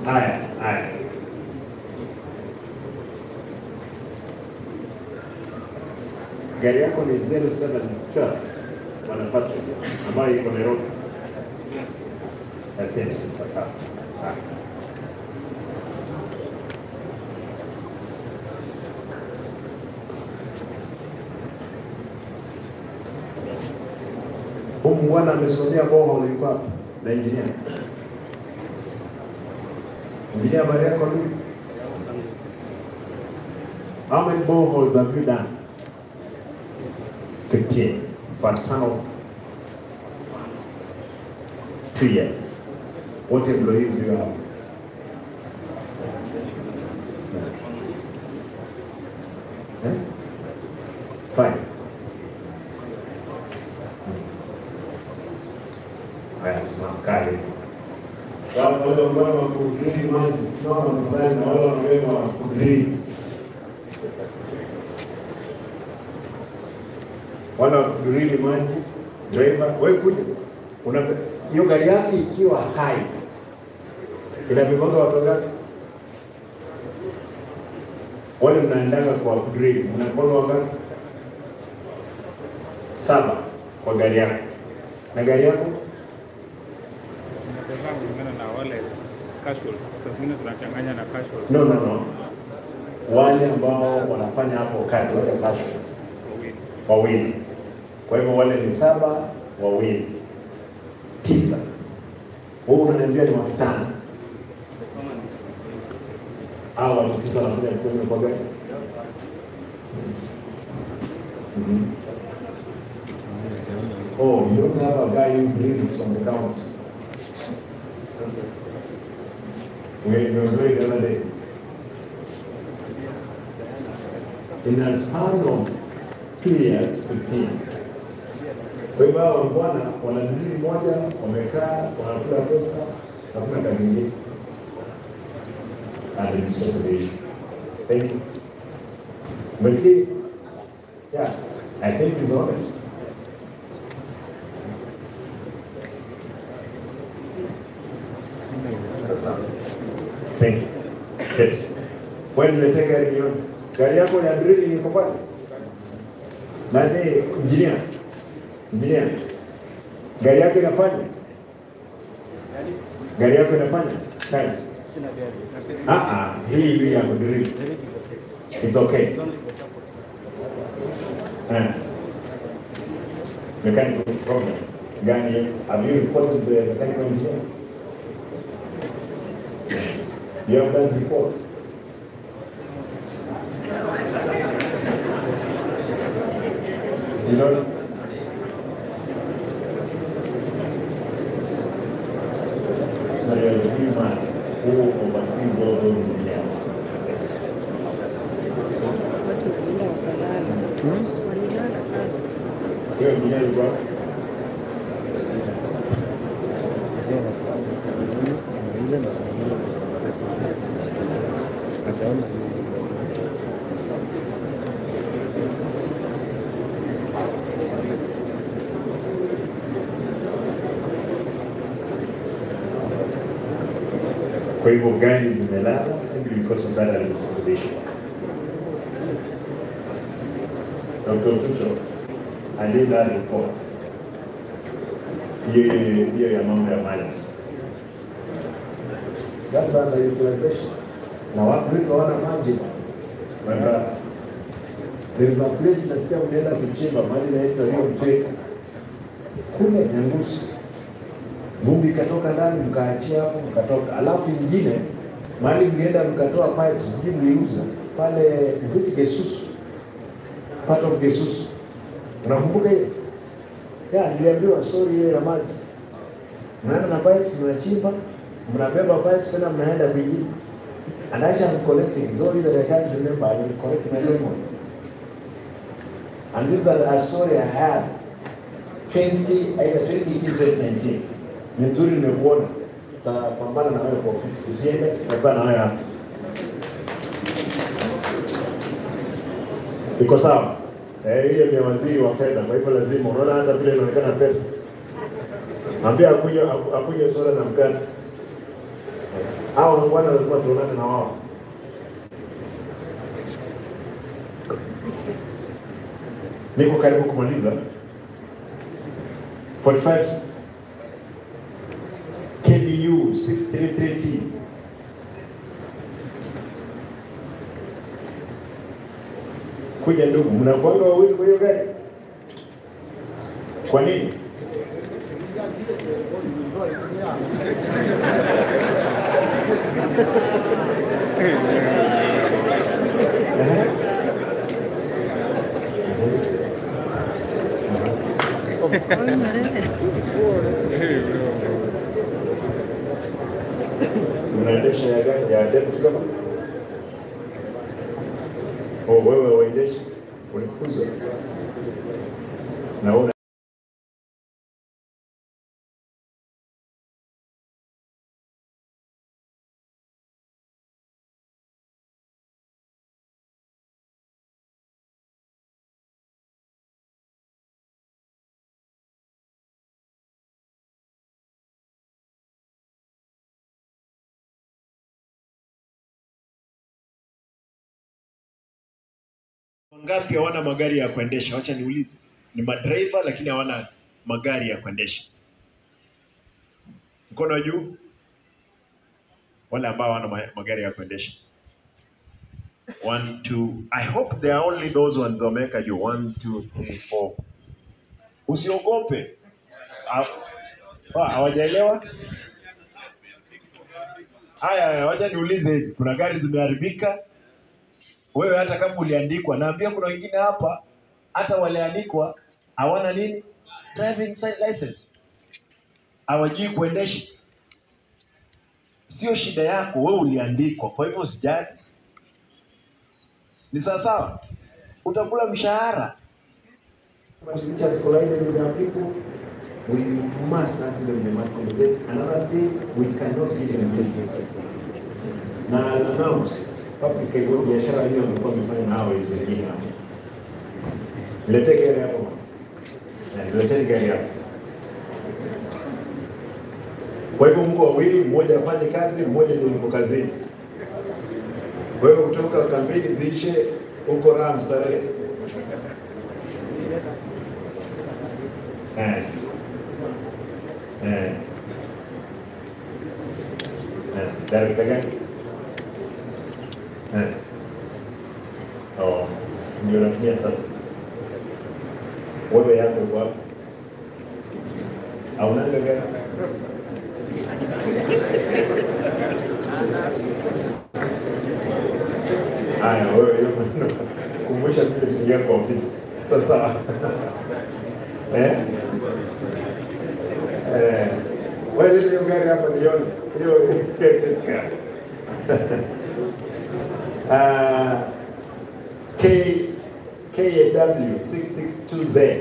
Haya, haya. Gari yako ni 0712 Bwana Patrick, ambayo iko Nairobi. SMC sasa. Haya. Huyu bwana amesomea borehole yuko hapa na engineer. Engineer, habari yako ndugu? How many boreholes have you done? 15. For a span of 2 years. What employees do you have? Eh? 5. Haya, simama kale. Wale ambao wa kudrili maji, simama tafadhali, na wale wanabeba wa kudrili. Wale wa kudrili maji, driver, wewe kuja. Hiyo gari yake ikiwa hai inabebanga watu ngapi? Wale mnaendaga kwa kudrili, mnakuwa wangapi? 7 kwa gari yako. Na gari yako? Kulingana na wale casuals. Sasa zingine tunachanganya na casuals. No, no, no. Wale ambao wanafanya hapo kazi, wale casuals. Wawili. Kwa hivyo wale ni 7, wawili. 9. Wewe unaniambia ni watu 5. Hao watu 9 wanafanya kazi kwa gari? Oh, you don't have a guy who breathes on the ground. We were doing the other day. In a span of 2 years, 15. Kwa hivyo hao bwana wanadili moja, wamekaa, wanakula pesa, hakuna kazi nyingine. And it's not the issue. Thank you. But see, yeah, I think he's honest. Thank you. Yes. Wewe niletee gari nione. Gari yako ya drill iko pale? Nani engineer? Engineer. Gari yako inafanya? Gari yako inafanya? Kazi. Hii ya drill. It's okay. Mechanical problem. Gani, have you reported the mechanical engineer? You have done report. You know? So you're a new man who oversees all those engineers. You're an engineer, bro? Kwa hivyo gari zimelala simply because of that administration. Dr. Tucho, I did that report. Hiyo ya mambo ya maji. That's underutilization. Na watu wengi hawana maji. There is a place nasikia mlienda kuchimba maji inaitwa hiyo mteka. Kule Nyangusu. Vumbi ikatoka ndani mkaachia hapo mkatoka. Alafu nyingine mahali mlienda mkatoa pipes sijui mliuza pale ziti Gesusu. Part of Gesusu. Unakumbuka hiyo? Yeah, niliambiwa sorry hiyo ya maji. Mnaenda na pipes mnachimba, mnabeba pipes tena mnaenda kwingine. And actually I'm collecting, sorry that I can't remember, I will collect my memory. And this is a story I had 2018, 2019. Ni nzuri nimekuona. Tutapambana na wewe kwa ofisi. Usiende, tutapambana na wewe hapa. Iko sawa? Hiyo ni waziri wa fedha, kwa hivyo lazima unaona hata vile inaonekana pesa. Ambia akunywe soda na mkate. Hao wangwana lazima tuonane na wao. Niko karibu kumaliza. 45 KBU 633T. Kuja ndugu, mnakuanga wawili kwa hiyo gari? Kwa nini? Unaendesha ya gari ya deputy governor? Oh, wewe uendeshe, ulifukuzwa na wangapi hawana magari ya kuendesha? Wacha niulize. Ni madriver lakini hawana magari ya kuendesha. Mkono juu. Wale ambao hawana magari ya kuendesha. 1 2. I hope there are only those ones wameweka juu. 1 2 3 4. Usiogope. Hawajaelewa? Haya, wacha niulize, kuna gari zimeharibika? Wewe hata kama uliandikwa, naambia kuna wengine hapa hata waliandikwa hawana nini? Driving license. Hawajui kuendesha. Sio shida yako, wewe uliandikwa, kwa hivyo usijali. Ni sawa sawa. Utakula mshahara. Just collided with our people. We must ask them the must say another thing, we cannot give them this. Na announce public hiyo biashara hiyo amekuwa amefanya nao hizo wengine hapo. Niletee gari hapo. Niletee gari hapo. Kwa hivyo mko wawili, mmoja afanye kazi, mmoja ndio yuko kazini. Wewe kutoka kampeni ziishe huko raha mstarehe. Director gani? Oh, ndio natumia sasa. Wewe yako uko wapi? Haunanga gari? Haya, wewe hiyo maneno kumbusha mimi kuingia kwa ofisi. Sasa. Wewe hiyo gari hapa nione. Hiyo kesi. KAW 662Z.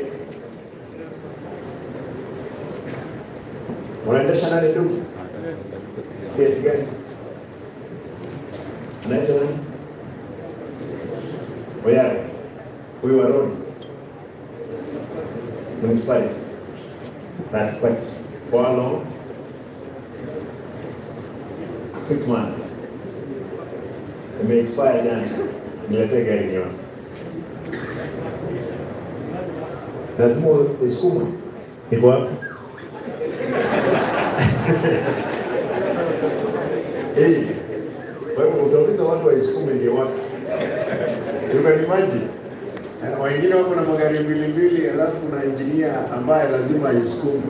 Unaendesha nani ndugu? CS gani? Unaendesha nani? Oyare. Huyu wa Rhodes. Municipality. That what? For how long? 6 months. Ime expire jana. Niletee gari nione. Lazima usukume. Iko wapi? Hey, wewe utauliza watu waisukume ndio wapi? You can imagine. Wengine wako na magari mbili mbili, alafu na engineer ambaye lazima aisukume.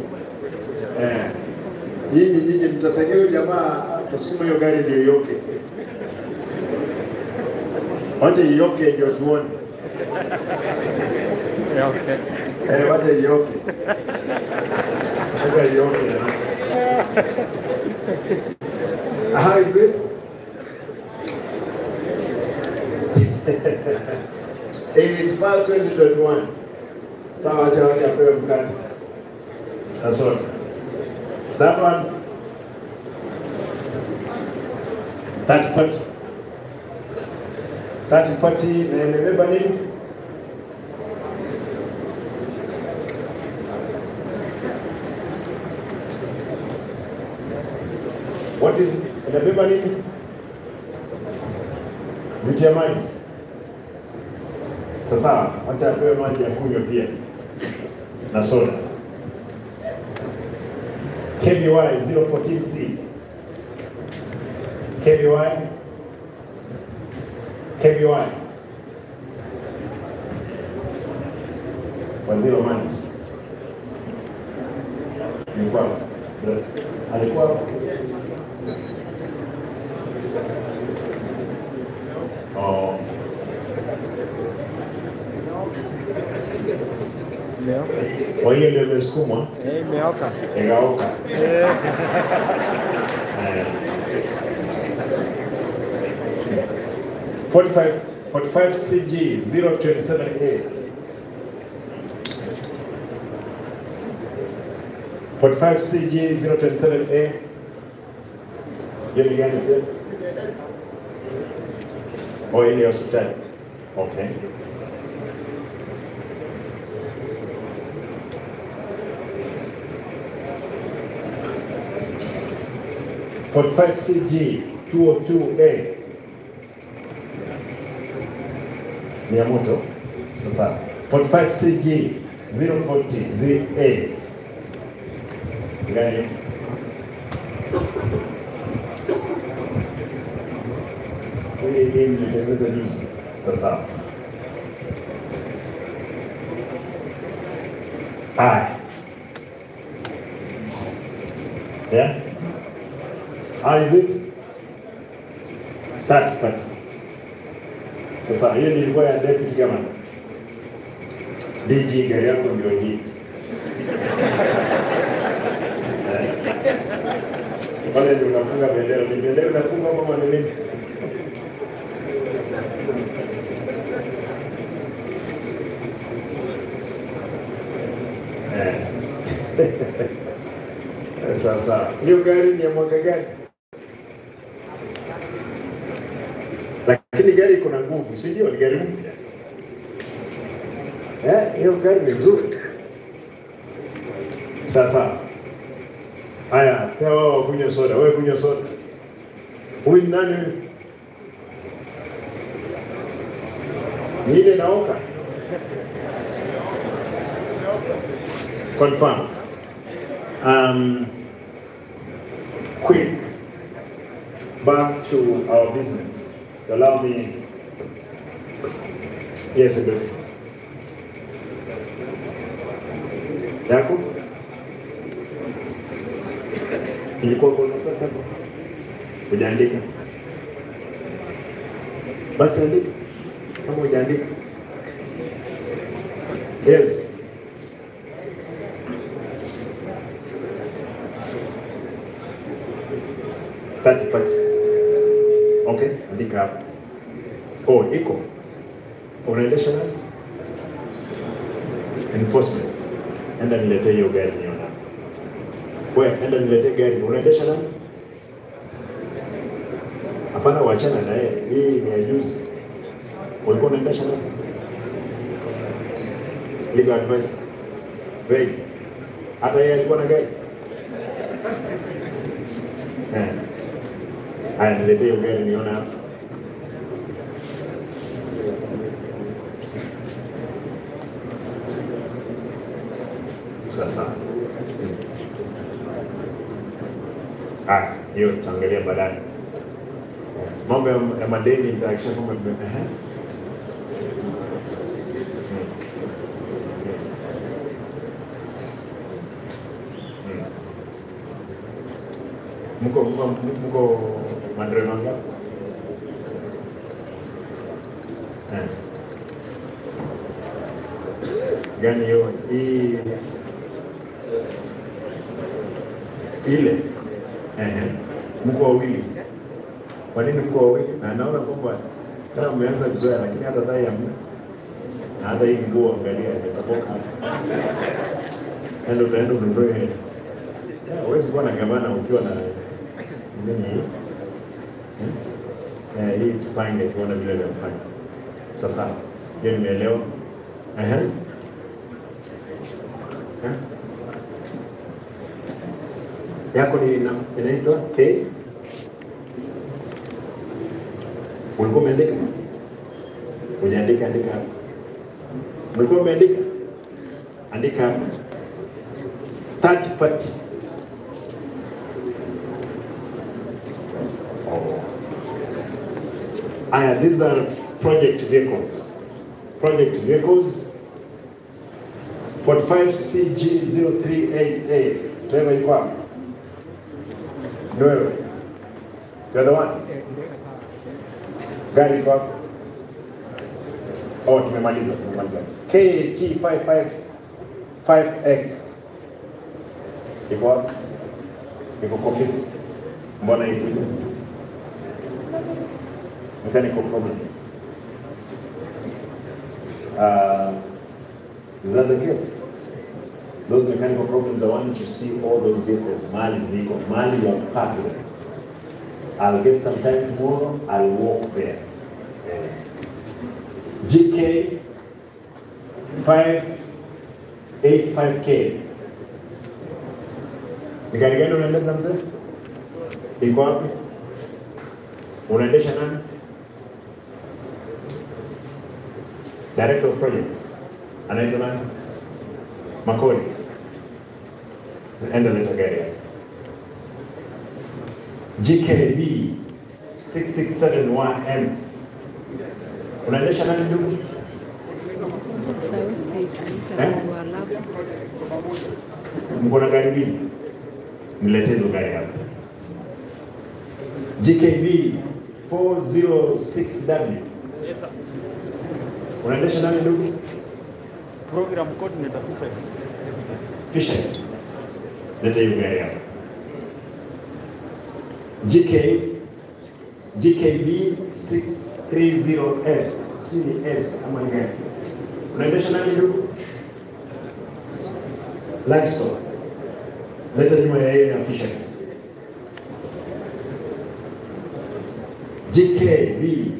Nyinyi mtasaidia huyo jamaa kusukuma hiyo gari ndio yoke. Wacha yoke ndio tuone. Okay. Wacha yoke. Wacha yoke. How is it? It expired 2021. Sawa, acha wacha apewe mkate. That's all. That one. That part. That party na imebeba nini? What is Inabeba nini? Vitu ya maji. Sasa wacha apewe maji ya kunywa pia na soda. KBY 014C. KBY KBY Waziri wa maji alikuwa alikuwa oh. Kwa hiyo ndio imesukumwa. Imeoka. Ikaoka. Eh. 45 CG 027A. 45 CG 027A. Hiyo ni gani pia? Oh, ile hospitali. Okay. 45 CG 202A ni ya moto. Sasa 45 CG 040 ZA gani? Hii nilitengeneza juzi. Sasa haya, yeah. How is it? 30. Sasa hiyo nilikuwa ya deputy governor. DG, gari yako ndio hii. Pale ndio unafunga bendera. Ni bendera unafunga kama ni nini? Sasa hiyo gari ni ya mwaka gani? Lakini gari iko na nguvu, si ndio? Ni gari mpya. Hiyo gari ni nzuri. Sasa haya, pia wao kunywa soda, wewe kunywa soda. Huyu ni nani huyu? Ni ile naoka. Confirm. Quick, back to our business. Allow me. Yes, a bit. Yako? Ilikuwa kwa nafasi hapo. Hujaandika? Basi andika. Kama hujaandika. Yes. 30. Okay, andika hapo. Oh, iko. Unaendesha nani? Enforcement. Enda niletee hiyo gari niona. Wewe, enda niletee gari. Unaendesha nani? Hapana, wachana na yeye. Hii ni ya juzi. Ulikuwa unaendesha nani? Legal advice. Wewe. Hata yeye alikuwa na gari. Eh. Haya, niletee hiyo gari niona hapa. Sasa. Hiyo tutaangalia baadaye. Mambo ya madeni nitahakikisha kwamba Mko madereva ngapi? Gani hiyo? Hii ile. Mko wawili. Kwa nini mko wawili? Na naona kwamba kama mmeanza kuzoea, lakini hata dai hamna. Na hata hii nguo angalia imetoboka. Ndio utaenda ununue. Huwezi kuwa na gavana ukiwa na nini hii? Hii tupange tuone vile vya kufanya. Sasa, hiyo nimeelewa. Yako ni inaitwa K Ulikuwa umeandika? Hujaandika, andika hapa. Ulikuwa umeandika? Andika hapa. 30 40. Oh. Aya, these are project vehicles. Project vehicles 45 CG038A. Driver yuko wapi? Ni wewe. The other one? Gari iko wapi? Oh, tumemaliza, tumemaliza. KAT 555X. Iko wapi? Iko kwa ofisi. Mbona ikuja? Mechanical problem. Is that the case? Those mechanical problems, I want you to see all those vehicles. Mali ziko, mali ya park there. I'll get some time tomorrow, I'll walk there. GK 585K. Ni gari gani unaendesha mzee? Iko wapi? Unaendesha nani? Director of Projects. Anaitwa nani? Makori. Enda leta gari yake. GKB 6671M. Unaendesha nani ndugu? Eh? Mko na gari mbili? Niletee hizo gari hapa. GKB 406W. Yes sir. Unaendesha nani ndugu? Program coordinator Fisheries. Fisheries. Leta hiyo gari hapa. GKB 630S. Si ni S ama ni gani? Unaendesha nani ndugu? Livestock. Leta nyuma ya yeye ya Fisheries. GKB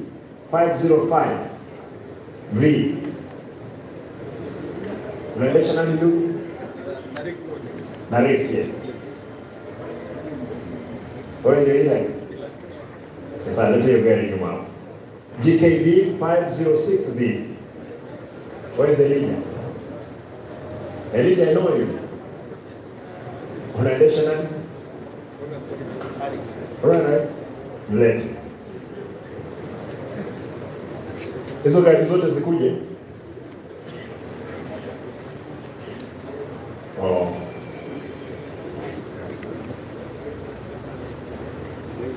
505 V. Unaendesha nani ndugu? Narik, yes. Wewe ndio ile. Sasa leta hiyo gari nyuma hapo. GKB 506V. Where is Elijah? Elijah, I know you. Unaendesha nani? Right. Zilete. Hizo gari zote zikuje. Oh.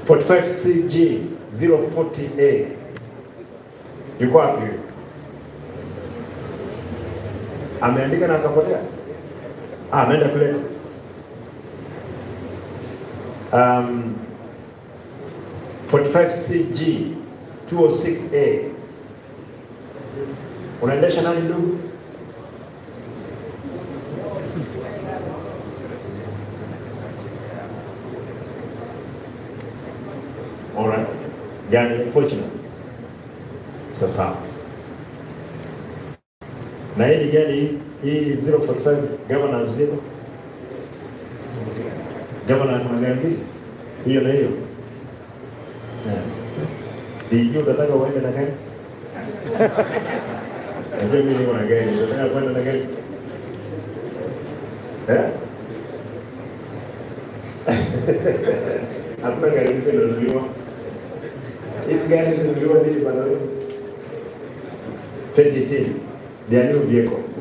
45 CG 040A. Yuko wapi huyu? Ameandika na akapotea? Ah, ameenda kuleta. 45 CG 206A. Unaendesha nani ndugu? Alright. Gani fortunate. Sasa. Na hii ni gani hii 045 governance vehicle? Governance na gani? Hiyo na hiyo. Yeah. Ndio unataka uende na gani? Najua mimi niko na gari, unataka kwenda na gari? Eh? Hakuna gari mpya inanunuliwa. Hizi gari zilinunuliwa lini by the way? 2018. They are new vehicles.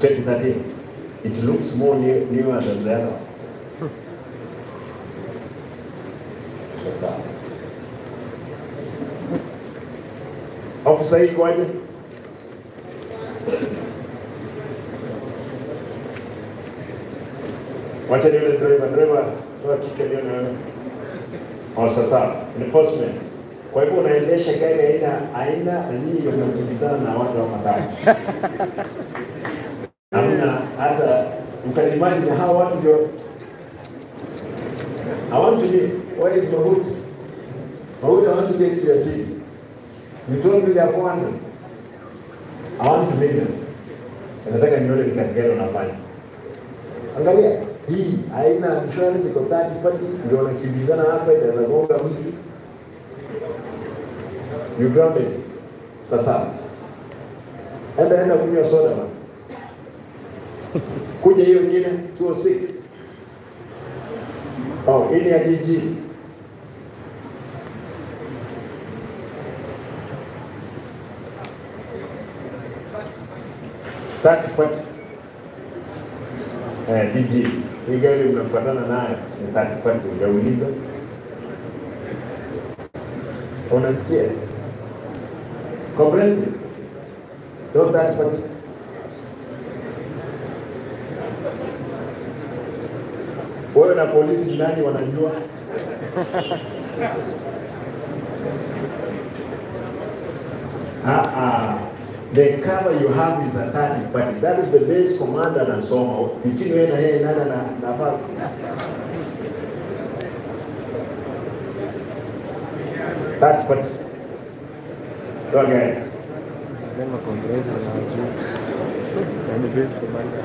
2013. It looks more newer than the other. Sasa. Officer hii kwaje? Wacha nione driver, toa kike nione wewe. Oh, sasa enforcement. Kwa hivyo unaendesha gari aina na nyinyi mnakimbizana na watu wa Masai. Hamna hata mkalimani na hao watu ndio. I want to be, where is Mahut? Mahut, I want to get to your team. You told me they are 400. I want to meet them. Nataka nione ni kazi gani unafanya. Angalia. Hii haina insurance, iko third party, ndio wanakimbizana hapa, inaweza gonga mtu. You grounded. Sasa enda enda kunywa soda bana. Kuja hiyo nyingine 206. Oh, hii ni ya DG. Third party. DG. Hii gari mnafuatana nayo ni third party, hujauliza. Unasikia? Comprehensive. Don't third party. Wewe na polisi nani wanajua? The cover you have is a third party. That is the base commander anasoma. Between wewe na yeye nani na third party. Okay. Sema comprehensive na juu. Na ni base commander.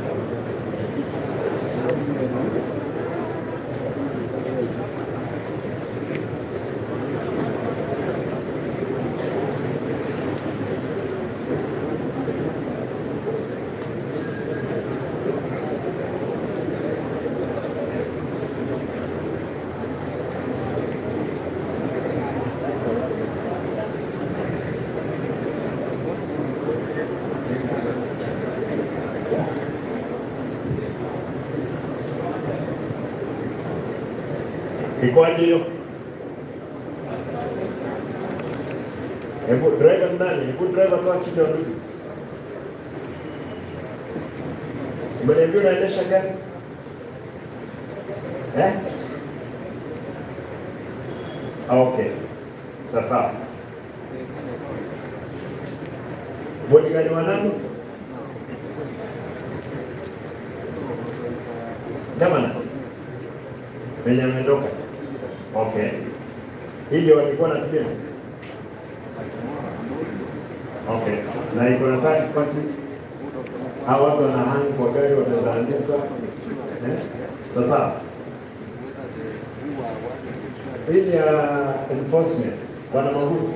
Ikoaje hiyo? Hebu driver nani? Hebu driver toa kichwa ndugu. Umeniambia unaendesha gari? Eh? Okay. Sasa. Bodyguard wa nani? Jamani. Venye ametoka. Okay. Hii ndio walikuwa wanatumia. Okay. Na iko na third party. Hawa watu wanahang kwa gari wataandika. Eh? Sasa hii ni ya enforcement. Bwana Magufu.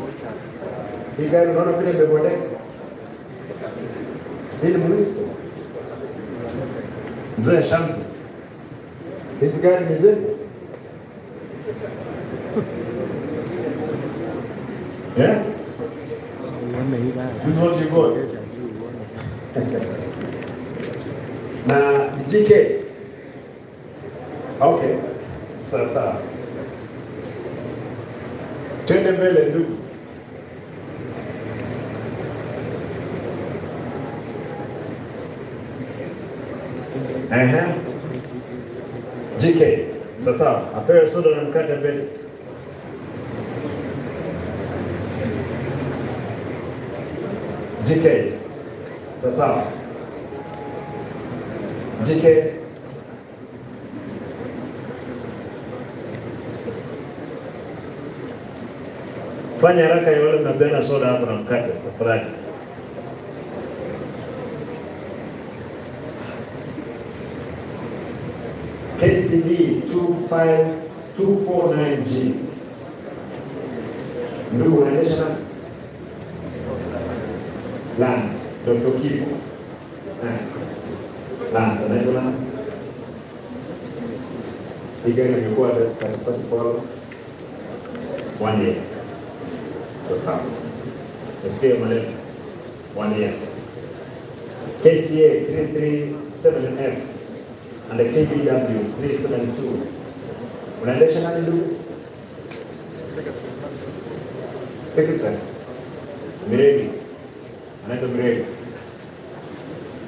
Hii gari unaona vile imebondeka. Hii ni Munisco. Mzee Shanti. Hizi gari ni zetu. Yeah? This is what you got. Na GK. Okay. Sasa. Twende mbele ndugu. GK. Sasa, apewe soda na mkate mbele. GK. Sasa. GK. Fanya haraka ya wale mnapeana soda hapo na mkate tafadhali. KCB 25249G. Ndugu unaendesha nani? Lance, Dr. Kipo. Lance, anaitwa Lance. Hii gari imekuwa katikati for 1 year. Sasa. Nasikia maneno. 1 year. KCA 337F and the KBW 372. Unaendesha nani ndugu? Secretary. Miregi. Anaitwa Miregi.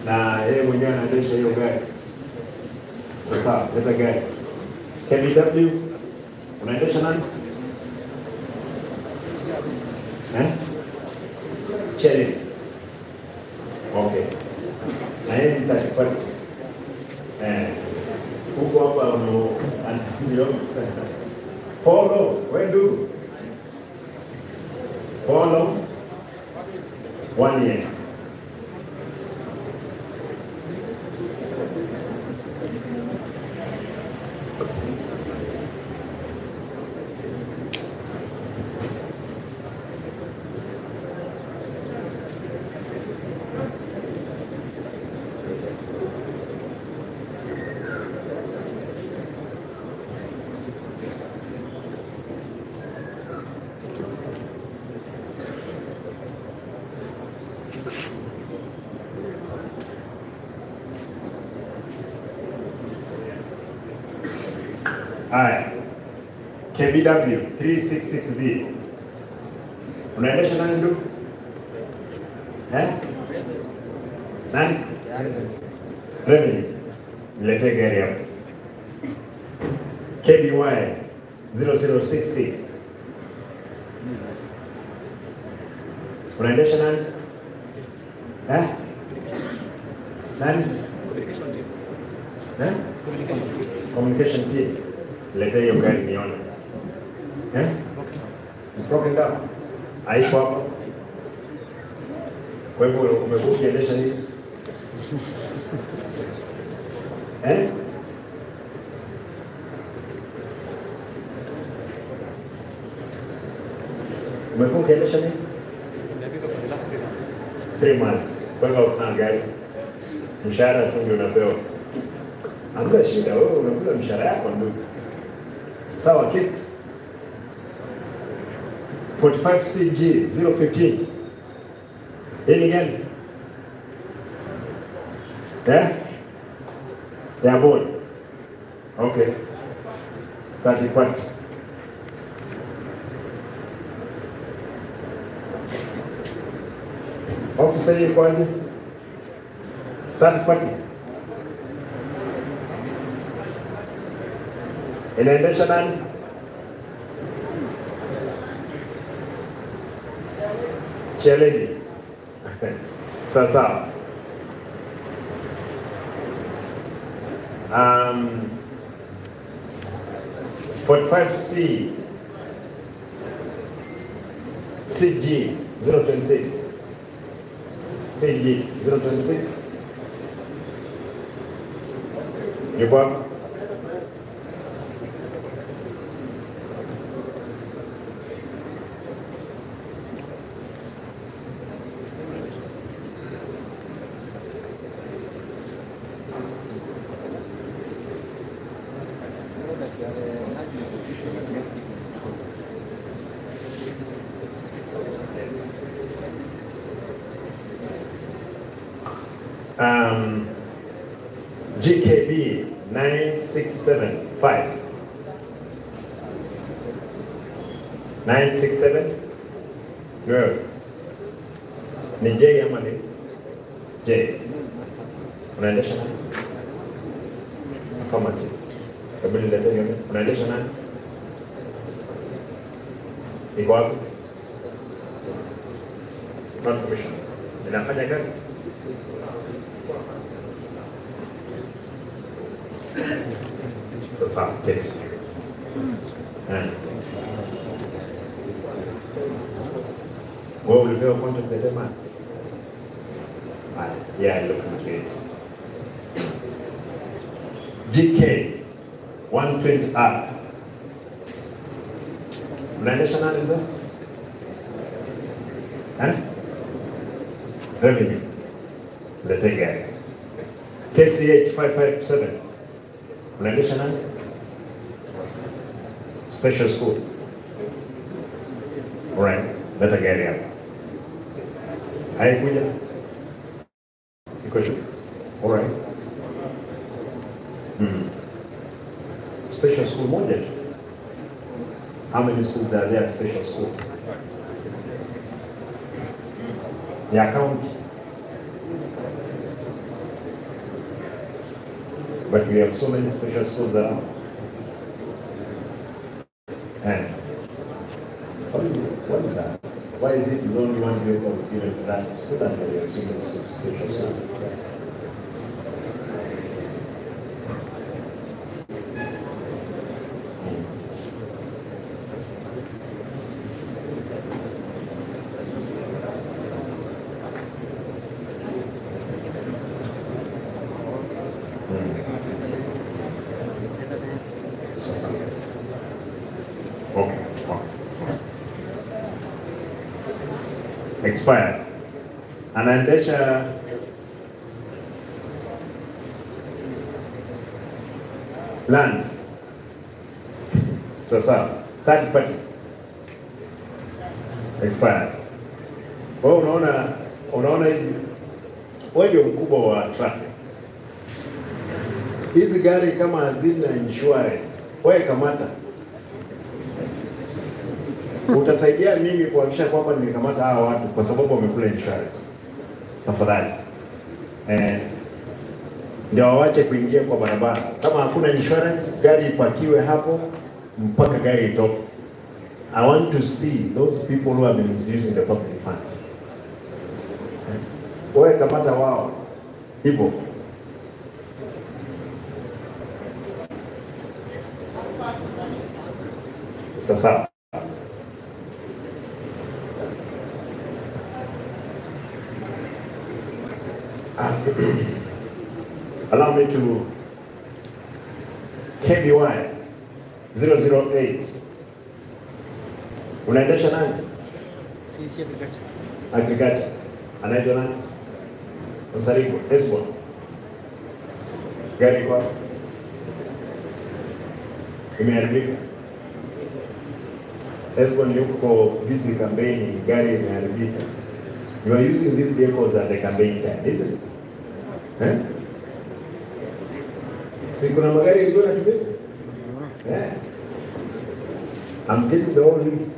Na yeye mwenyewe anaendesha hiyo gari. Sasa leta gari. KBW unaendesha nani? Eh? Cherry. Okay. Na yeye ni third party. Huko hapa ndio follow, when do? Follow 1 year. Haya. KBW 366V. Unaendesha nani ndugu? Eh? Nani? Revenue. Niletee gari hapo. KBY 006C. Unaendesha nani? Eh? Nani? Communication team. Eh? Communication team. Communication team. Niletee hiyo gari nione. Eh? Broken down. Haiko hapa. Kwa hivyo umekuwa ukiendesha nini? Eh? Umekuwa ukiendesha nini? Nimepika for the last 3 months. 3 months. Kwa hivyo huna gari. Mshahara tu ndio unapewa. Hamna shida, wewe unakula mshahara yako ndugu. Sawa kit. 45 CG 015. Hii ni gani? Eh? Ya boy. Okay. 30 what? Officer hii kwaje? 30 party. Inaendesha nani? Challenge. Sasa. 45C CG 026 CG 026. Yuko wapi? GKB 9675. 967? No. Ni J ama ni J? Unaendesha nani? Affirmative. Hebu niletee nione. Unaendesha nani? Iko wapi? Not commission. Inafanya kazi? Sasa, keti. Wewe ulipewa contract ya 10 months? Yeah, I look into it. GK 120R. Unaendesha nani mzee? Eh? Revenue. Letee gari. KCH 557. Unaendesha nani? Special school. Alright, leta gari hapa. Haikuja? Iko juu. Alright. Special school moja tu. How many schools are there special schools? Ya county. But we have so many special schools around. And what is that? Why is it the only one vehicle given to that school and there are so many special schools? Expired. Anaendesha lands. Sasa third party expired. Wewe unaona hizi, wewe ndio mkubwa wa traffic. Hizi gari kama hazina insurance, Wewe kamata. Utasaidia mimi kuhakikisha kwamba nimekamata hawa watu kwa sababu wamekula insurance. Tafadhali. Ndio waache kuingia kwa barabara. Kama hakuna insurance, gari ipakiwe hapo mpaka gari itoke. I want to see those people who have been misusing the public funds. Wewe kamata wao. Hivyo. Sasa allow me to KBY 008. Unaendesha nani? Si agriculture. Agriculture. Anaitwa nani? Msarigo, Esbon. Gari kwa imeharibika. Esbon yuko busy campaigning, gari imeharibika. You are using these vehicles at the campaign time, isn't it? Eh? Si kuna magari ilikuwa inatumika? Yeah. I'm getting the whole list.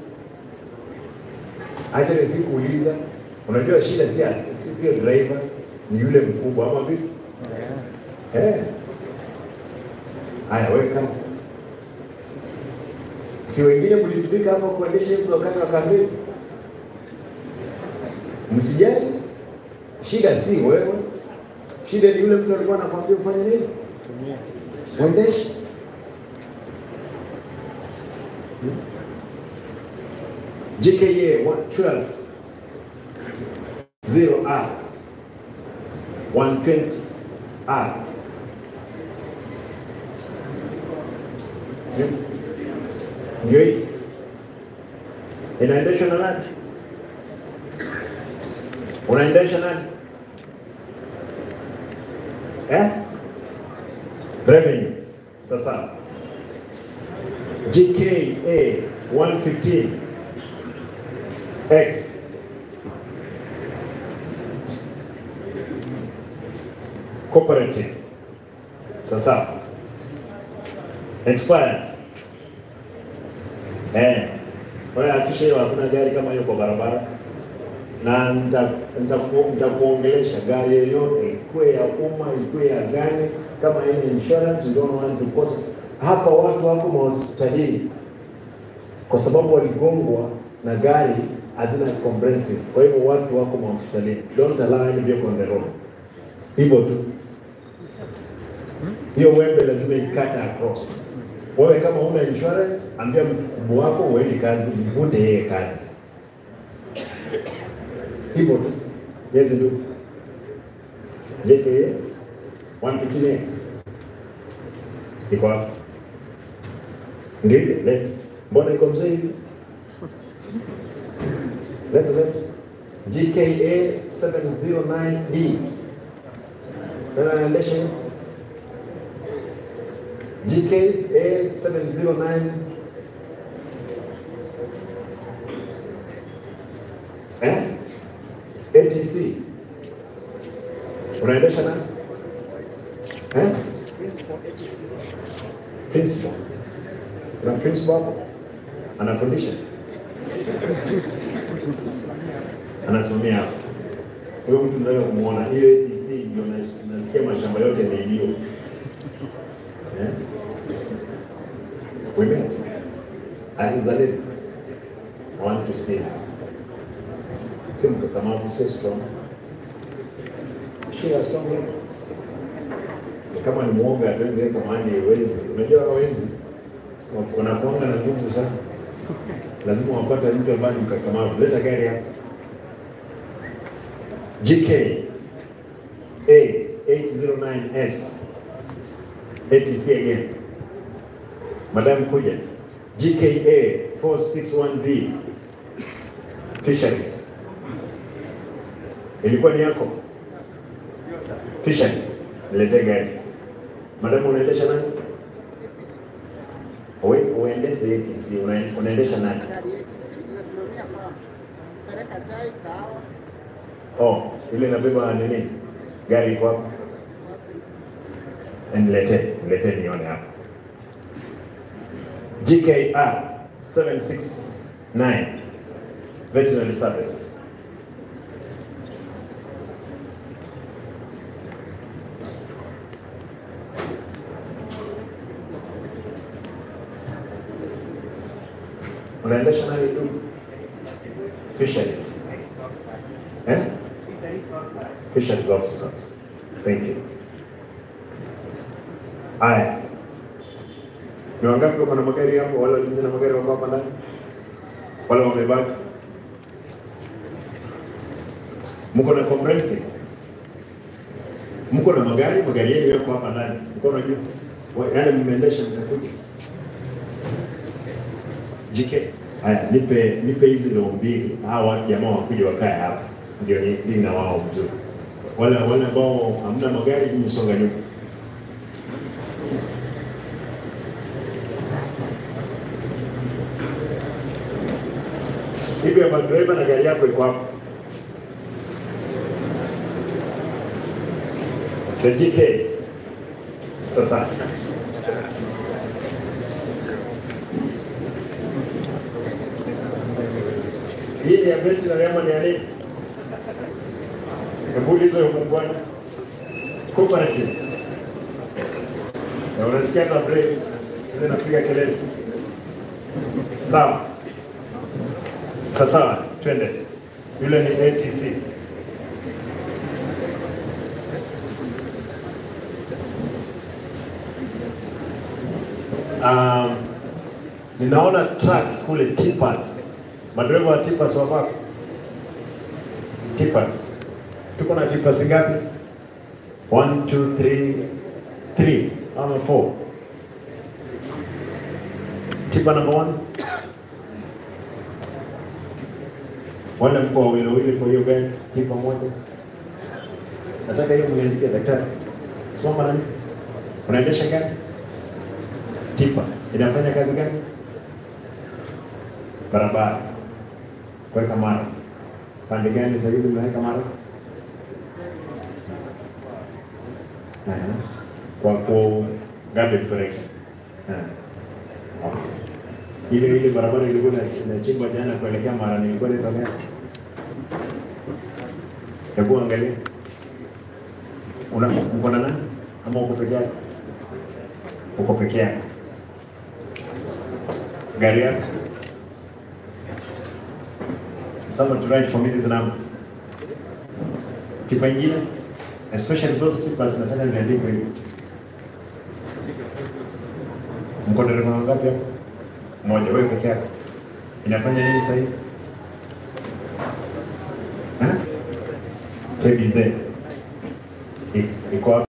Actually sikuuliza. Unajua shida sio driver, ni yule mkubwa ama vipi? Yeah. Haya, weka. Si wengine mlitumika hapo kuendesha hizo wakati wa kampeni? Msijali. Shida si wewe. Shida ni yule mtu alikuwa anakuambia ufanye nini? Uendeshe. GKA 112 0R 120 R. Ndio hii. Inaendeshwa na nani? Unaendesha nani? Revenue. Sasa GKA 115 X Cooperative. Sasa expired. Wewe hakikisha hiyo hakuna gari kama hiyo kwa barabara. Na nitakuongelesha gari yoyote ikuwe ya umma ikuwe ya gani, kama haina insurance you don't want to cost. Hapa watu wako mahospitalini kwa sababu waligongwa na gari hazina comprehensive. Kwa hivyo watu wako mahospitalini. Don't allow any vehicle on the road. Hivyo tu. Hiyo wembe lazima ikata across. Wewe kama huna insurance, ambia mkubwa wako uende kazi, mvute yeye kazi. Hivyo tu. Yes, do. JKA 115X. Iko wapi? Ndio ile, leta. Mbona iko mzee hivi? Leta, leta. GKA 709D. Nani anaendesha hiyo? GKA 709 ATC. Unaendesha nani? Principal ATC. Principal. Kuna principal hapo? Anafundisha? Anasimamia hapo. Huyo mtu ndio kumuona. Hiyo ATC ndio nasikia mashamba yote yameibiwa. We met. Alizaleni. I want to see her. Si mkakamavu, sio strong. She was strong. Kama ni muoga hatuwezi weka mahali wezi. Unajua wezi wanakuanga na nguvu sana. Lazima wapate mtu ambaye ni mkakamavu. Leta gari hapa. GK A 809S ATC again. Madam kuja. GKA 461V Fisheries. Ilikuwa ni yako? Fisheries. Niletee gari. Madam unaendesha nani? Uendeshe ATC, unaendesha nani? Oh, ile inabeba nini? Gari iko hapo. Niletee, niletee nione hapo. GKR 769 Veterinary Services. Unaendesha nani tu? Fisheries. Eh? Fisheries officers. Thank you. Aya. Ni wangapi wako na magari hapo? Wale walikuja na magari wako hapa ndani? Wale wamebaki? Mko na comprehensive? Mko na magari? Magari yenu yako hapa ndani. Mko na juu. Yaani mmeendesha mtakuja. GK. Haya, nipe hizi roho mbili. Hawa jamaa wakuja wakae hapa. Ndio ni na wao mzuri. Wale ambao hamna magari nyinyi songa nyuma. Hivi ya driver na gari yako iko hapo. The GK. Sasa hii ni ya veterinary ama ni ya nini? Hebu uliza huyo bwana. Cooperative. Na unasikia na brakes, ile napiga kelele. Sawa. Sasa twende. Yule ni ATC. Ninaona trucks kule tippers. Madereva wa tippers wako wapi? Tippers. Tuko na tippers ngapi? 1 2 3 3 ama 4. Tipper number 1. Wale mko wawili wawili kwa hiyo gari, tipa moja. Nataka hiyo mniandikie daktari. Soma nani? Unaendesha gari? Tipa. Inafanya kazi gani? Barabara. Kuweka mara. Pande gani sasa hizi mnaweka mara? Kwa ku garbage collection. Okay. Ile barabara ilikuwa inachimbwa jana kuelekea Mara, nilikuwa inaitwa gani? Hebu angalia. Uko na nani? Ama uko peke yako? Uko peke yako. Gari yako? Someone to write for me this number. Tipa ingine? Especially those tippers nataka ziandikwe hivi. Mko dereva wangapi hapo? Moja, wewe peke yako. Inafanya nini sasa hizi? KBZ. Iko wapi?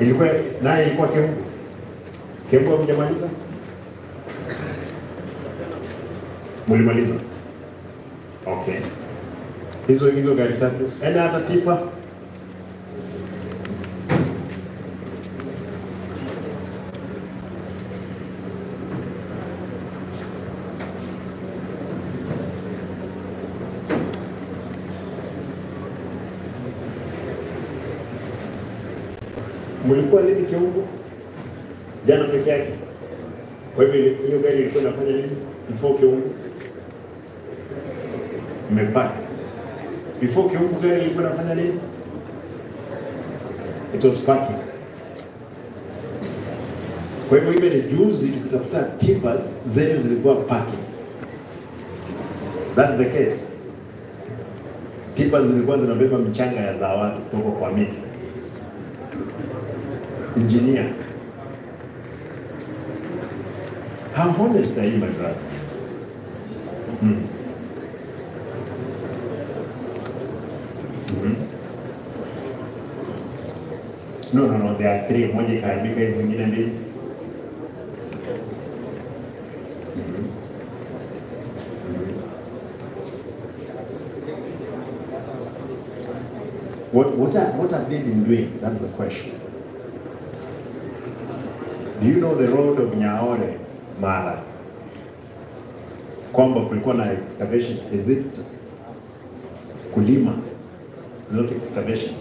Ilikuwa naye ilikuwa Kembu. Kembu hamjamaliza? Mlimaliza. Okay. Hizo gari tatu. Enda hata tipa. Mlikuwa lini Kiungu? Jana peke yake. Kwa hivyo hiyo gari ilikuwa inafanya nini before Kiungu? Mmepaka. Before Kiungu gari ilikuwa inafanya nini? It was parking. Kwa hivyo ile juzi tukitafuta tippers zenu zilikuwa parking. That's the case. Tippers zilikuwa zinabeba michanga ya zawadi kutoka kwa miti. Engineer. How honest are you, my brother? Mm. Mm-hmm. No, there are three. Moja ikaharibika, hizi zingine mbili. Mm-hmm. Mm-hmm. What have they been doing? That's the question. Do you know the road of Nyaore, Mara? Kwamba kulikuwa na excavation, is it Kulima, not excavation.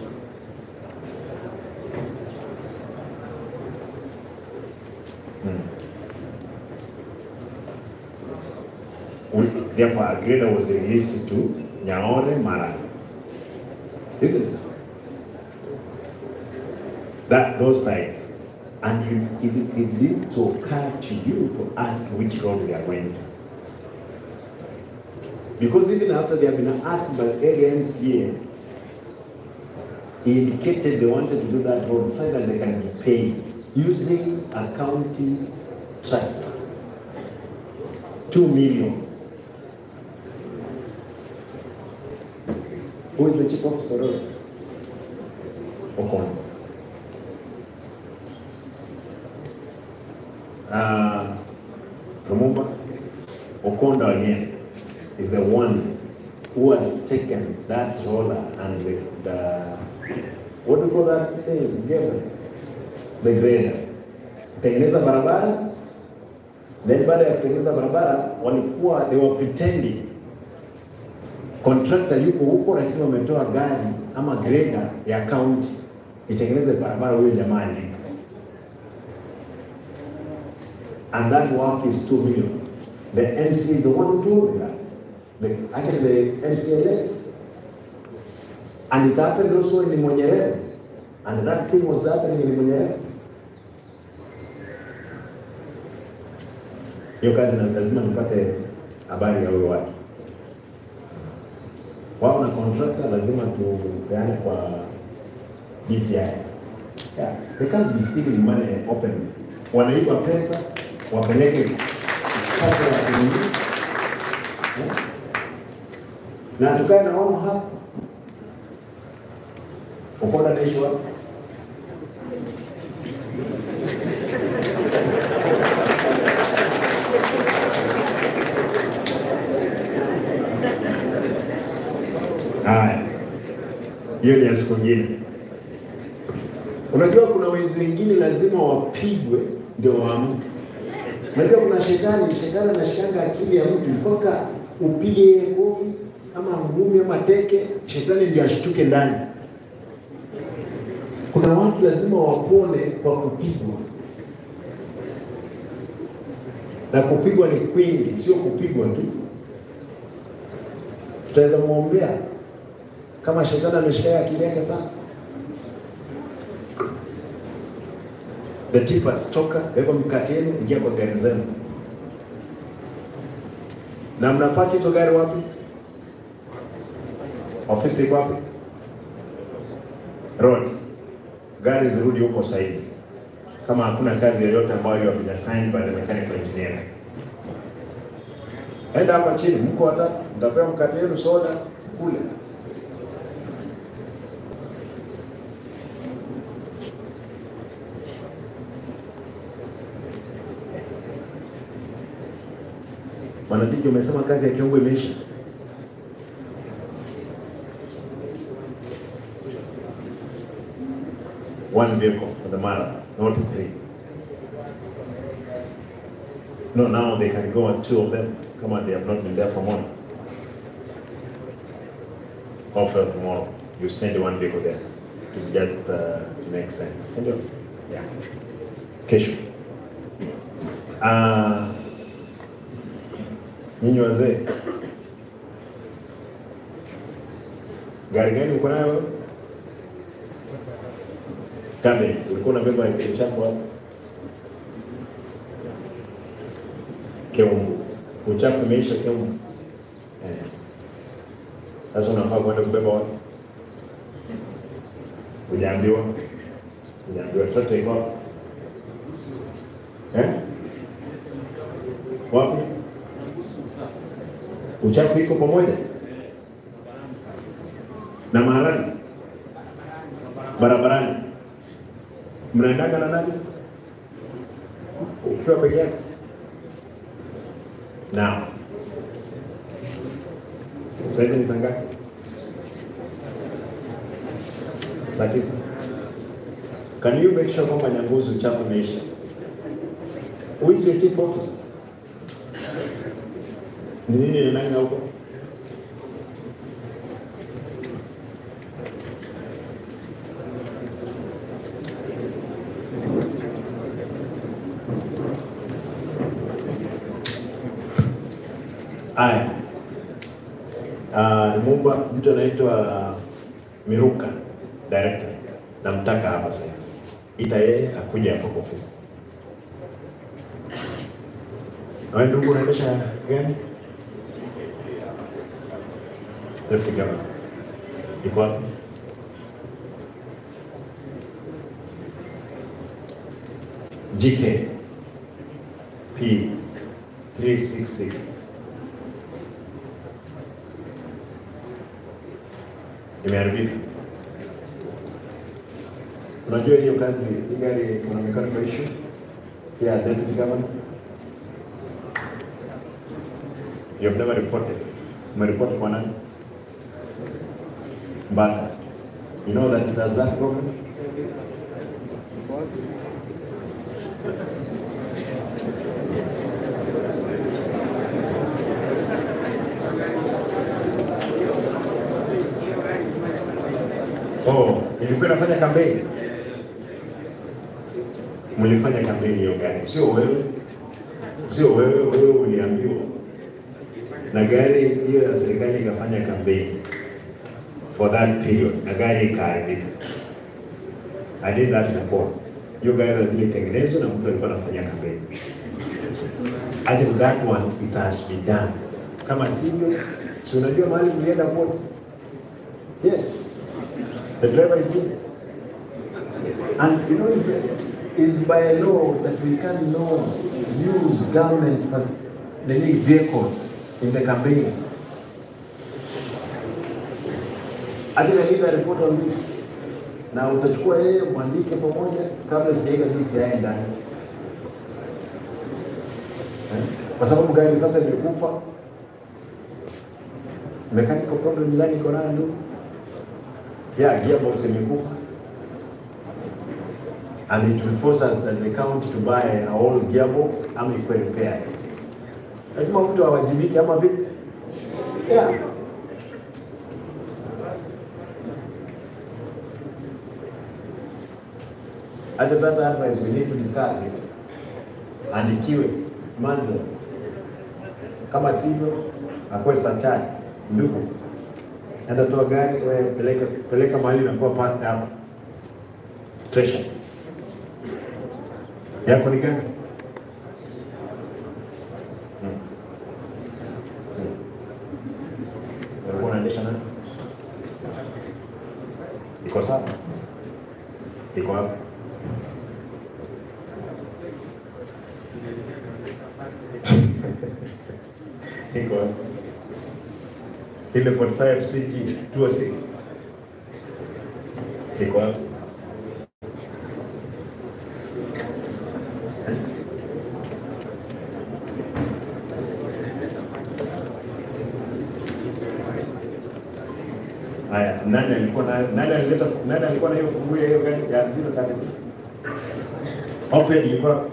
Therefore, a grader was released to Nyaore Marani. Isn't it? That those sides. And it needs to occur to you to ask which road we are going to. Because even after they have been asked by area MCA, he indicated they wanted to do that road so that they can be paid using a county tractor. 2 million. Who is the chief officer of roads? Okondo. Remember, Okondo again is the one who has taken that roller and the what do you call that thing? The grader. Tengeneza barabara. Then baada ya kutengeneza barabara walikuwa they were pretending contractor yuko huko, lakini wametoa gari ama grader ya county itengeneze barabara huyo jamaa alipo. And that work is 2 million. The MC is the one who told me that. Actually, the MC elect. And it happened also in Limonyerere. And that thing was happening in Limonyerere. Hiyo kazi lazima nipate habari ya huyo watu. Wao na contractor lazima tupeane kwa DCI. Yeah, they can't be stealing money openly. Wanaiba pesa, wapeleke pesa ya kununua. Yeah. Na tukae na wao hapa. Okola anaishi wapi? Haya, hiyo ni ya siku nyingine. Unajua kuna wezi wengine lazima wapigwe ndio waamke. Unajua kuna shetani, shetani anashikanga akili ya mtu mpaka upige kofi ama ngumi ama teke, shetani ndio ashtuke ndani. Kuna watu lazima wapone kwa kupigwa. Na kupigwa ni kwingi, sio kupigwa tu. Tutaweza muombea kama shetani ameshika akili yake sana. The tippers, toka, beba mkate yenu, ingia kwa gari zenu. Na mnapaki hizo gari wapi? Ofisi iko wapi? Roads. Gari zirudi huko saizi. Kama hakuna kazi yoyote ambayo have been assigned by the mechanical engineer. Enda hapa chini, mko watatu, mtapewa mkate yenu, soda, kule. Wanadiki umesema kazi ya kiongo imeisha. One vehicle for the mara, not three. No, now they can go on two of them. Come on, they have not been there for one. Hopefully tomorrow, you send one vehicle there. To just to make sense. Yeah. Kesho. Nyinyi wazee, gari gani uko nayo? Kambe, ulikuwa unabeba uchafu wapi? Keumbu. Uchafu umeisha Keumbu. Sasa unafaa kwenda kubeba wapi? Hujaambiwa? Hujaambiwa trakta iko wapi? Eh? Wapi? Uchafu iko pamoja na maharani barabarani. Mnaendaga na nani? Ukiwa peke yako? Now, sasa ni saa ngapi? Saa 9. Can you make sure kwamba Nyangusu uchafu umeisha? Who is your chief officer? Ni nini nani huko? Aya. Nimuomba mtu anaitwa Miruka, director. Namtaka hapa sasa. Ita yeye akuja hapa kwa ofisi. Na wewe ndugu unaendesha gani? Deputy Governor. Iko wapi? GK P 366. Imeharibika. Unajua hiyo kazi, hii gari kuna mechanical issue ya Deputy Governor. You have never reported. Umereport kwa nani? Mbaka. You know that it has that problem? Oh, ilikuwa inafanya kampeni? Mlifanya kampeni hiyo gari. Sio wewe. Sio wewe, wewe uliambiwa. Na gari hiyo ya serikali ikafanya kampeni for that period, na gari ikaharibika. I did that report. Hiyo gari lazima itengenezwe na mtu alikuwa anafanya kampeni. Actually that one it has to be done. Kama sivyo, si unajua mahali mlienda court? Yes. The driver is in. And you know, it's by law that we cannot use government for the vehicles in the campaign. Actually, I need a report on this. Na utachukua yeye mwandike pamoja kabla sijaweka DCI ndani. Kwa sababu gari sasa imekufa. Mechanical problem ndani iko nayo ndugu. Yeah, gearbox imekufa. And it will force us at the county to buy a whole gearbox ama ikuwe repaired. Lazima mtu awajibike ama vipi? Yeah. As a better advice, we need to discuss it. Andikiwe mando. Kama sivyo, akuwe sachai ndugu. Enda toa gari, wewe peleka mahali na kuwa partner hapo. Treasure. Yako ni gani? Ulikuwa unaendesha nani? Iko sawa? Iko wapi? Iko wapi? Ile 45 CG 206. Iko wapi? Haya, nani alikuwa na hiyo funguo ya hiyo gari ya 032? Open ilikuwa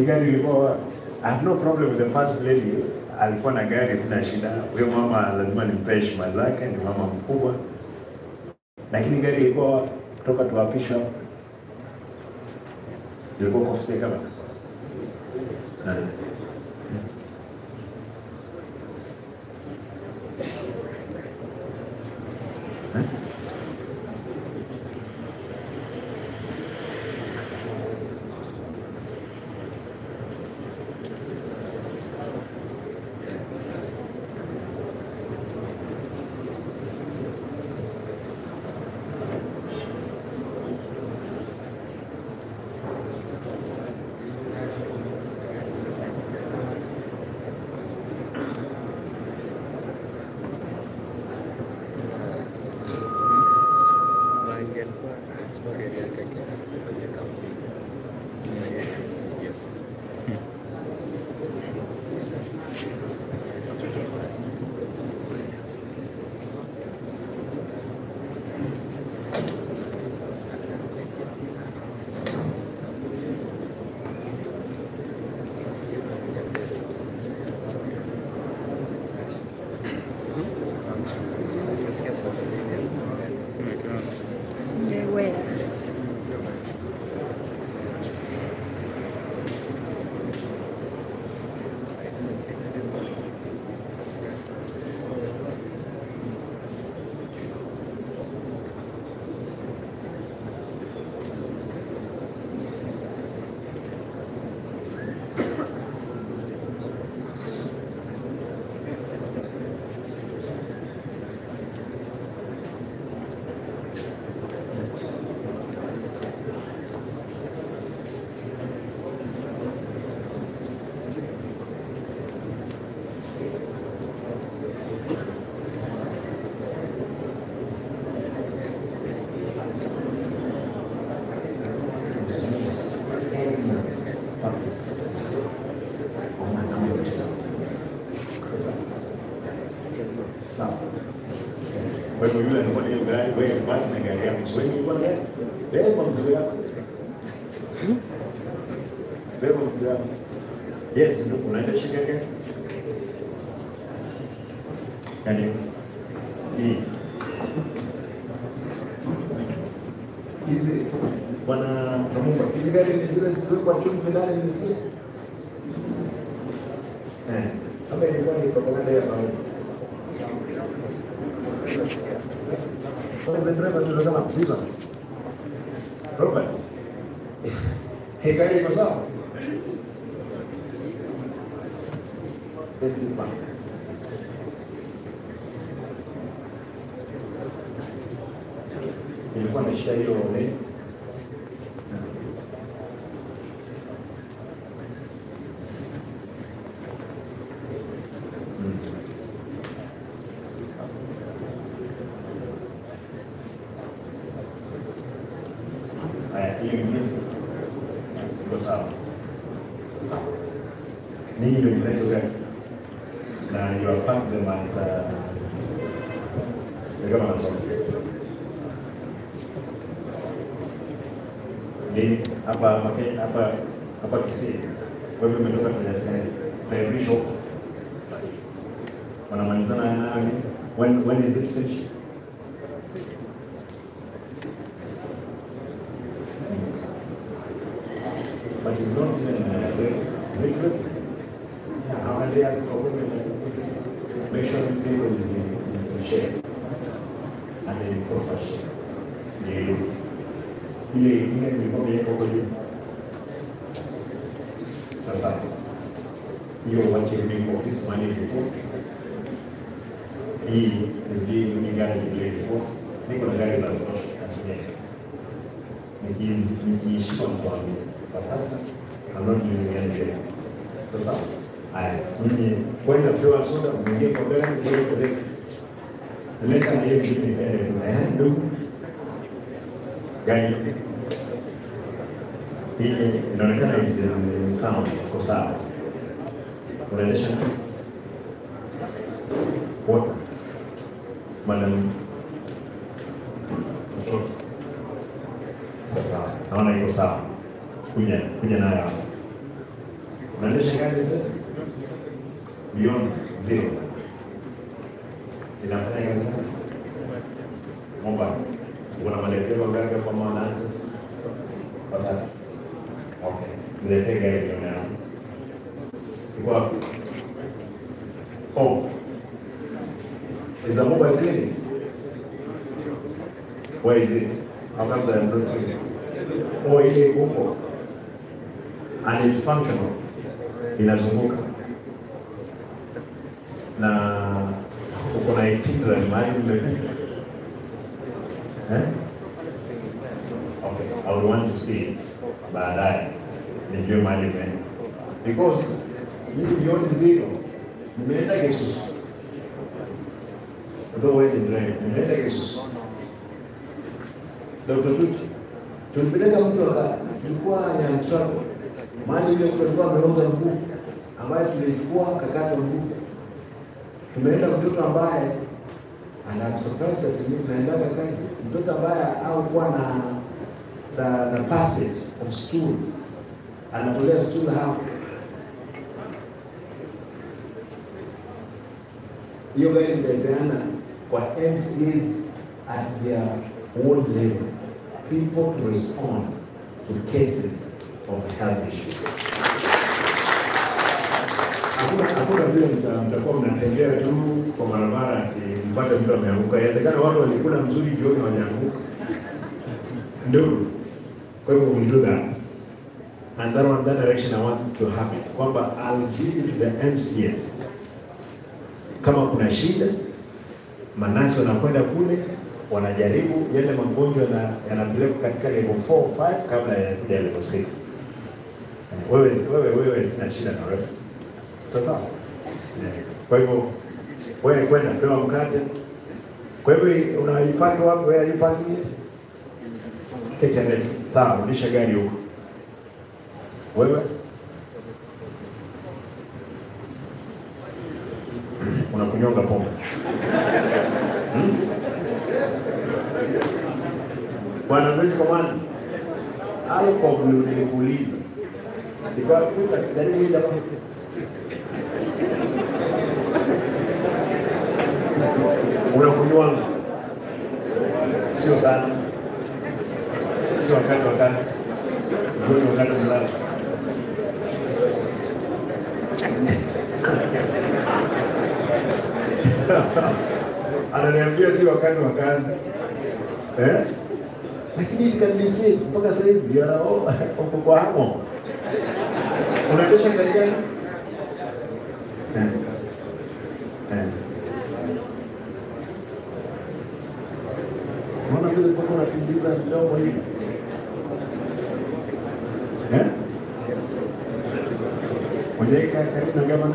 gari ilikuwa. I have no problem with the first lady. Alikuwa na gari, sina shida. Huyo mama lazima nimpe heshima zake, ni mama mkubwa. Lakini gari ilikuwa kutoka tuapishwa. Ilikuwa kwa ofisi kama. Kwa hivyo yule alikuwa na hiyo gari, wewe baki na gari yako. Wewe ulikuwa na gari? Beba mzigo yako. Beba mzigo yako. Yes, ndio unaenda shika gari. Yaani hii hizi bwana Kamumba, hizi gari ni zile zilikuwa chumvi ndani nisikie. Kama ilikuwa ni propaganda ya kawaida. Kwa driver tunasema viva. Robert. Hii gari iko sawa? This is fine. Nilikuwa na shida hiyo nini? Haya, hiyo ingine iko sawa. Sasa ninyi ndio mnazo gari na you are parked them at the governor's office. Ni hapa hapa hapa Kisii. Wewe umetoka kwenye tayari huko. Wanamalizana nani? When is it finished? But it's not even secret. How many years ago make sure the table is in shape and in proper shape. Ndio. Ile ingine nilikuwa nimeweka huko juu. Sasa hiyo wache rudi kwa ofisi mali ilikuwa. Hii ndio ni gari ile ilikuwa. Niko na gari za kutosha. Nikiishika mkwambia. Kwa sasa I'm not doing anything. Sasa haya, mimi kwenda kupewa soda, mwingie kwa gari, mwingie kwa gari. Leta na hiyo kitu nipende kuna ndugu. Gari hii inaonekana is in sound, iko sawa. Unaendesha water. Madam mtoto. Sasa naona iko sawa. Kuja nayo hapo. Unaendesha gari tena? Beyond zero. Inafanya kazi gani? Mobile. Una madereva gari kama nasi? Watatu. Okay. Niletee gari nione hapo. Iko wapi? Oh. Is a mobile clinic? Where is it? How come I am not seeing it? Oh, ile iko huko. And it's functional. Inazunguka. Na uko na itinerary mahali mmefika. Eh? Okay, I would want to see it baadaye. Nijue mahali mmeenda. Because hii beyond zero, nimeenda Kisusu. Although wewe ni driver, nimeenda Kisusu. Dr. Tuti, tulipeleka mtu tulikuwa na trouble. Mahali ile mtu alikuwa ameoza mguu, ambaye tulichukua kakata mguu. Tumeenda mtoto ambaye and I'm surprised that you tunaendaga kazi, mtoto ambaye hakuwa na the passage of stool, anatolea stool hapo. Hiyo gari nitaipeana kwa MCAs at their ward level, people to respond to cases of health issues. Hakuna vile mtakuwa mnatembea tu kwa barabara ati mpate mtu ameanguka. Inawezekana watu walikula mzuri jioni hawajaanguka. Ndio. Kwa hivyo we do that. And that one, that direction I want to have it. Kwamba I'll give it to the MCS. Kama kuna shida, manasi wanakwenda kule, wanajaribu yale magonjwa yanapelekwa katika level 4 5 kabla ya kuja level 6. Wewe sina shida na wewe. Sasa kwa hivyo wewe kwenda pewa mkate. Kwa hivyo unaipaki wapi? Where are you parking it? KTNet. Sawa, rudisha gari huko. Wewe unakunyonga pombe. Bwana Mwezi Komanda, alcohol nilikuuliza. Nikakuta jaribu hili hapa. Unakunywa sio sana, sio wakati wa kazi, ndio wakati wa kulala. Ananiambia si wakati wa kazi eh? Lakini it can be said mpaka saa hizi uko kwa hamo. Unaendesha gari gani? Mbona vile mpaka unakimbiza mdomo hivi? Eh? Unaweka karibu na gavana?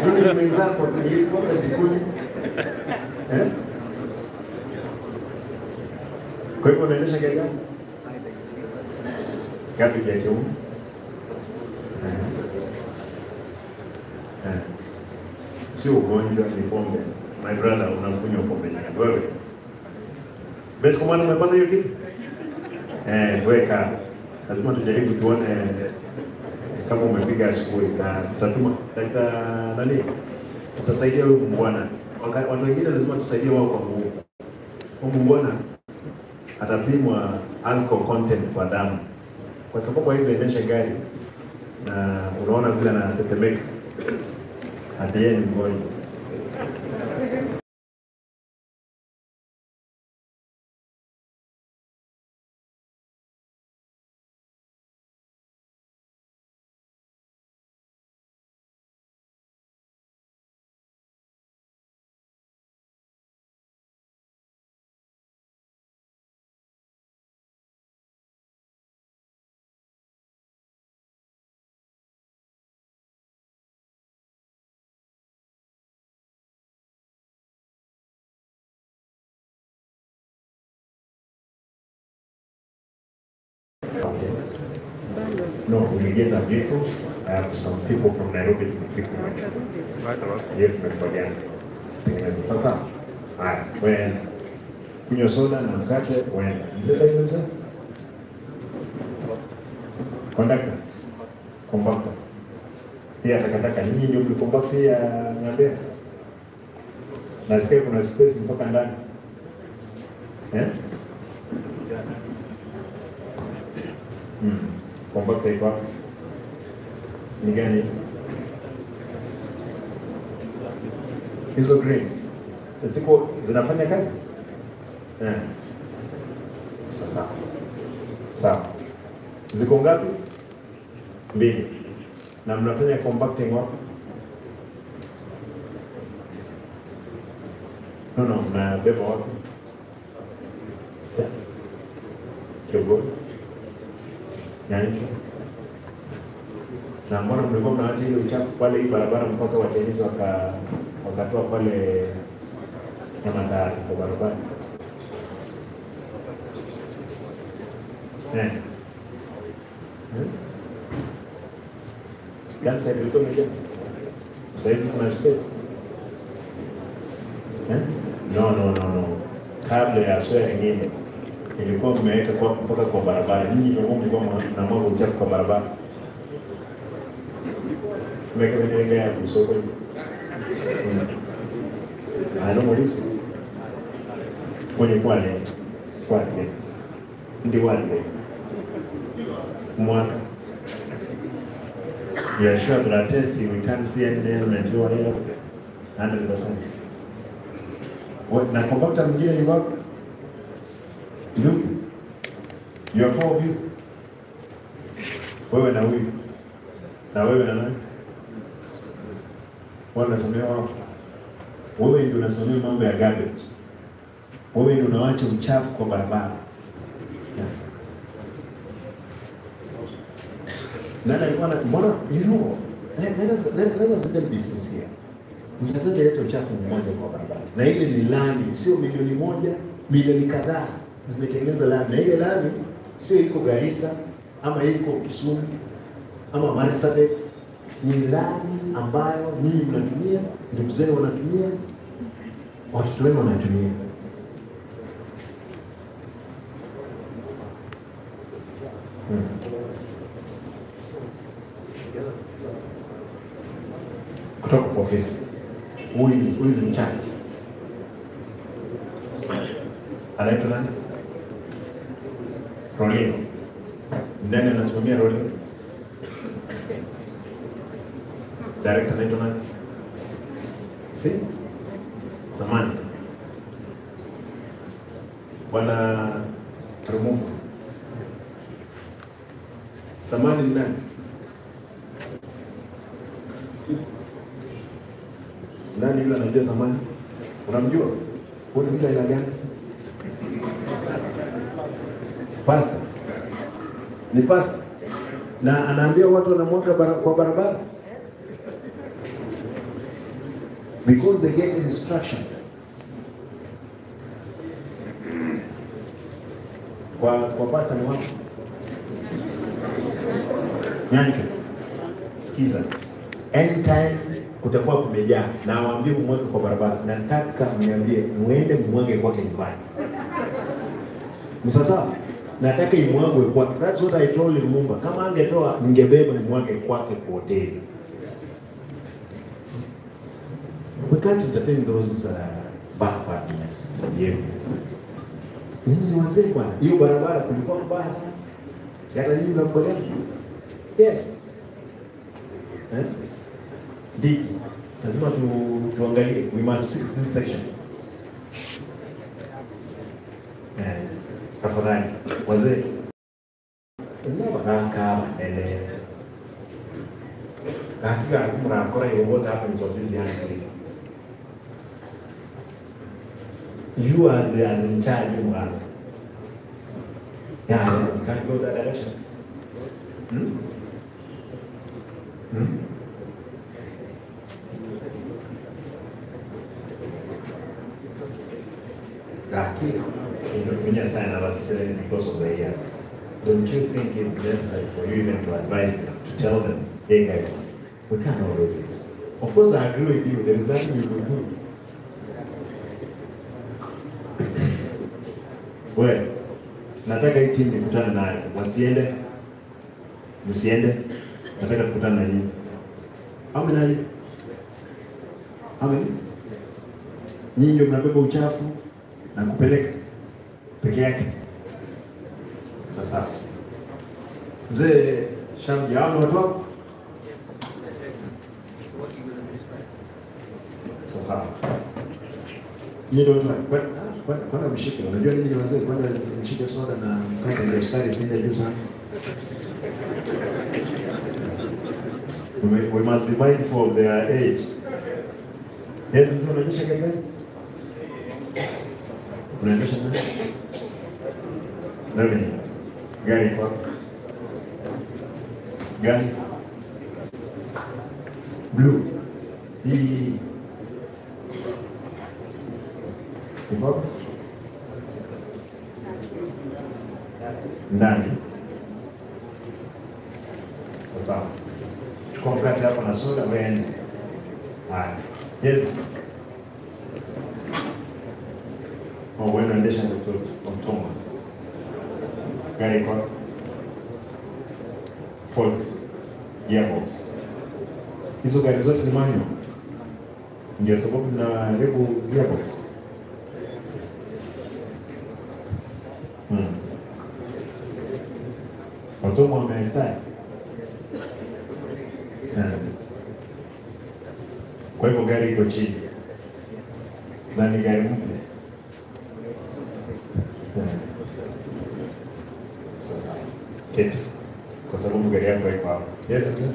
Mimi mwenzako nilikuwa sikuni. Eh? Kwa hivyo unaendesha gari gani? Gari ya kiume. Sio ugonjwa, ni pombe. My brother, unakunywa pombe nyingi. Wewe. Basi kwa maana umepata hiyo kitu? Weka. Lazima tujaribu tuone kama umepiga asubuhi na tutatuma nani? Tutasaidia huyu mbwana. Watu wengine lazima tusaidie wao kwa nguvu. Huyu mbwana atapimwa alcohol content kwa damu. Kwa sababu hizi endesha gari na unaona vile anatetemeka. Hadi yeye ni mgonjwa. Okay. No, we get a vehicle. I have some people from Nairobi to pick me up. Yes, tumekubaliana. Sasa, haya, wewe kunywa soda na mkate, wewe. Mzee kazi mzee? Conductor. Conductor. Pia takataka nyinyi ndio mlikomba pia Nyambea. Nasikia kuna space mpaka ndani. Eh? Conductor iko wapi? Ni gani? Hizo green ziko zinafanya kazi? Sasa. Sawa. Ziko ngapi? 2. Na mnafanya compacting wapi? No, mnabeba wapi? Kiogo. Nyancho. Na mbona mlikuwa mnaacha ile uchafu pale hii barabara mpaka watengenezi wakatoa pale na matari kwa barabara? Gamsa ilikuwa imejaa. Sasa hizi kuna space. No. Kabla ya swea nyingine ilikuwa mmeweka kwa mpaka kwa barabara. Nyinyi ndio mlikuwa mnamwaga uchafu kwa barabara. Mmeweka vile ya kusoko hivi. Ano polisi. Kwenye kwale. Kwale. Ndi wale. Mwaka. We are sure that test we can't see any element here. 100%. What na compactor mwingine ni wapi? You. You are four of you. Wewe na huyu. Na wewe na nani? Wewe unasimamia wapi? Wewe ndio unasimamia mambo ya garbage. Wewe ndio unaacha uchafu kwa barabara. Nani alikuwa na mbona, you know, let us be sincere. Mtazaji leta uchafu mmoja kwa barabara. Na ile ni lami, sio milioni moja, milioni kadhaa zimetengeneza lami. Na ile lami sio iko Garissa ama iko Kisumu ama Marsabit, ni lami ambayo ninyi mnatumia, ndugu zenu wanatumia, watoto wenu wanatumia. Kutoka kwa ofisi. Who is in charge? Anaitwa nani? Rolino. Nani anasimamia Rolino? Director anaitwa nani? Si? Samani. Bwana Rumungu. Samani ni nani? Nani yule anajua Samani? Unamjua? Huyu ni mtu aina gani? Pasta. Ni pasta. Na anaambia watu wanamwaga kwa barabara. Because they get instructions. Kwa pasta ni wapi? Nyanke. Sikiza. Anytime kutakuwa kumejaa na waambie mwage kwa barabara, nataka mniambie muende mwage kwake nyumbani. Ni sawa? Nataka imwagwe kwake. That's what I told Lumumba. Kama angetoa ningebeba nimwage kwake kwa hoteli. We can't entertain those backwardness yetu. Nyinyi ni wazee bwana. Hiyo barabara kulikuwa mbaya sana. Si hata nyinyi mnakubaliana? Yes. Eh? Diki. Lazima tuangalie. We must fix this section. Eh, tafadhali wazee. Baraka ele. Hakika murakora hiyo what happens of this young lady. You as in charge, you are. Yeah, you can't go that direction. Hmm? Hmm? Lakini because of the years. Don't you think it's necessary for you even to advise them, to tell them, hey guys, we cannot do this. Of course I agree with you, there is nothing you could do. Well, nataka hii team nikutane nayo. Wasiende, msiende, nataka kukutana na nyinyi. How many are you? How many? Nyinyi ndio mnabeba uchafu na kupeleka peke yake. Sasa mzee Shamji, hao watu wako? Sasa nyinyi ndio kwanza mshike, unajua nini wazee, kwanza mshike soda na mkate ndio sukari isiende juu sana. We must be mindful of their age. Yes, mtu anaendesha gari gani? Unaendesha nani? Nani? Gari kwa? Gari? Blue. Hii iko ndani. Sasa chukua mkate hapa na soda wewe. Haya. Yes. Oh, wewe unaendesha mtoto wa mtoma. Gari kwa fault gearbox. Hizo gari zote ni manual. Ndio sababu zinaharibu gearbox. Watumwa wamehitaji. Kwa hivyo gari iko chini na ni gari mpya. Sasa keti, kwa sababu gari yako iko hapo. Yes, sir.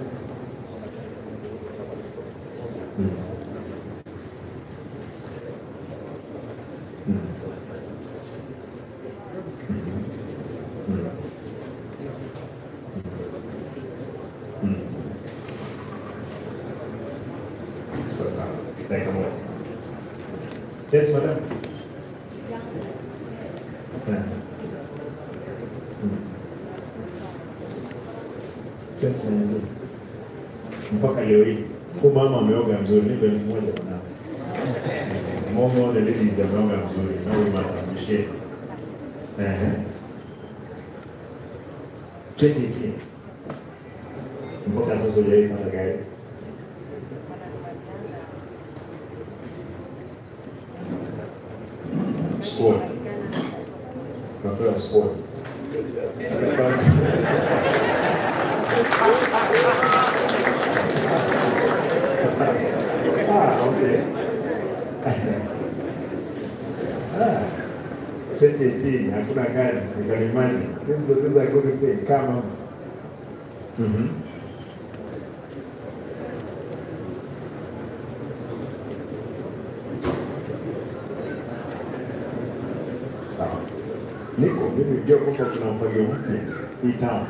Mm. Mm. Mm. Mm. Sasa, dakika moja. Yes, madam. Yeah. Mm. 2019. Mpaka leo hii. Huyu mama ameoga mzuri, nipe 1000 bwana. Mama, the ladies ameoga mzuri. Now we must appreciate. 2018. Mpaka sasa hujaipata gari. Squad. Napewa squad. Ah, okay. Ah, 2018, hakuna kazi, you can imagine. This is a good thing. Come on. Sawa. Niko, mimi ndio kwamba tuna mfagio mpya hii town.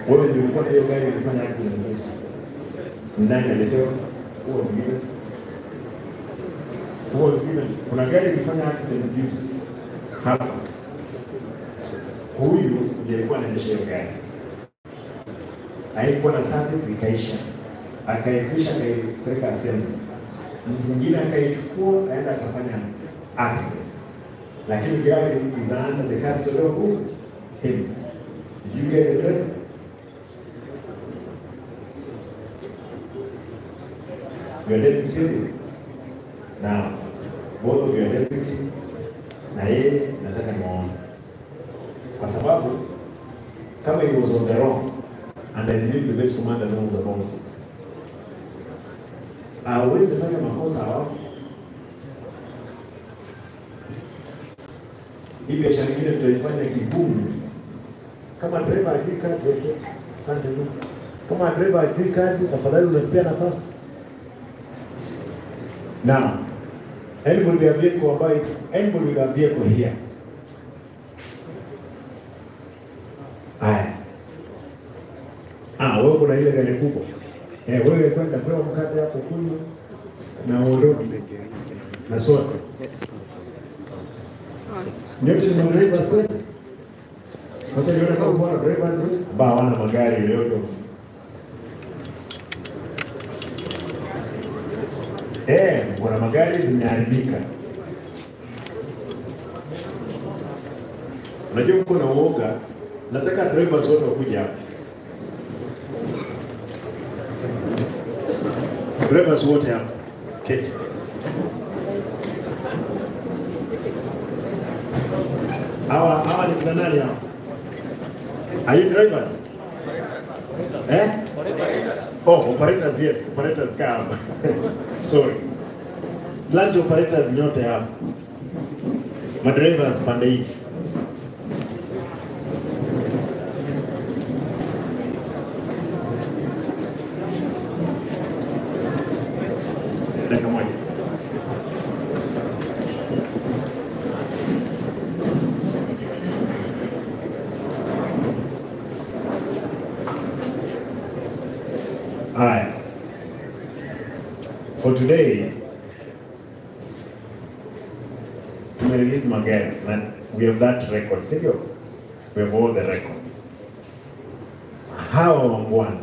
Wewe ndio ulikuwa hiyo gari ilifanya accident juzi. Nani alipewa? Who was given? Who was given? Kuna gari ilifanya accident juzi hapa. Huyu ndiye alikuwa anaendesha hiyo gari. Haikuwa na service ikaisha. Akaikisha akaipeleka assembly. Mwingine akaichukua akaenda akafanya accident. Lakini gari is under the custody of him. Did you get the driver? Your deputy. Now, both of your deputy na yeye nataka niwaone. Kwa sababu kama he was on the wrong and I believe the best commander knows about it. Hawezi fanya makosa hapo. Hii biashara nyingine tutaifanya kigumu. Kama driver hajui kazi yake, asante ndugu. Kama driver hajui kazi, tafadhali unampea nafasi. Now, anybody with a vehicle ambaye, anybody with a vehicle here. Haya. Ah, wewe kuna ile gari kubwa. Wewe kwenda pewa mkate hapo kunywa na uondoke. Na sote. Nyote ni drivers. Wacha nione kama bwana drivers ambao hawana magari yoyote. Kuna magari zimeharibika. Unajua mko na uoga, nataka drivers wote wakuje hapa. Drivers wote hapa. Keti. Hawa ni kina nani hao? Are you drivers? Eh? Oh, operators, yes. Operators come. Sorry. Plant operators nyote hapa. Madrivers pande hii. Dakika moja. Haya. For today, we release magari and we have that record. Sivyo? We have all the record. Hawa wangwana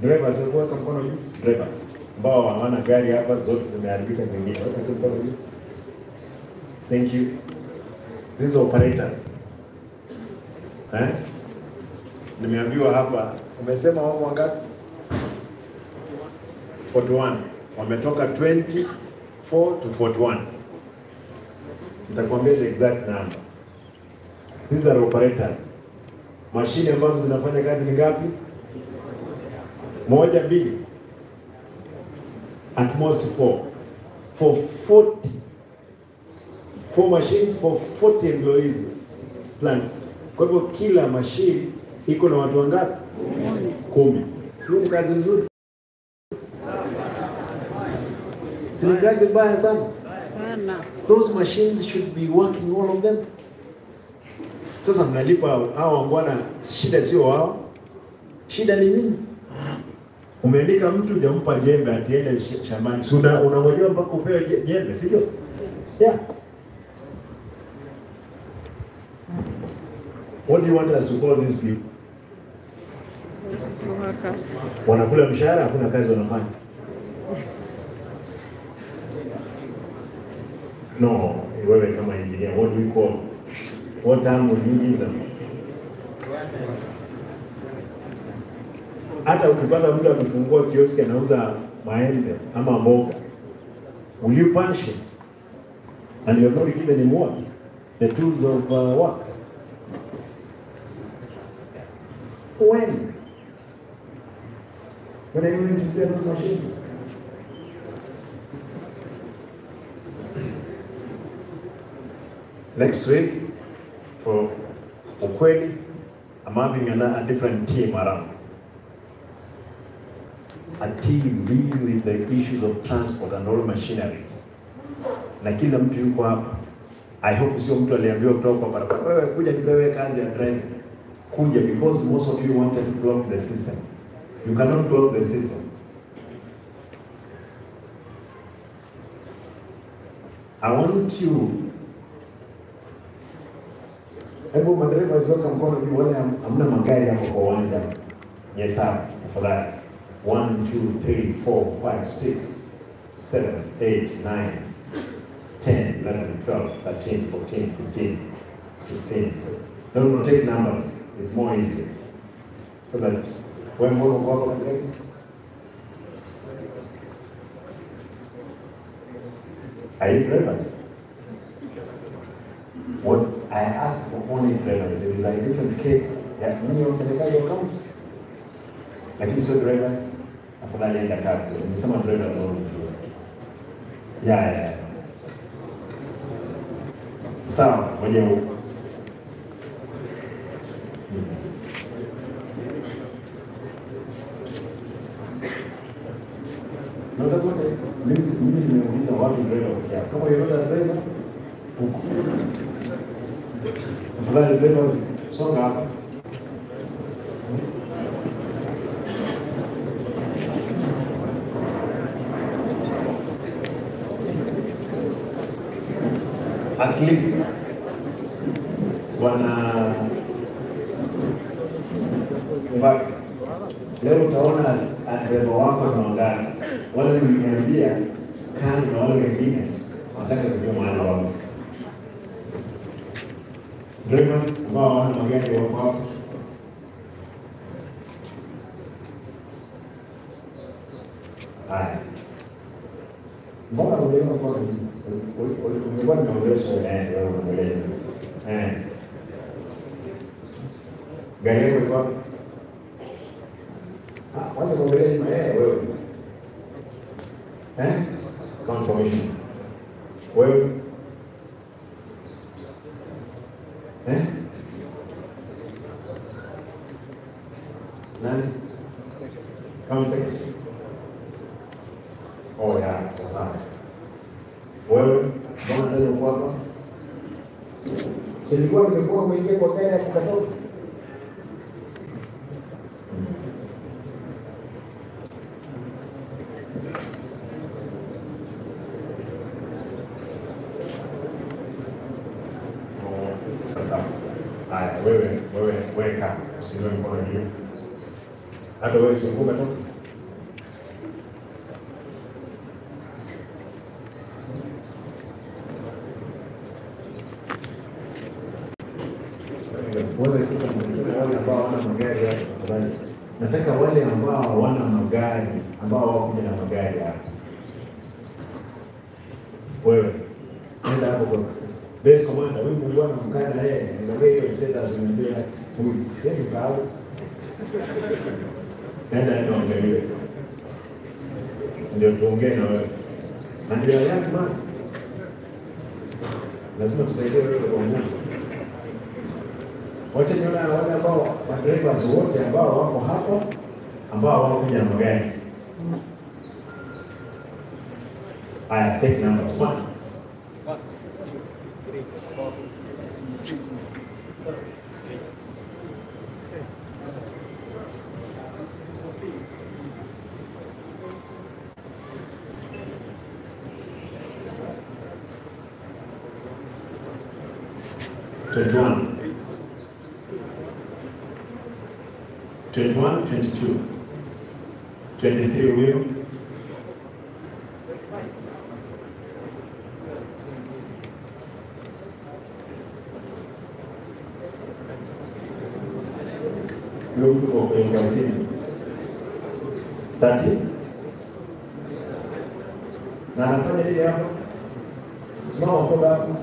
drivers, weka mkono juu. Drivers ambao hawana gari hapa, zote zimeharibika zingine, weka mkono juu. Thank you. These are operators. Nimeambiwa hapa, umesema wako wangapi? 41. Wametoka 24 to 41. Nitakwambia the exact number. These are operators. Mashine ambazo zinafanya kazi ni ngapi? 1, 2. At most 4. For 40. 4 machines for 40 employees. Plant. Kwa hivyo kila mashine iko na watu wangapi? 10. Si ni kazi nzuri? Si ni kazi mbaya sana? Sana. Those machines should be working, all of them. Sasa mnalipa hao wangwana, shida sio wao, shida ni nini? Umeandika mtu hujampa jembe atiende shambani, si unangojea mpaka upewe jembe, sio? Yeah. What do you want us to call these people? Wanakula mshahara, hakuna kazi wanafanya. No, wewe kama engineer, what do you call? What term would you give them? Hata ukipata mtu amefungua kioski anauza maembe ama mboga, will you punish him? And you have not given him what? The tools of work. When? When are you going to get those machines? Next week, for ukweli, I'm having a different team around. A team dealing with the issues of transport and all machineries. Na kila mtu yuko hapa. I hope sio mtu aliambiwa kutoka kwa barabara, wewe kuja nipewe kazi ya driving. Kuja, because most of you wanted to block the system. You cannot block the system. I want you. Hebu madereva weka mkono juu wale hamna magari hapo kwa uwanja. Yes sir, tafadhali. 1 2 3 4 5 6 7 8 9 10 11 12 13 14 15 16. No, no, take numbers. It's more easy. So that when we go up, are you drivers? What I ask for only drivers, it is a different case. Yeah, many of the guys come. Lakini sio drivers, afadhali enda kazi. Nimesema drivers only. Yeah, yeah. Sawa, ngoja huko. No, that's what mimi nimeuliza wapi driver ukiwa. Kama you're not a driver, huko. Afadhali drivers songa hapa. At least wana mbaki. Leo utaona dereva wako ni wangapi. Wale niliniambia kando na wale wengine wanataka kujua maana wao. Drivers ambao hawana magari wako hapo. Haya. Mbona uliona kwa ulikuwa unaongelesha wewe unaongelesha. Gari yako iko wapi? Ah, wacha kuongelesha wewe. Confirmation. Wewe? Nani? Kama secretary. Oh yeah, sasa. Wewe, mbona ndio uko hapa? Silikuwa nimekuwa mwingie kwa gari ya kukatoka. Sasa. Haya, wewe weka usiwe mkono juu. Hata wewe zunguka tu. Wewe sasa mnasema wale ambao hawana magari hapa tafadhali. Nataka wale ambao hawana magari, ambao hawakuja na magari hapa. Wewe nenda hapo kwa base commander, wewe mbona mkana na yeye, angalia hiyo status unaniambia huyu. Siwezi sahau. Nenda nenda angalie. Ndio tuongee na wewe. Na ndio yake man. Lazima tusaidie wewe kwa nguvu. Wacha nione wale ambao madrivers wote ambao wako hapo ambao hawakuja na magari. Haya, take number 1. 1, 2, 3, 4, 6, 7. 21. 21, 22. 23 huyo. Huyo mtu kwa kwenye simu. 30. Na anafanya nini hapo? Simama kwa hapo.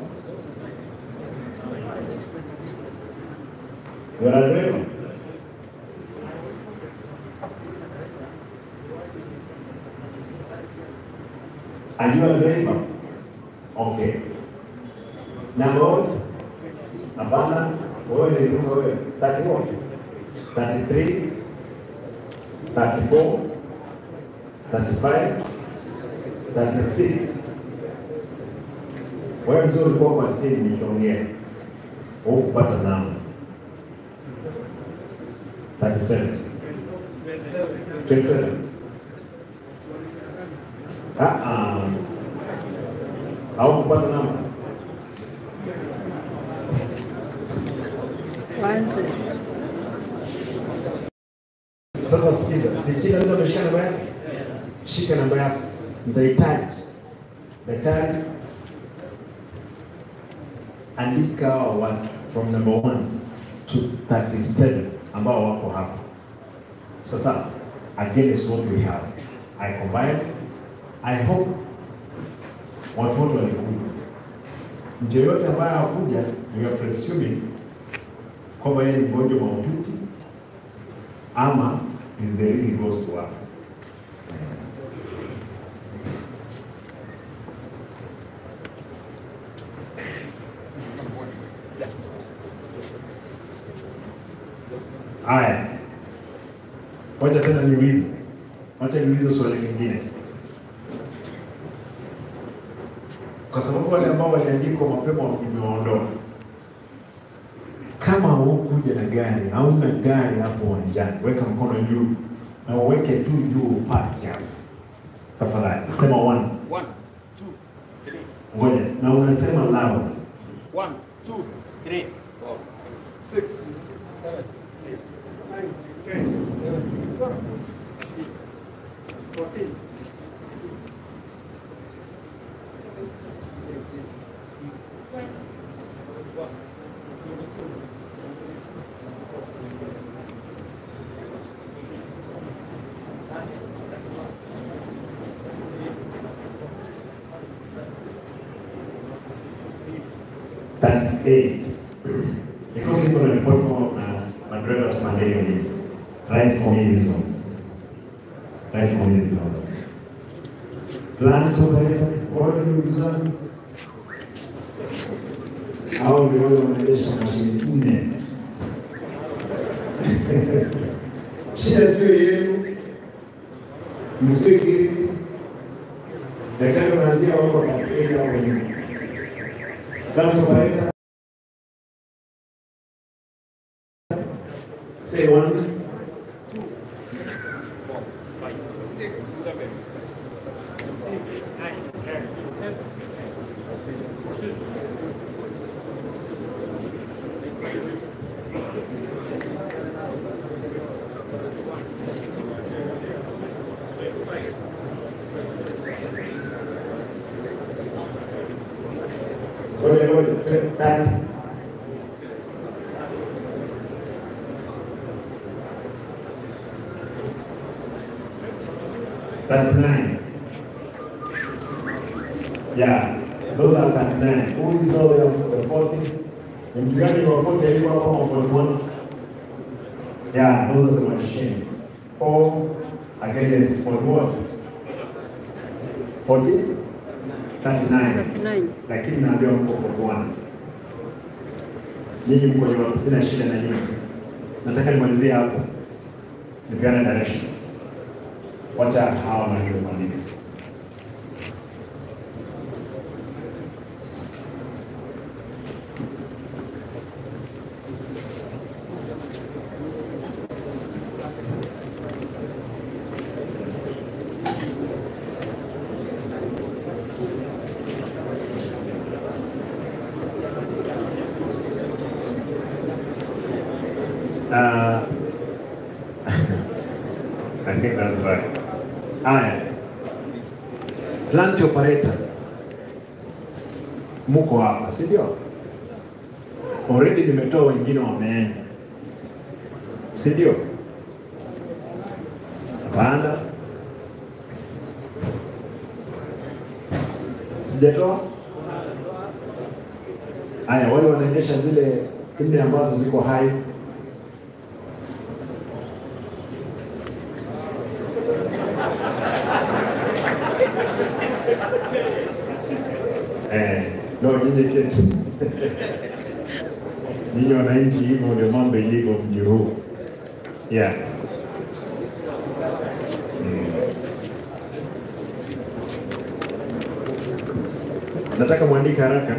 You are a driver? Are you a driver? Okay. Number one? Hapana, wewe ni wewe. 31, 33, 34, 35, 36. Wewe mzuri kwa simu nikiongea. Hukupata namba. 37. 27. Hukupata namba. Kwanza. Sasa sikiza, si kila mtu ameshika namba yake? Shika namba yako. Nitahitaji. Daktari, andika watu from number 1 to 37 ambao wako hapa. Sasa against what we have, I combine. I hope watu wote walikuja. Mtu yeyote ambaye hakuja, we are presuming kwamba yeye ni mgonjwa mahututi ama is the really goes to work. Haya, wacha tena niulize, wacha niulize swali lingine, kwa sababu wale ambao waliandikwa mapema nimewaondoa. Kama hukuja na gari, hauna gari hapo uwanjani, weka mkono juu na uweke tu juu upaki hapo. Tafadhali, sema 1. 1, 2, 3. Ngoja, na unasema loud. 1, 2, 3, 4, 6, 7, 8, 9, 10, 11, 12, 13, 14. 38. Because iko na report na madrivers pande hiyo ni right for me reasons. Right for me reasons. Plant operator, what do you design? Hao ndio wale wanaendesha mashine 4. Shida sio yenu, msikilize. Daktari wanaanzia wako katika hapo nyuma. Plant operator, say 1, 2, 4, 5, 6, 7, 8, 9, 10, 11, 14. Ngoja, 30. 39. Yeah, those are 39. Who is all the 40? And you got your 40, 41. Yeah, those are the machines. 4 against 41. 40? 39. 39. Lakini naambiwa mko 41. Nyinyi mko nyuma, sina shida na nyinyi. Nataka nimalizie hapo. Nipeane direction. Wacha hawa wamalize kuandika. I think that's right. Aya. Plant operators. Muko hapa, si ndio? Already nimetoa wengine wameenda. Si ndio? Hapana. Sijatoa? Aya, wale wanaendesha zile nne ambazo ziko hai. No, nyinyi keti. Nyinyi wananchi, hivyo ndio mambo ilivyo mji huu. Yeah. Nataka muandike haraka.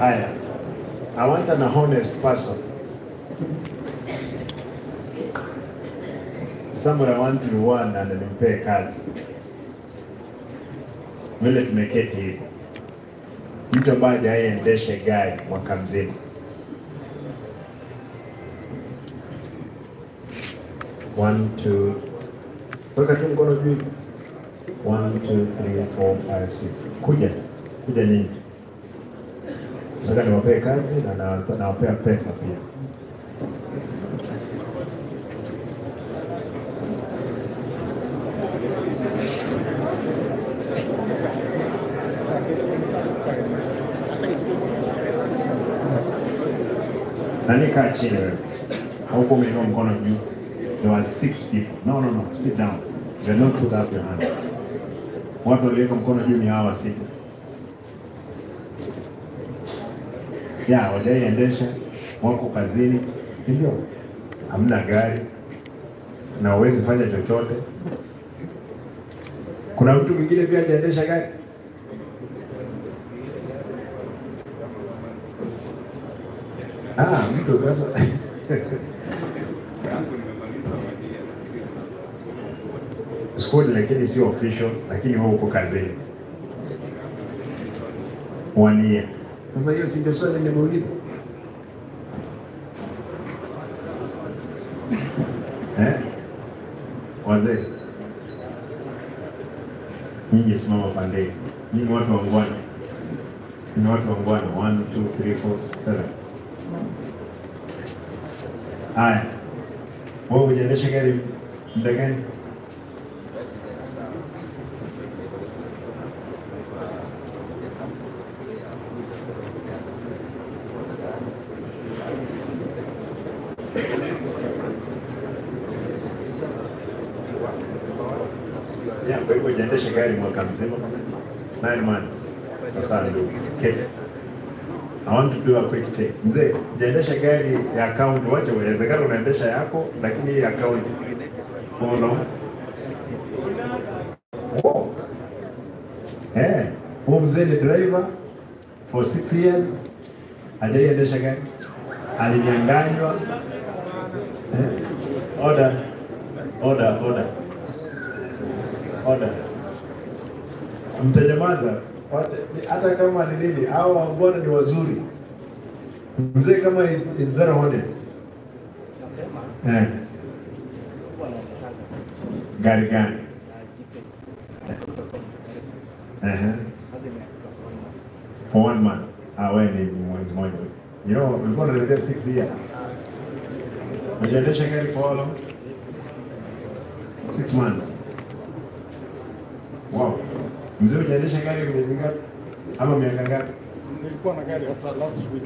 Haya, I want an honest person. Somebody I want to reward and nimpe kazi. Vile tumeketi hivi. Mtu ambaye hajaendesha gari mwaka mzima. 1 2, weka tu mkono juu. 1 2 3 4 5 6. Kuja. Kuja nyingi. Nataka niwapee kazi na nawapea pesa pia. Nani kaa chini wewe? Hauko umeinua mkono juu. There were 6 people. No, no, no. Sit down. You don't put up your hand. Watu waliweka mkono juu ni hawa 6. Ya, wajaiendesha, wako kazini, si ndio? Hamna gari na huwezi fanya chochote. Kuna mtu mwingine pia hajaendesha gari? Ah, mtu sasa. School lakini sio official, lakini wewe uko kazini. 1 year. Sasa hiyo si ndio swali nimeuliza? Eh? Wazee. Nyinyi simama pande. Nyinyi watu wa ngwana. Ni watu wa ngwana. 1 2 3 4 7. Haya. Wewe unaendesha gari muda gani? Yeah, kwa hivyo hujaendesha gari mwaka mzima, 9 months. Sasa ndio keti. I want to do a quick check. Mzee, hujaendesha gari ya account, wacha uwezekana unaendesha yako, lakini hii account follow. Oh. Eh, huyo mzee ni driver for 6 years. Hajaiendesha gari. Alinyang'anywa. Eh? Order. Order, order. Order. Mtanyamaza hata kama ni nini, hao mbona ni wazuri. Mzee kama is very honest. Nasema gari gani? For 1 month. Ah, wewe ni mwezi mmoja. You know, ulikuwa unaniambia 6 years. Unaendesha gari for how long? 6 months. Wow. Mzee unaendesha gari miezi ngapi? Ama miaka ngapi? Nilikuwa na gari hata last week.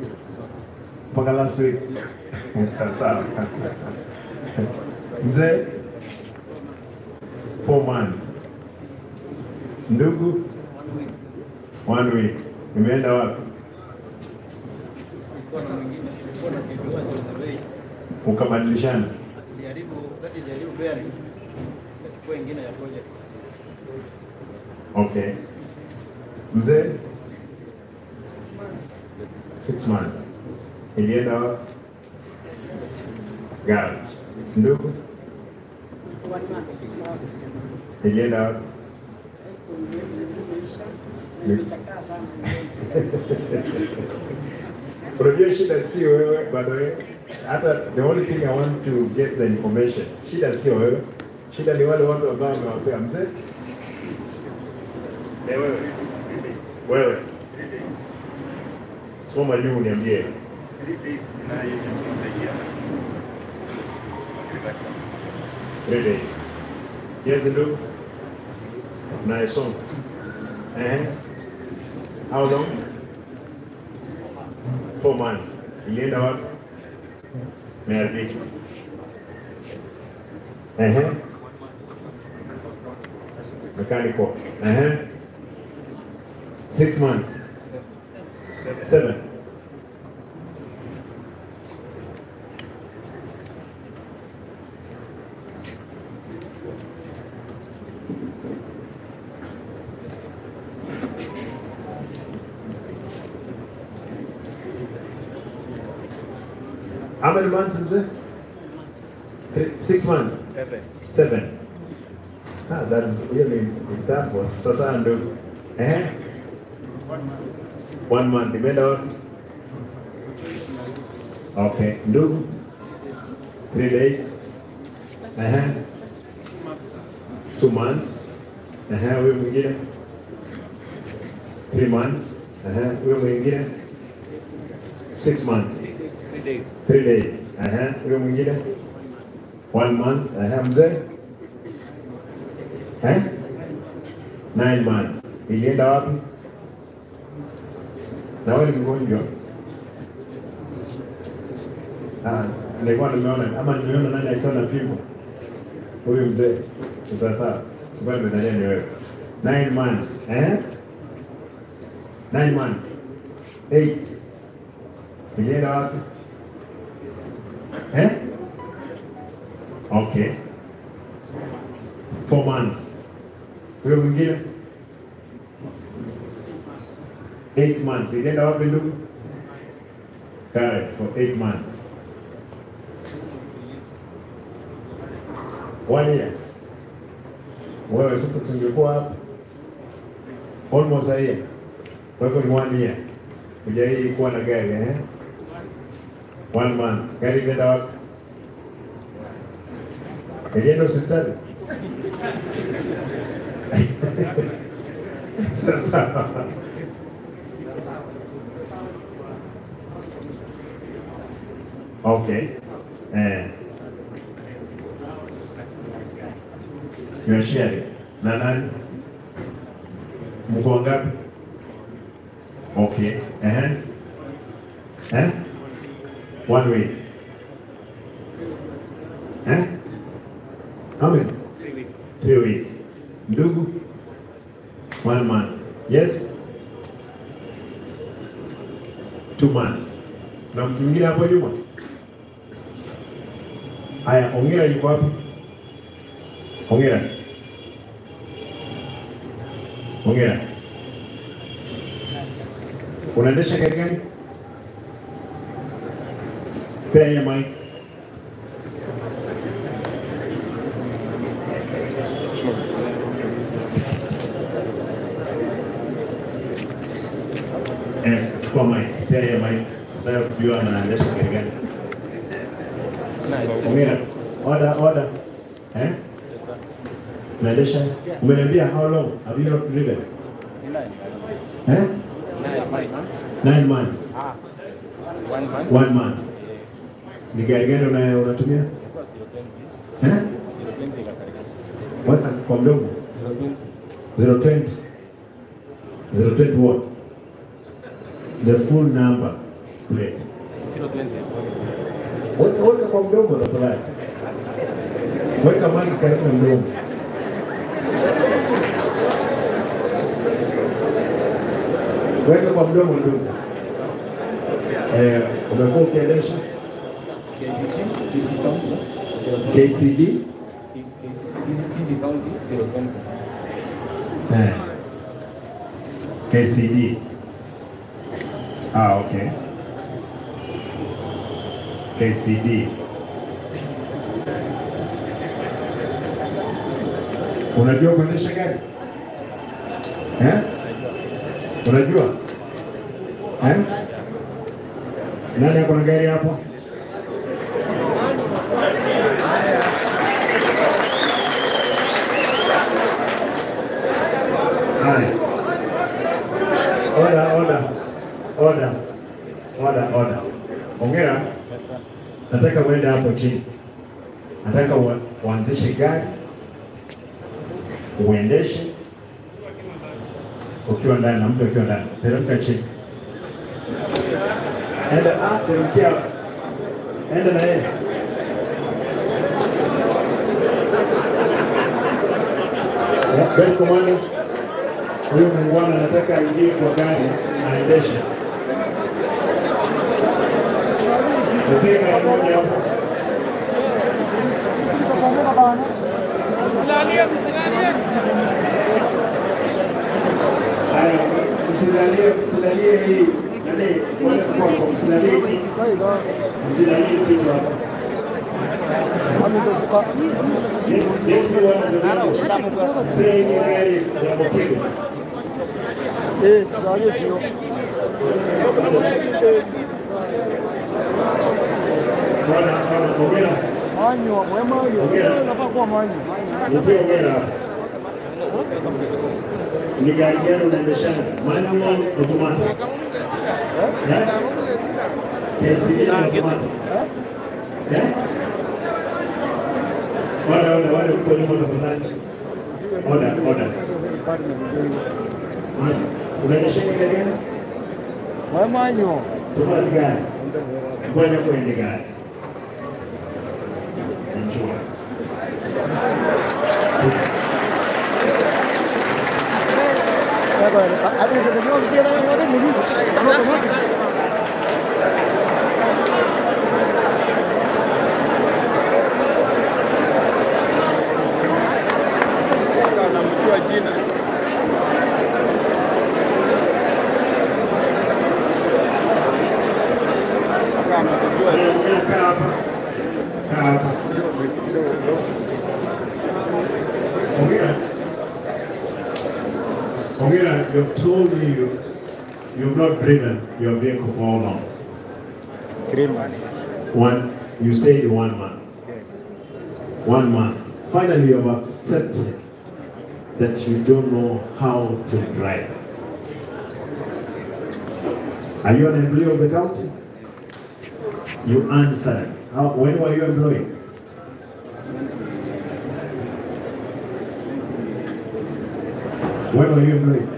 Mpaka last week. Sawa sawa. Mzee 4 months. Ndugu 1 week. Imeenda wapi? Ukabadilishana. Nilijaribu bearing. Nikachukua nyingine ya project. Okay. Mzee 6 months. 6 months. Ilienda wapi? Garage. Ndugu 1 month. Ilienda wapi? Nimechakaa sana. Unajua shida sio wewe, by the way. Hata the only thing I want to get the information. Shida sio wewe. Shida ni wale watu ambao wamewapea mzee. Wewe. Wewe. Soma juu uniambie. 3 days. Yes, ndugu. Nice one. How long? 4 months. Ilienda wapi? Imeharibika. Mechanical. 6 months. 7. How many months, mzee? 6 months. 7. Ah, that's really tough. Sasa ndo. 1 month. Imeenda wapi? Okay. Ndugu? 3 days. 2 months. Huyo mwingine? 3 months. Huyo mwingine? 6 months. 3 days. 3 days. Huyo mwingine? 1 month. Mzee? 9 months. Ilienda wapi? Na wewe ni mgonjwa? Nilikuwa nimeona ama nimeona nani akiwa na fimbo? Huyu mzee. Sasa ngoja nimedhania ni wewe. 9 months. 9 months. 8. Ilienda wapi? Okay. 4 months. Huyo mwingine? 8 months. Ilienda wapi ndugu? Correct, for 8 months. 1 year. Wewe sasa tungekuwa hapa almost a year. Kwa hivyo ni 1 year. Hujawahi kuwa na gari 1 month. Gari ilienda wapi? Ilienda hospitali. Sasa okay. You are sharing. Na nani? Mko wangapi? Okay. 1 week. How many? 3 weeks. 3 weeks. Ndugu? 1 month. Yes? 2 months. Na mtu mwingine hapo nyuma? Haya, Ongera yuko wapi? Ongera. Ongera. Unaendesha gari gani? Pea ya mic. Chukua mic. Pia yeye mic. Nataka kujua anaendesha gari gani. Ongera. Order, order. Eh? Unaendesha? Umeniambia how long have you not driven? Eh? 9 months. 1 month. 1 month. Ni gari gani unatumia? Eh? Weka kwa mdomo. 020. 020 what? The full number plate. 020. Weka kwa mdomo tafadhali. Weka mic karibu na mdomo. Weka kwa mdomo ndugu. Umekuwa ukiendesha? KCD? KCD. Ah, okay. KCD. Unajua kuendesha gari? Eh? Unajua? Eh? Nani ako na gari hapo? Haya. Order, order. Order. Order, order. Ongera. Nataka uende hapo chini. Nataka uanzishe gari, uendeshe ukiwa ndani na mtu akiwa ndani. Teremka chini. Enda teremkia. Enda na yeye. Best commander. Huyu muungwana anataka aingie kwa gari aendeshe. Nitie gari moja hapo. Haya, msilalie hii. Nani? Msilalie. Msilalie kitu hapo. Ni gari gani unaendeshana? Manual, automatic? KCD automatic. Order, order, wale uko nyuma tafadhali. Order, order. Unaendesha gari gani? Manual. Automatic gari. Ngoja kuende gari. Njoo. Ongera, you've told me you've not driven your vehicle for how long? 3 months. One, you said 1 month. Yes. 1 month. Finally, you have accepted that you don't know how to drive. Are you an employee of the county? You answered. When were you employed? When were you employed?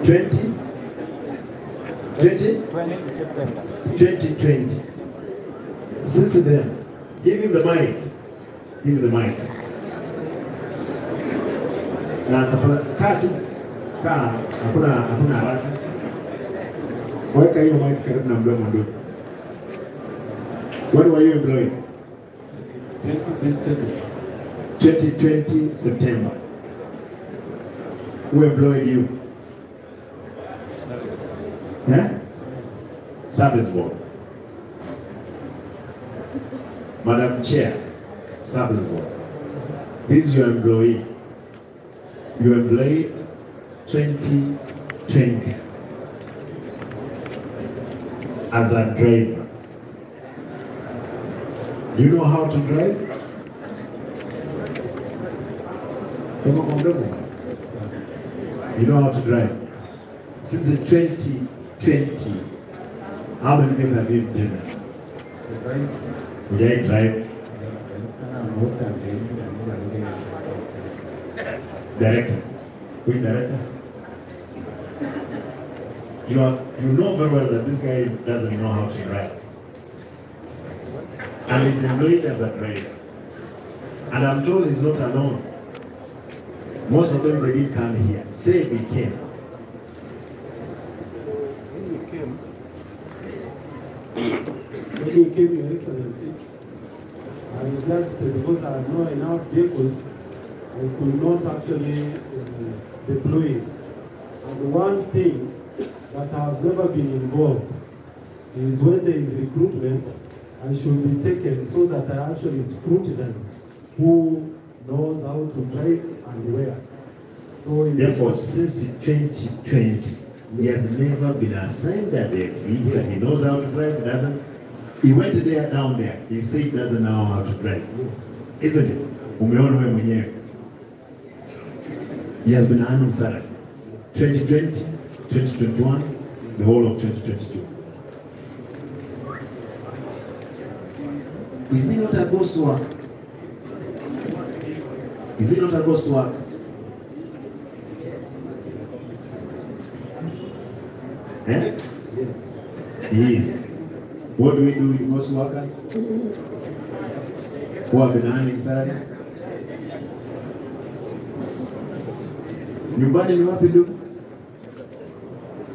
20? 20? 20 September. 2020. Since then, give him the mic. Give him the mic. Na tafadhali kaa tu. Kaa, hakuna haraka. Weka hiyo mic karibu na mdomo ndugu. When were you employed? 2020 September. Who employed you? Yeah? Service Board. Madam Chair, Service Board. This is your employee. You employed 2020. as a driver. Do you know how to drive? You know how to drive. Since 2020, how many people have you driven? Would I drive? Director. Which director? You know very well that this guy doesn't know how to drive. And he's employed as a driver. And I'm told he's not alone. Most of them, they didn't come here. Say we came. When you came, Your Excellency, I just, because I had not enough vehicles, I could not actually deploy it. And one thing that I have never been involved is when there is recruitment, I should be taken so that I actually scrutinize who knows how to drive and where. So therefore, since 2020, he has never been assigned that that he knows how to drive, doesn't. He went there, down there. He said he doesn't know how to drive. Yes. Isn't it? He has been earning salary. 2020, 2021, the whole of 2022. Is he not a ghost work? Is it not a ghost work? Eh? He is. What do we do with ghost workers who have been earning salary? Nyumbani ni wapi ndugu?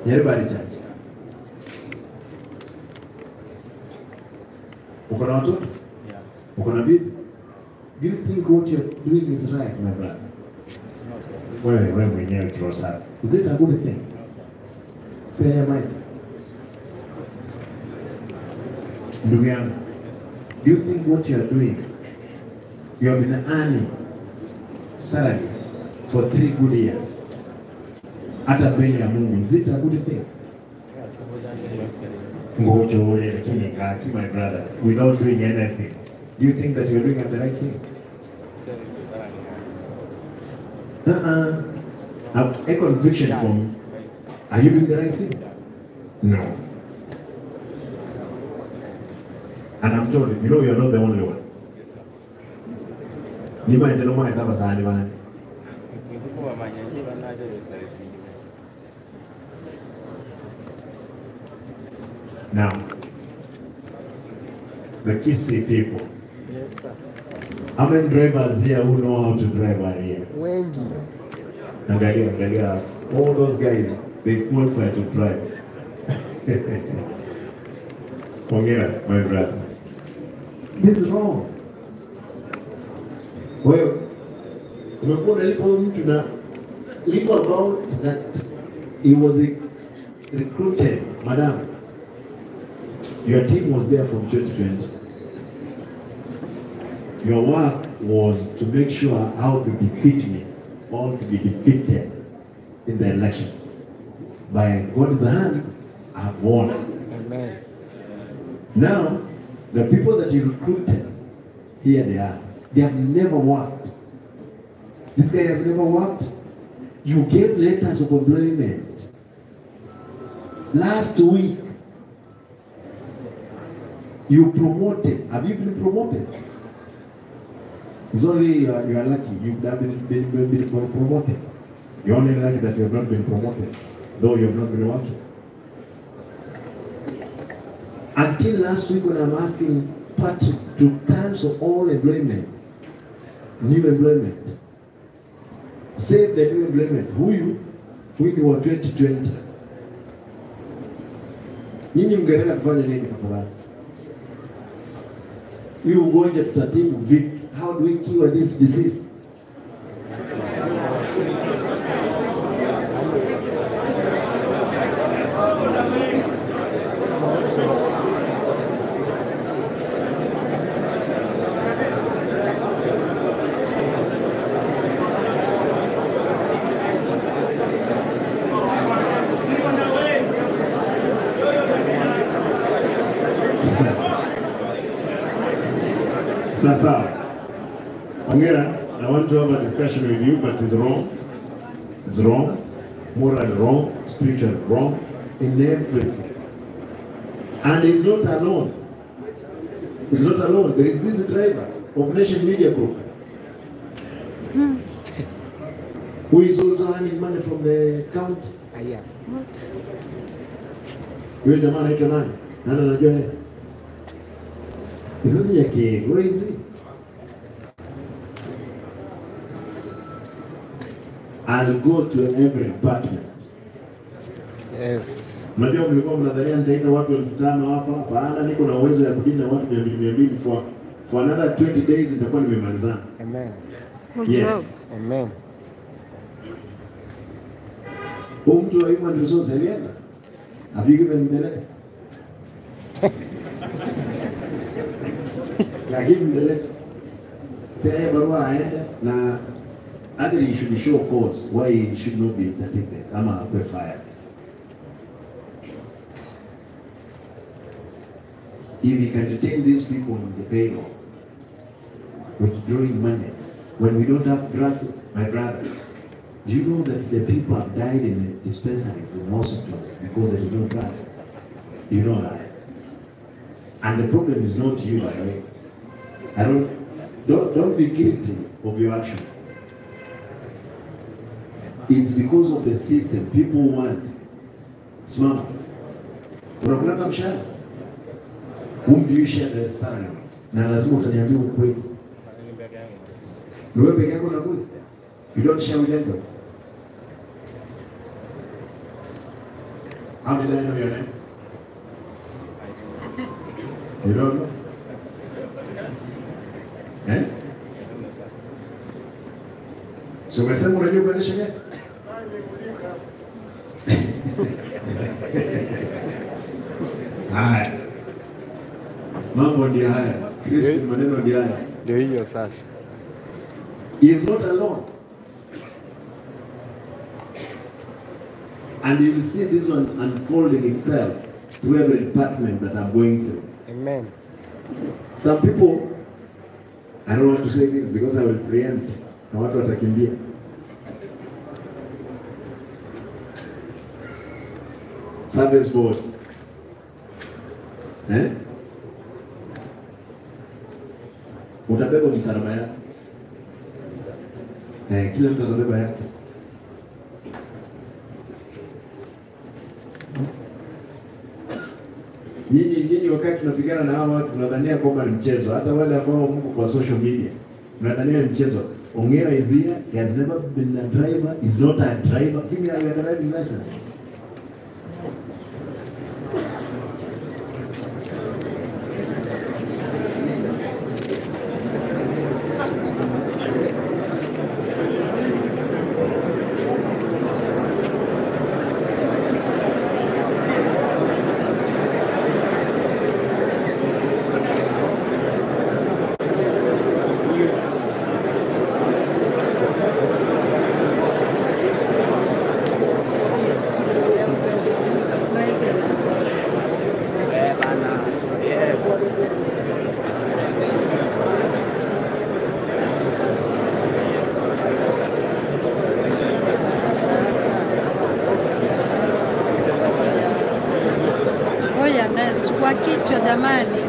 Everybody church. Uko na watoto? Uko na bibi? Do you think what you're doing is right, my brother? No, sir. Wewe mwenyewe kirosa. Is it a good thing? No, sir. Pay your mind. Ndugu yangu, do you think what you are doing, you have been earning salary for 3 good years, hata mbele ya Mungu, is it a good thing? Ngojo lakini ngaki, my brother, without doing anything. Do you think that you're doing the right thing? A conviction from, are you doing the right thing? No. And I'm told, you know, you're not the only one. Now, the Kisii people. Yes, sir. How many drivers here who know how to drive are here? Wengi. Angalia, angalia. All those guys, they qualify to drive. Hongera, my brother. This is wrong. Well, umekuwa unalipa mtu na lipo about that he was recruited, madam. Your team was there from 2020. Your work was to make sure how to defeat me or to be defeated in the elections. By God's hand, I've won. Amen. Now, the people that you recruited, here they are. They have never worked. This guy has never worked. You gave letters of employment last week. You promoted. Have you been promoted? It's only you are lucky. You have been promoted. You're only lucky that you have not been promoted, though you have not been working. Until last week when I'm asking Patrick to cancel all employment, new employment, save the new employment. Huyu ni wa 2020. Nyinyi mngetaka kufanya nini tafadhali? Hii ugonjwa tutatibu vipi? How do we cure this disease? Sasa, Ongera, I want to have a discussion with you, but it's wrong. It's wrong, morally wrong, spiritually wrong, in everything. And he's not alone. He's not alone. There is this driver of Nation Media Group who is also earning money from the county. Aya. What? Huyo jamaa anaitwa nani? Nani anajua yeye? Is it Nyakeri? Where is he? I'll go to every department. Yes. Unajua mlikuwa mnadhania nitaita watu 5,000 hapa. Hapana, niko na uwezo ya kudini na watu 200 for another 20 days nitakuwa nimemalizana. Amen. Good job. Yes. Amen. Huyu mtu wa human resource alienda. Have you given him the letter? Yeah, give him the letter. Pea yeye barua aende na actually he should show cause why he should not be interdicted ama akuwe fired. If he can retain these people on the payroll, withdrawing money, when we don't have drugs, my brother, do you know that the people have died in dispensaries, in hospitals, because there is no drugs? You know that. And the problem is not you, by the way. Don't be guilty of your action. It's because of the system. People want. Simama. Unakulaka mshahara? Whom do you share the salary? Na lazima utaniambia ukweli. Ni wewe peke yako unakula? You don't share with anybody. How did I know your name? You don't know? Eh? So umesema unajua kuendesha gari? Haya. Mambo ndio haya. Kristo maneno ndio haya. Ndio hiyo sasa. He is not alone. And you will see this one unfolding itself through every department that I'm going through. Amen. Some people, I don't want to say this because I will preempt. Na watu watakimbia. Service board. Eh? Utabeba msalaba yako. Kila mtu atabeba yake. Nyinyi wakati tunapigana na hawa watu tunadhania kwamba ni mchezo. Hata wale ambao mko kwa social media mnadhania ni mchezo. Ongera is here, he has never been a driver, is not a driver. Give me your driving license. Kwa kichwa jamani.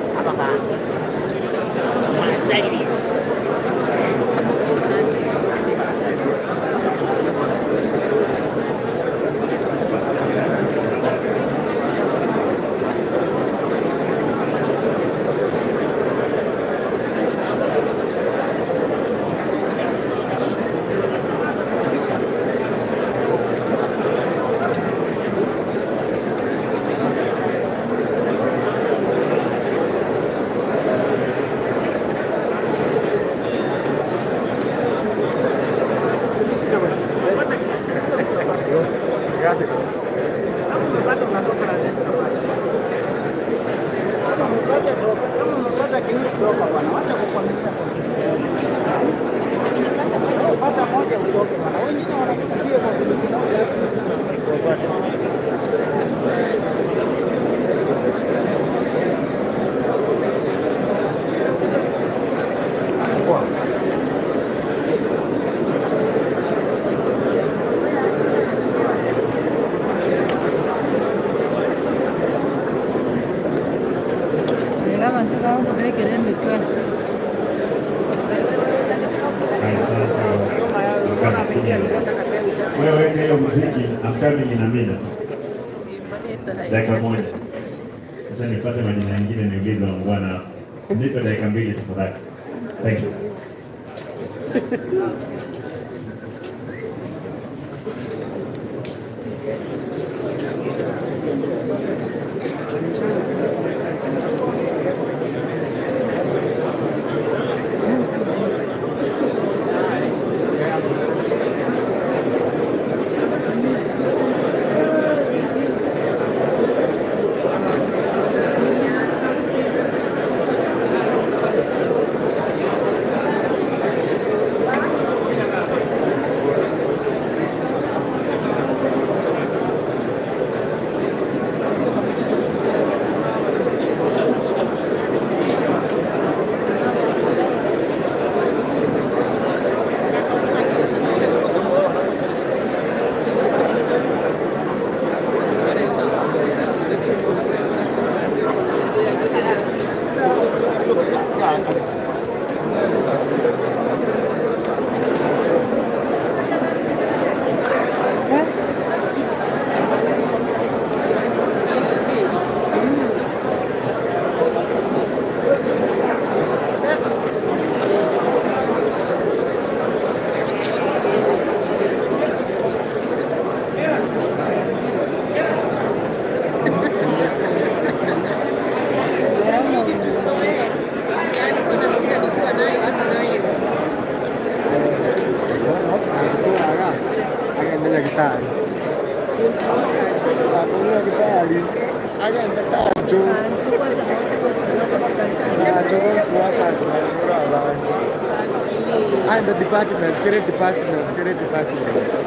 Wewe weka hiyo muziki, I'm coming in a minute. Dakika moja. Sasa nipate majina mengine niulize wangwana. Nipe dakika mbili tafadhali. Thank you. And the department, credit department, credit department.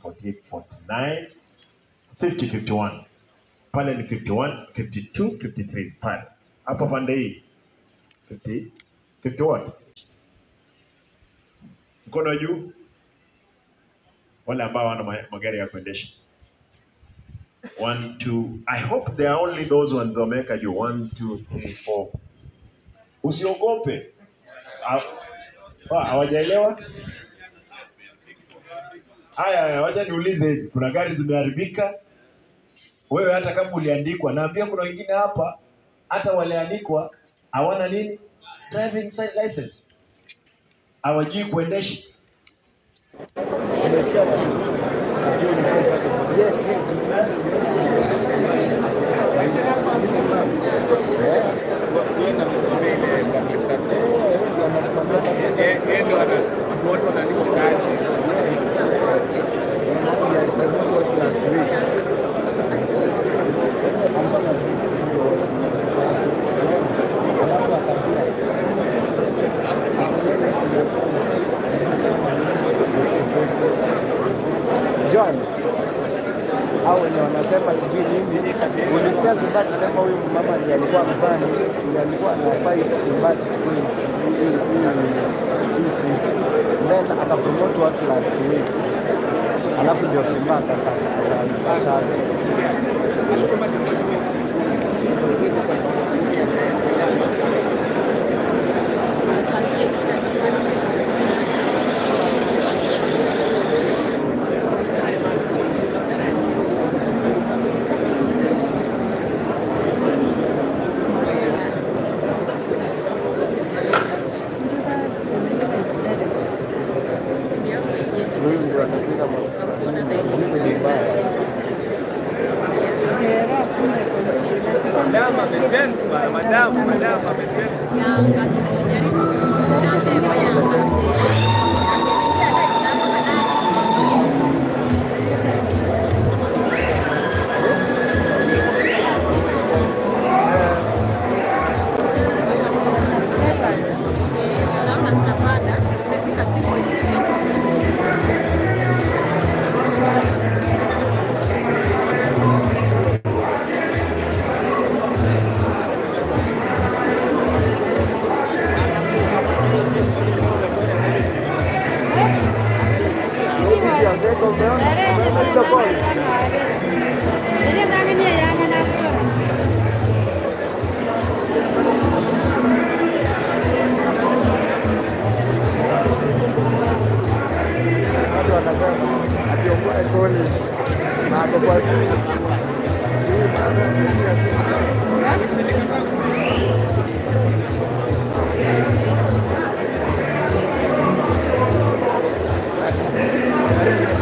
48, 49, 50, 51. Pale ni 51, 52, 53. Pale. Hapa pande hii 50, 50 what? Mkono juu. Wale ambao wana magari ya kuendesha. 1, 2. I hope there are only those ones wameweka juu. 1, 2, 3, 4. Usiogope. Hawajaelewa? Haya, wacha niulize hivi, kuna gari zimeharibika? Wewe hata kama uliandikwa, naambia kuna wengine hapa hata waliandikwa hawana nini? Driving license. Hawajui kuendesha. John, au wenye wanasema sijui nini, ulisikia Simba akisema huyu mama ndiye alikuwa mfano, ndiye alikuwa ana fight Simba asichukue hii seat, then akapromote watu last week, alafu ndio Simba akapata. Huyu ndio anapiga masimu ni mbaya. Madam,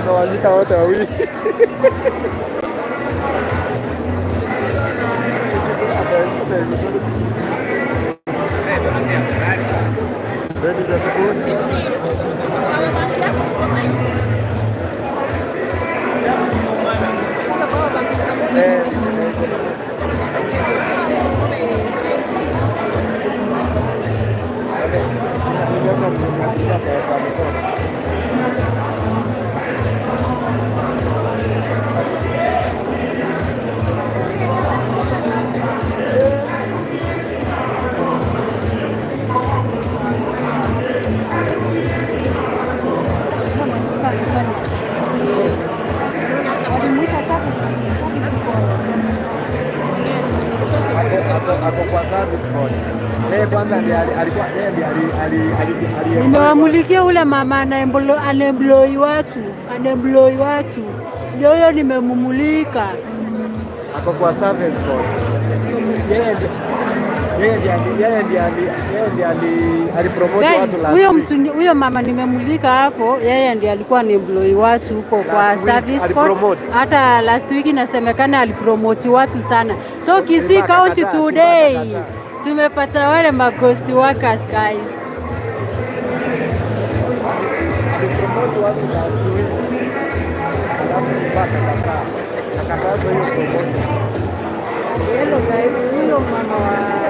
Tunawashika wote wawili. Nimewamulikia ule mama anaemploy watu, anaemploy watu. Ndio huyo nimemumulika. Ako kwa service board. Yeye alipromote watu last week. Huyo huyo mama nimemulika hapo, yeye ndiye alikuwa anaemploy watu huko kwa service board. Hata last week inasemekana alipromote watu sana. So Kisii County today tumepata wale ma ghost workers guys. Alipromote watu last week. Alafu Simba akakataa. Akakataza hiyo promotion. Hello guys, huyo mama wa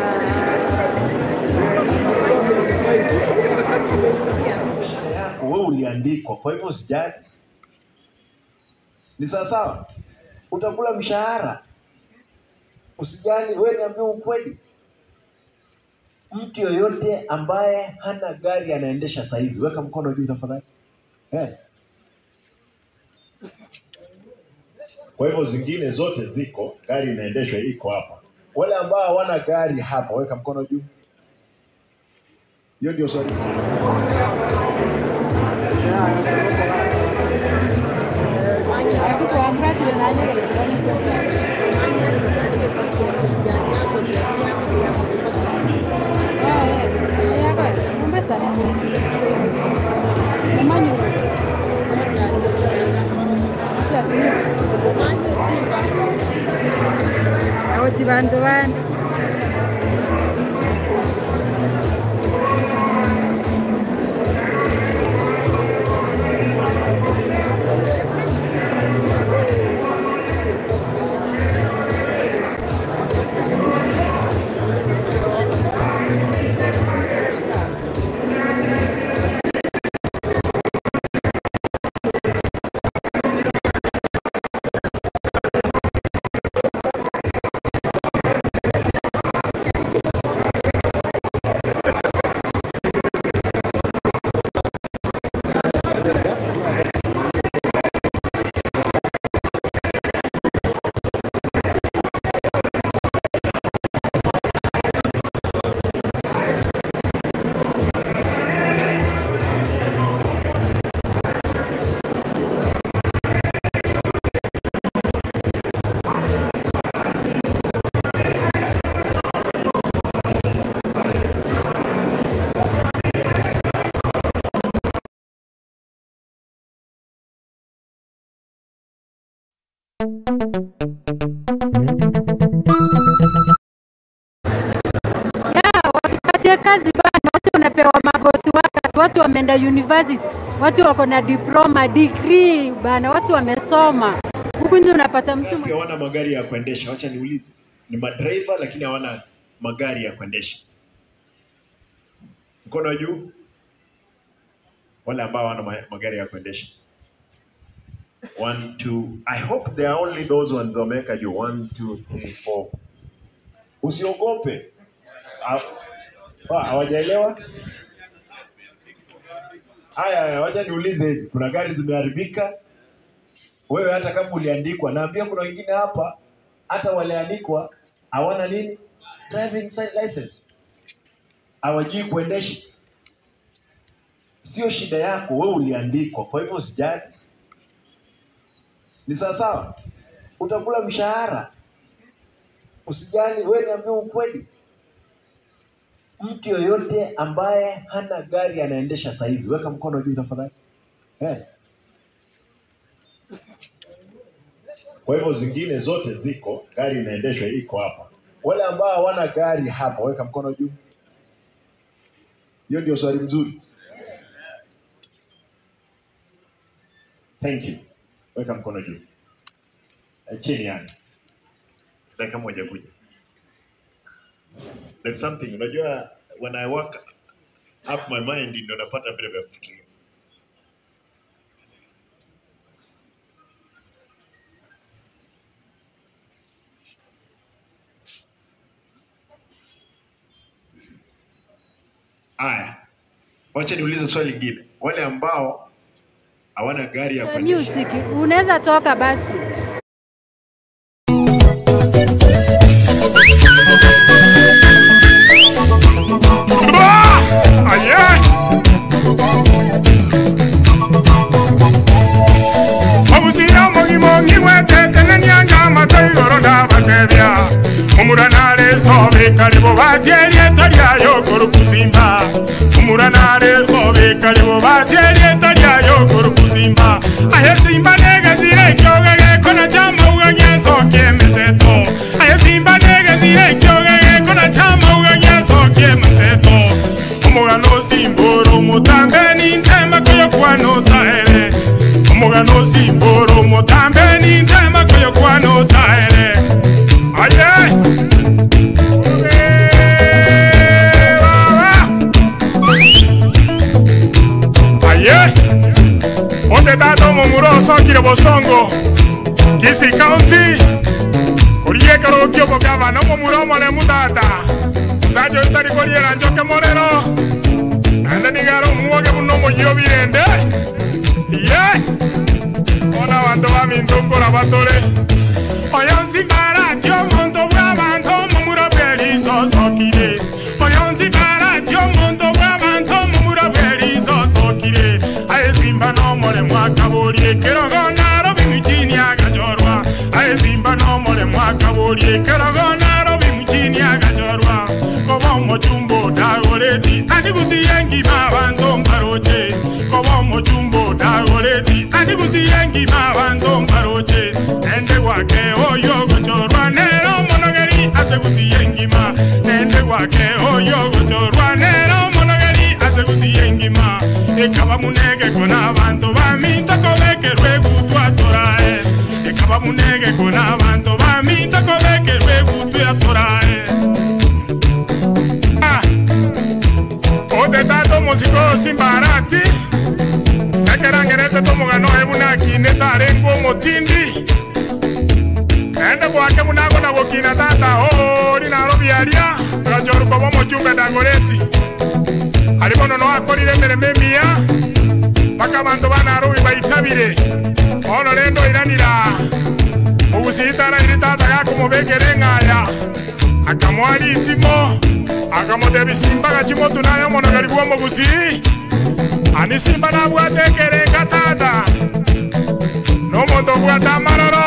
yako wewe uliandikwa, kwa hivyo usijali. Ni sawa sawa. Utakula mshahara. Usijali, wewe niambie ukweli. Mtu yoyote ambaye hana gari anaendesha saizi, weka mkono juu tafadhali. Kwa hivyo zingine zote ziko, gari inaendeshwa iko hapa. Wale ambao hawana gari hapa, weka mkono juu. Hiyo ndio swali. Watupatie kazi bana, watu wanapewa magosi workers, watu wameenda university, watu wako na diploma, degree bana, watu wamesoma. Huku nje unapata mtu hawana magari ya kuendesha. Wacha niulize, ni madriver lakini hawana magari ya kuendesha. Mkono juu wale ambao hawana magari ya kuendesha. 1 2, I hope they are only those ones wameweka juu. 1 2 3 4. Usiogope. Hawajaelewa? Haya, wacha niulize hivi. Kuna gari zimeharibika. Wewe hata kama uliandikwa, naambia kuna wengine hapa hata waliandikwa hawana nini? Driving license. Hawajui kuendesha. Sio shida yako, wewe uliandikwa. Kwa hivyo usijali. Ni sawa sawa. Utakula mshahara. Usijali, wewe niambie ukweli. Mtu yoyote ambaye hana gari anaendesha saizi, weka mkono juu tafadhali. Kwa hivyo zingine zote ziko, gari inaendeshwa iko hapa. Wale ambao hawana gari hapa, weka mkono juu. Hiyo ndio swali mzuri. Thank you. Weka mkono juu. Chini yani. Dakika moja kuja. There's something, unajua when I work up my mind ndio napata vile vya kufikiria. Aya, wacha niulize swali lingine. Wale ambao hawana gari ya kuendesha. Music, unaweza toka basi. Karibu bazieli talia yokoro kuzimba umuranare obe karibu bazieli talia yokoro kuzimba aye simba nega zire kyoge kona chama uganyeso kemeseto aye simba nega zire kyoge kona chama uganyeso kemeseto umugano simboro mutambe ni ntema koyo kwano taere umugano simboro mutambe ni ntema koyo kwano taere aye. Ote tato mumuro sokire bosongo Kisii County Oriye karokio bokava no mumuro mole mutata Sajo itari koriera njoke morero Ande nigaro muoge muno moyo birende Ye Ona bando ba minduko la batore Oyonzi bara tio mondo bravanto mumuro beriso sokire Oyonzi bara tio mondo bravanto mumuro beriso sokire Aye simba no more mwakaburie kerogo naro bimichini agachorwa Ekarago Nairobi mjini agachorwa koba mochumbo dagoreti anigusiyengi mabanzo mbaroche koba mochumbo dagoreti anigusiyengi mabanzo mbaroche nende gwake oyo gochorwa nero monogeri asegusiyengima nende gwake oyo gochorwa nero monogeri asegusiyengima ekaba munege kona bantu baminto kobekerwe gutwa torae ekaba munege kona bantu baminto kobekerwe gutwa torae. Odetato muziko simbarati ekerangerete tomugano ebunaki netarengo motindi ende gwake munago na gokina tata ori Nairobi aria gachoruko bo mochumbe dagoreti ari bono no akorire emeremo emiya mpaka abanto ba Nairobi baitabire ono rendo iranira obusitara iri tata gakomobekere eng'aya akamwari itimo akamotebi simba gachimo tunayo monogeri bwa omogusi ani simba nabwatekerenga tata nomonto obwate amaroro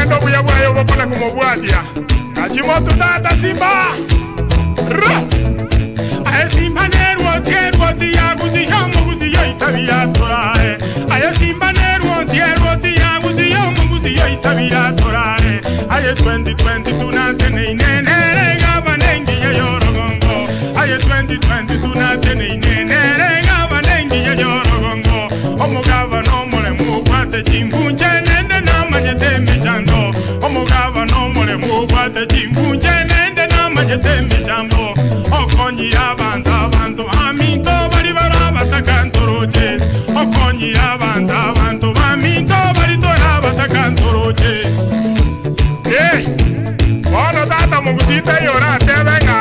endo buya bwayo bokona kumobwatia gachimo tu tata simba ra aye simba nerwo tierwo tiyagusi yomogusi yoitabira torae aye simba nerwo tierwo tiyagusi yomogusi yoitabira torae aye 2022 tunatene aye 2022 tunatene inenere gabanengi ya yorogongo omugaba no mulemu bwate chimbunje nende namanyete michambo omugaba no mulemu bwate chimbunje nende namanyete michambo okonyi abantu abantu aminto bali barabatakantoroche okonyi abantu abantu baminto bali torabatakantoroche. Eh bono tata mugusita yora tebenga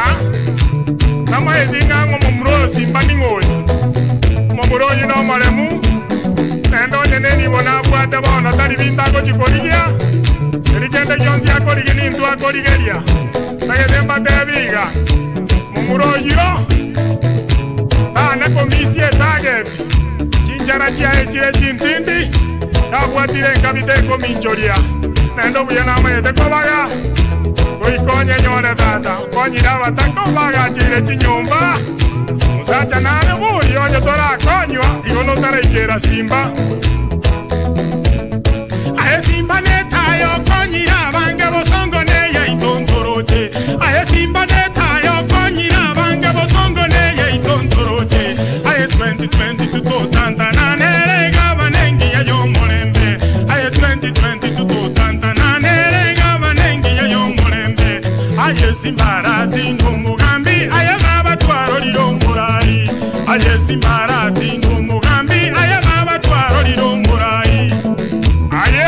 namaezinga ngomumuro simba ningoi momuro yino maremu endo nene bona bwate bona tari bindago chikorigia erikende gyonsi akorigi nintu akorigeria tagetemba tebiga momuro yiro tane komisi target chinchara chiae chire chintindi tabwatire nkabite kominchoria nendo buya namaete kobaga oikonye nyore tata konyira batako bagachire chinyumba musacha nare buri onye torakonywa igo notaraikera simba aye simba netayo konyira bange bosongo neye itontoroche aye simba netayo konyira bange bosongo neye itontoroche aye 2022 totantana nere gabanengi ya yomolembe aye 2022 totantana nere gabanengi ya yomolembe aye simbarati n'umugambi aye babatwarorira omurayi aye simbarati n'umugambi aye babatwarorira omurayi aye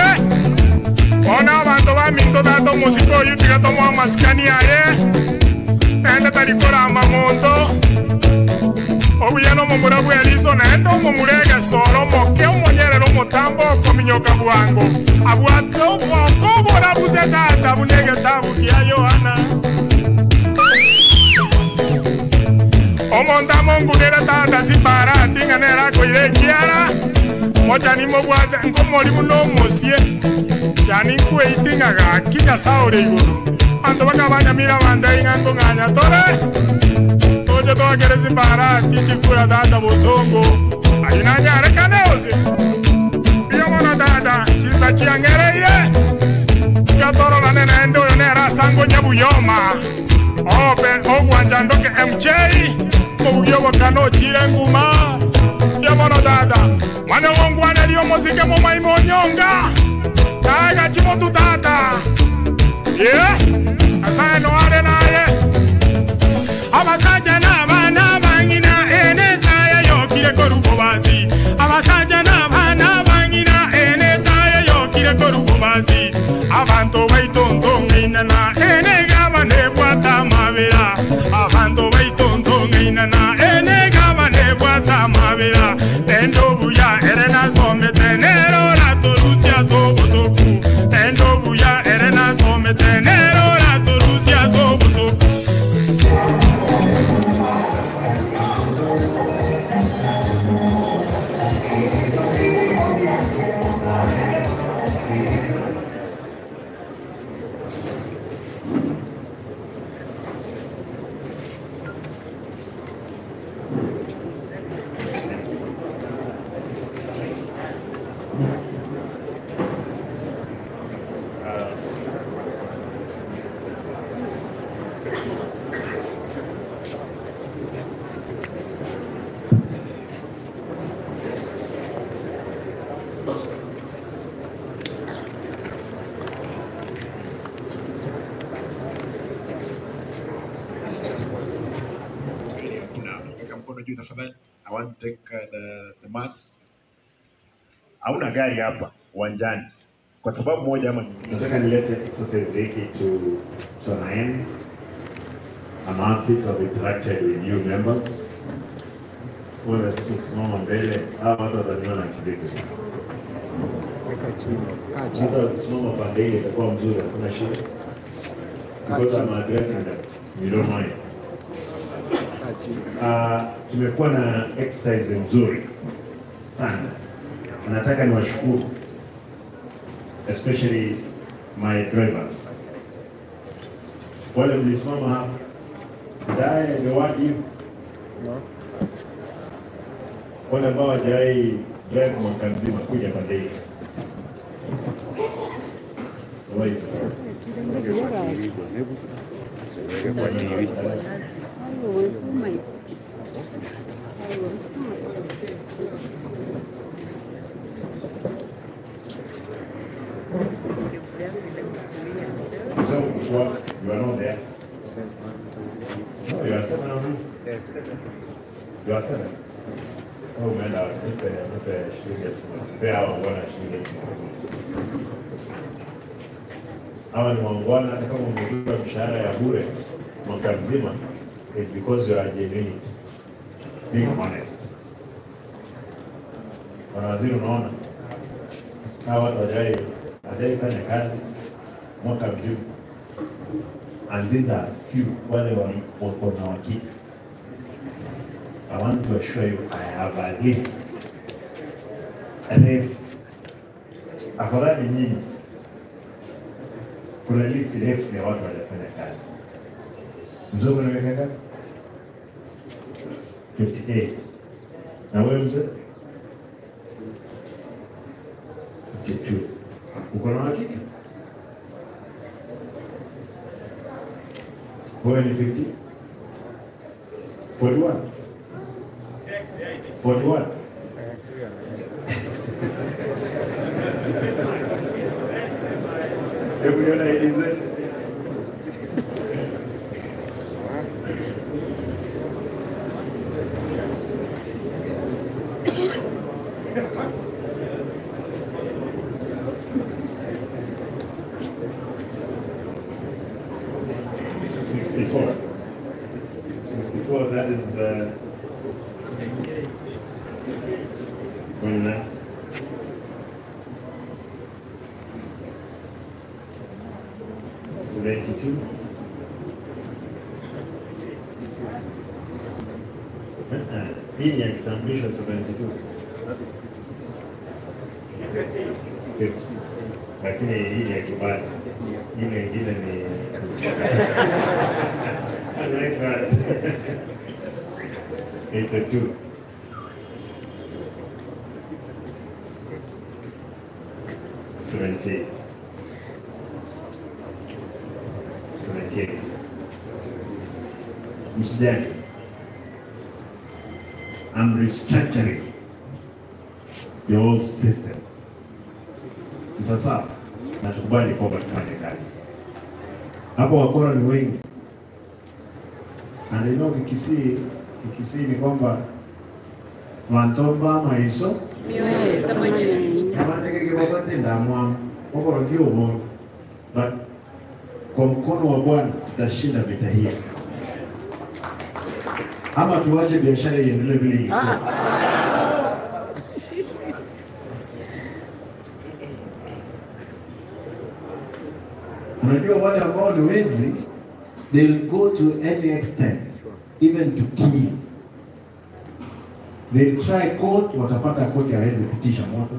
ona abantu baminto tata omosiko oyo tiga tomoa amasikani aye naende tarikoramba monto obuya nomomura bwa eriso naende omomura egesoro omoke omonyerere omotambo okominyoka bwango abwate obwongo oborabuse tata buna egetabu kia Yohana omonto amongurere tata simbarati ng'a nere akoire ekiara mochani mobwate nkomori buna omosie yani nkueiti ng'a gaki Nyasaye ore igoro banto bakabanyamira abanto aing'a nkong'anya tore toche twakere simbarati chikura tata bosongo ayi nanyarekane ose mbuya mono tata chinsa chiang'ereire tigatororane naende oyo nere asango nyabuyoma ope ogwanja ndoke MJ obugi obokano ochire nguma mbuya mono tata mwana gongwaneria omosike momaima onyonga kaega chimotu tata ye asaye noare naye abasaja n'abaana bang'ina ene taya yokire korubobazi abasaja n'abaana bang'ina ene taya yokire korubobazi abantu baitonto ng'inana ene gabane bwata mabera abantu baitonto ng'inana ene gabane bwata mabera endo buya ere nasomete nero ratorusia sobosoku endo buya ere nasomete nero ratorusia sobosoku. want to take the mats. Hauna gari hapa uwanjani kwa sababu moja ama nyingine. Nataka nilete exercise hiki to an end. I'm happy to have interacted with you members. Wewe sisi kusimama mbele, hawa watu wataniona kivipi? Weka chini. Kaa chini. Hata ukisimama pande ile itakuwa mzuri, hakuna shida. Because I'm addressing them. You don't mind. Kaa chini. Tumekuwa na exercise nzuri sana. Nataka niwashukuru especially my drivers. Wale mlisimama hapa. Dai reward you. No. Wale ambao hawajai drive mwaka mzima kuja pande hii. So, you are not there. No, you are 7 already. Yes. You are 7. Oh, man, nipe shilingi 1000. Nipe hawa wana shilingi 1000. Hawa ni waungwana, hata kama umelipa mshahara ya bure mwaka mzima, it's because you are genuine, being honest. Bwana Waziri, unaona hawa watu hawajai fanya kazi mwaka mzima, and these are few wale wako na uhakika. I want to assure you I have a list refu. Afadhali nyinyi, kuna list refu ya watu waliofanya kazi. Mzee una miaka ngapi? 58. Na wewe mzee? 52. Uko na uhakika? Wewe ni 50? 41? 41? Hebu niona Elize. $64, that is 29. $72. Hii ni ya kitambulisho 72. 50. Lakini hii ni ya kibali. Ile ingine ni I like that. 82. 78. 78. Msijali. I'm restructuring the old system. Sasa natukubali kwamba tufanye kazi. Hapo wakora ni wengi. And I know Kikisii ni kwamba wantomba maiso but kwa mkono wa Bwana tutashinda vita hii. Ama tuache biashara iendelee vile ilikuwa. Unajua wale ambao ni wezi, they'll go to any extent, even to kill. They'll try court, watapata court hawezi kutisha moto.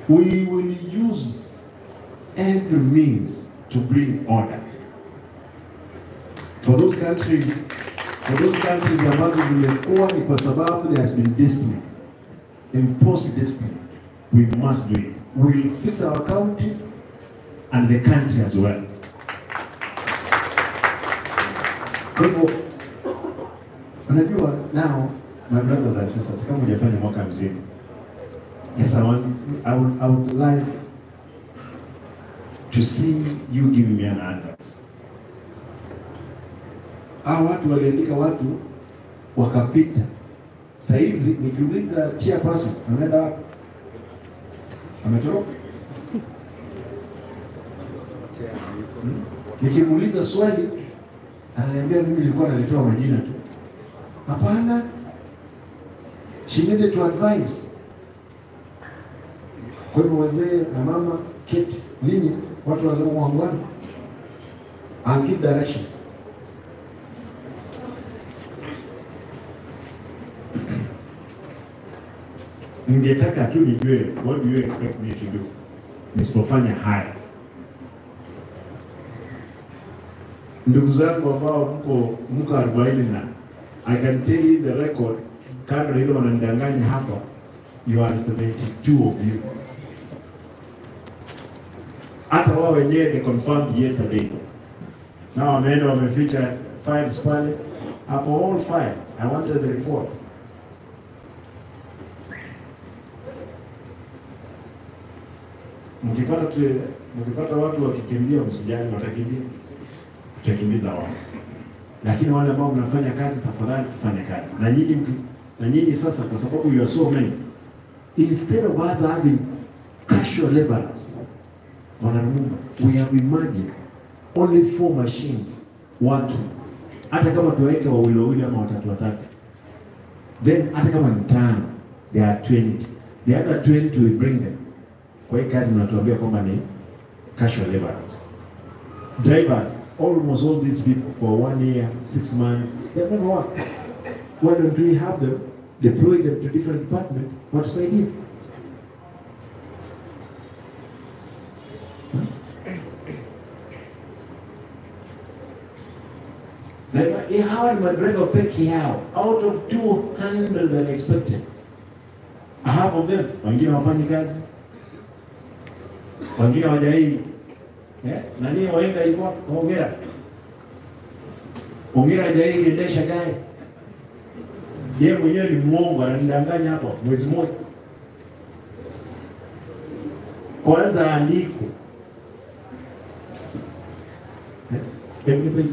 We will use every means to bring order. For those countries ambazo zimekuwa ni kwa sababu there has been discipline, imposed discipline. We must do it. We will fix our county and the country as well. Kwa hivyo, unajua now, my brothers and sisters, kama hujafanya mwaka mzima, yes, I would like to see you giving me an advice. Hawa watu waliandika watu wakapita Saizi nikiuliza chairperson ameenda wapi? Ametoroka. Nikimuuliza swali ananiambia mimi nilikuwa nalitoa majina tu. Hapana. She needed to advise. Kwa hivyo wazee na mama keti, ninyi watu wazee wangwana, I'll give direction. Ningetaka tu nijue what do you expect me to do nisipofanya haya. Ndugu zangu ambao mko 40 na I can tell you the record, kando na hilo wananidanganya hapa, you are 72 of you. Hata wao wenyewe they confirmed yesterday. Now wameenda wameficha files pale hapo, all file. I wanted the report. Mkipata watu wakikimbia, msijali, watakimbia, tutakimbiza wao. Lakini wale ambao mnafanya kazi, tafadhali tufanye kazi. Na nyinyi sasa, kwa sababu you are so many, instead of us having casual laborers, Bwana Lumumba, we have imagined only 4 machines working. Hata kama tuweke wawili wawili ama watatu watatu, then hata kama ni 5, they are 20. The other 20 we bring them. Kwa hii kazi mnatuambia kwamba ni casual laborers. Drivers, almost all these people for 1 year, 6 months, they have never worked. Why don't we have them, deploy them to different departments, watusaidie? Hawa ni madereva peke yao, out of 200 that expected. Half of them, wengine hawafanyi kazi, wengine hawajai. Nani waenga yuko Ongera? Ongera hajai endesha gari. Yeye mwenyewe ni muongo, ananidanganya hapo mwezi mmoja. Kwanza andiko. Hebu nipe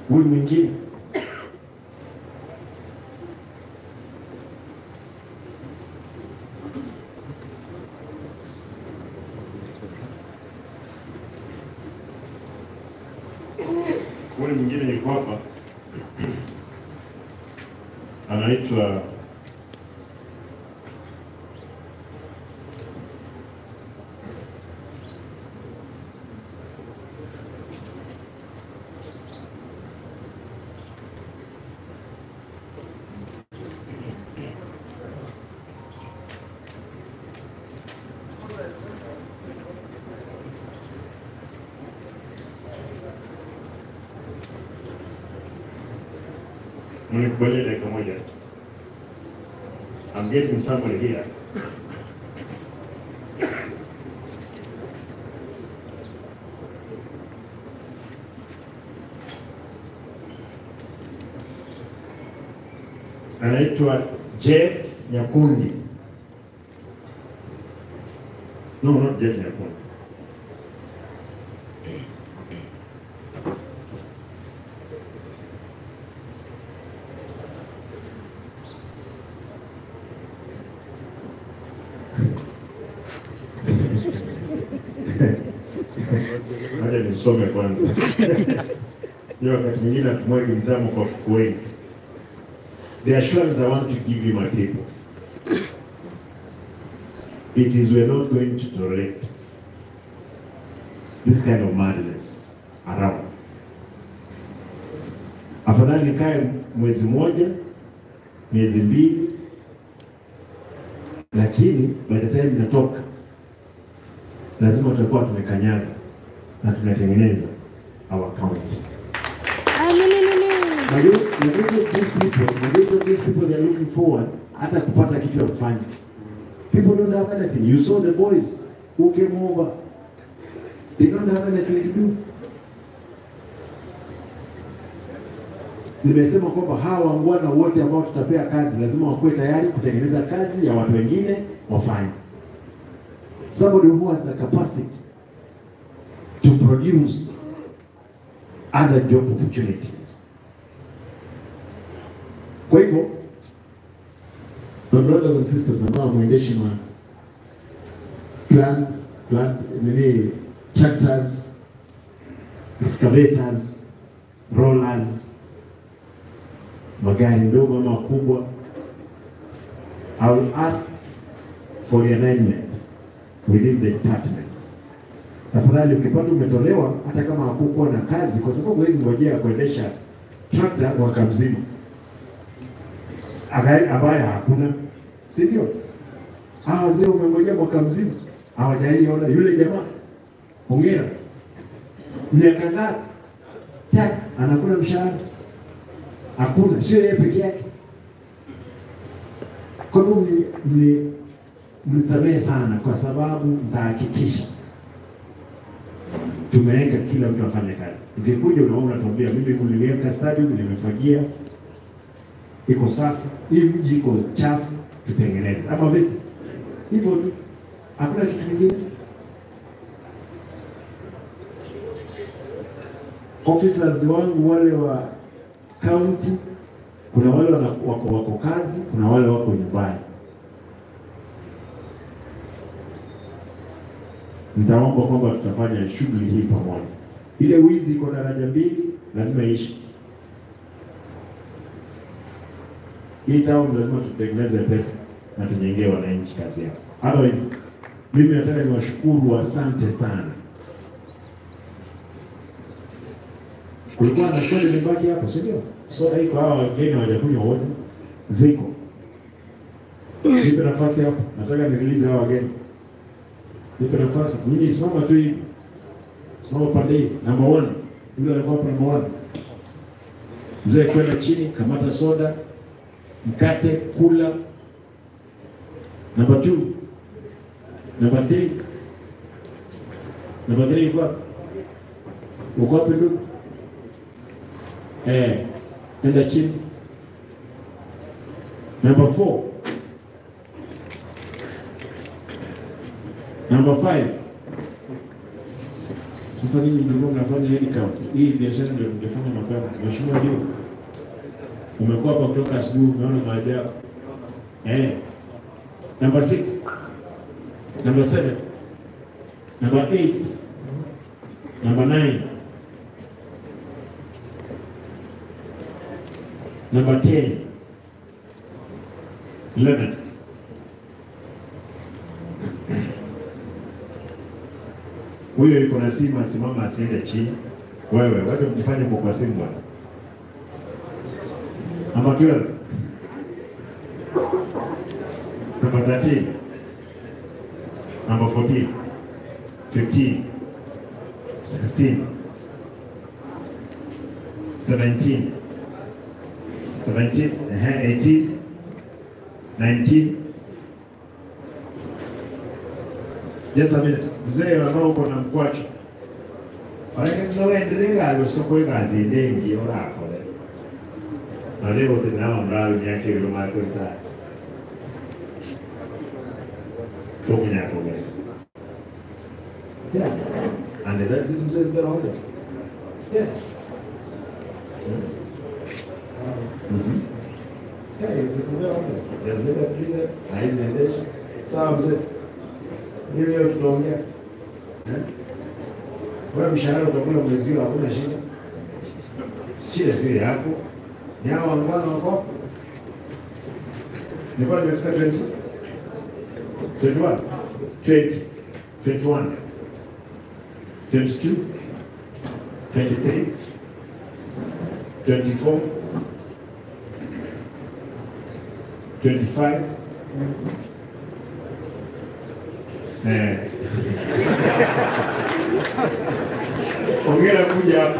huyu mwingine. Huyu mwingine yuko hapa anaitwa Mnikubalie dakika moja. I'm getting somebody here. Anaitwa Jeff Nyakundi. No, not Jeff Nyakundi. Acha nisome kwanza. Hiyo wakati mwingine hatumwagi mtamo kwa kuku wengi. The assurance I want to give you, my people, it is we are not going to tolerate this kind of madness around. Afadhali nikae mwezi mmoja, miezi 2, lakini by the time natoka lazima tutakuwa tumekanyaga na tunatengeneza our county. Majority of these people, they are looking forward hata kupata kitu ya kufanya. People don't have anything. You saw the boys who came over. They don't have anything to do. Nimesema kwamba hawa wangwana wote ambao tutapea kazi lazima wakuwe tayari kutengeneza kazi ya watu wengine wafanye. Somebody who has the capacity to produce other job opportunities. Kwa hivyo My brothers and sisters ambao mwendeshi ma plants, nini, tractors, excavators, rollers, magari ndogo ama kubwa, I will ask for realignment within the departments. Tafadhali ukipata umetolewa, hata kama hakukuwa na kazi, kwa sababu huwezi ngojea kuendesha tractor mwaka mzima ambaye hakuna, si ndio? Hawa wazee umengojea mwaka mzima hawajaiona yule jamaa. Hongera, miaka ngapi anakula mshahara? Hakuna, sio yeye peke yake. Kwa hivyo mnisamehe sana, kwa sababu mtahakikisha tumeweka kila mtu afanye kazi. Ukikuja unaona unatuambia mimi niliweka stadium, nimefagia, iko safi, hii mji iko chafu, tutengeneze. Ama vipi? Hivyo tu. Hakuna kitu kingine. Officers wangu wale wa county, kuna wale wako kazi, kuna wale wako nyumbani. Nitaomba kwamba tutafanya shughuli hii pamoja. Ile wizi iko daraja 2, lazima iishi. Hii town lazima tutengeneze pesa na tujengee wananchi kazi yao. Otherwise, mimi nataka niwashukuru, asante sana. Kulikuwa na soda imebaki hapo, si ndio? Soda iko, hawa wageni hawajakunywa wote. Ziko. Nipe nafasi hapo, nataka nirelease hawa wageni. Nipe nafasi. Mimi simama tu hivi. Simama pande hii. Number 1. Yule alikuwa hapa number 1. Mzee kwenda chini, kamata soda, mkate, kula. Number 2. Number 3. Number 3 yuko wapi? Uko wapi ndugu? Enda chini. Number 4. Number 5. Sasa ninyi mlikuwa mnafanya head count. Hii biashara ndio mngefanya mapema. Mheshimiwa Juu, umekuwa hapa kutoka asubuhi, umeona maajabu. Number 6. Number 7. Number 8. Number 9. Number 10. 11. Huyo yuko na simu, asimama asiende chini. Wewe, wacha mjifanye kwa simu bwana. Number 12. Number 13. Number 14. 15. 16. 17. 17, 18, 19. Just a minute. Mzee ambao uko na mkwacho. Wanaendelea lusoko kazi ndengi orakole. Na leo tunao mradi yake yule mako ita. Tokunya koge. Yeah. And that this mzee is very honest. Yeah. Mm-hmm. Yeah, he's very honest. There's never been a sawa mzee. Hiyo tunaongea. Wewe mshahara utakula mwezi huu, hakuna shida. Shida sio yako. Ni hao wangwana wako. Nilikuwa nimefika 20. 21. 20. 21. 22. 23. 24. 25. Ongera kuja hapa.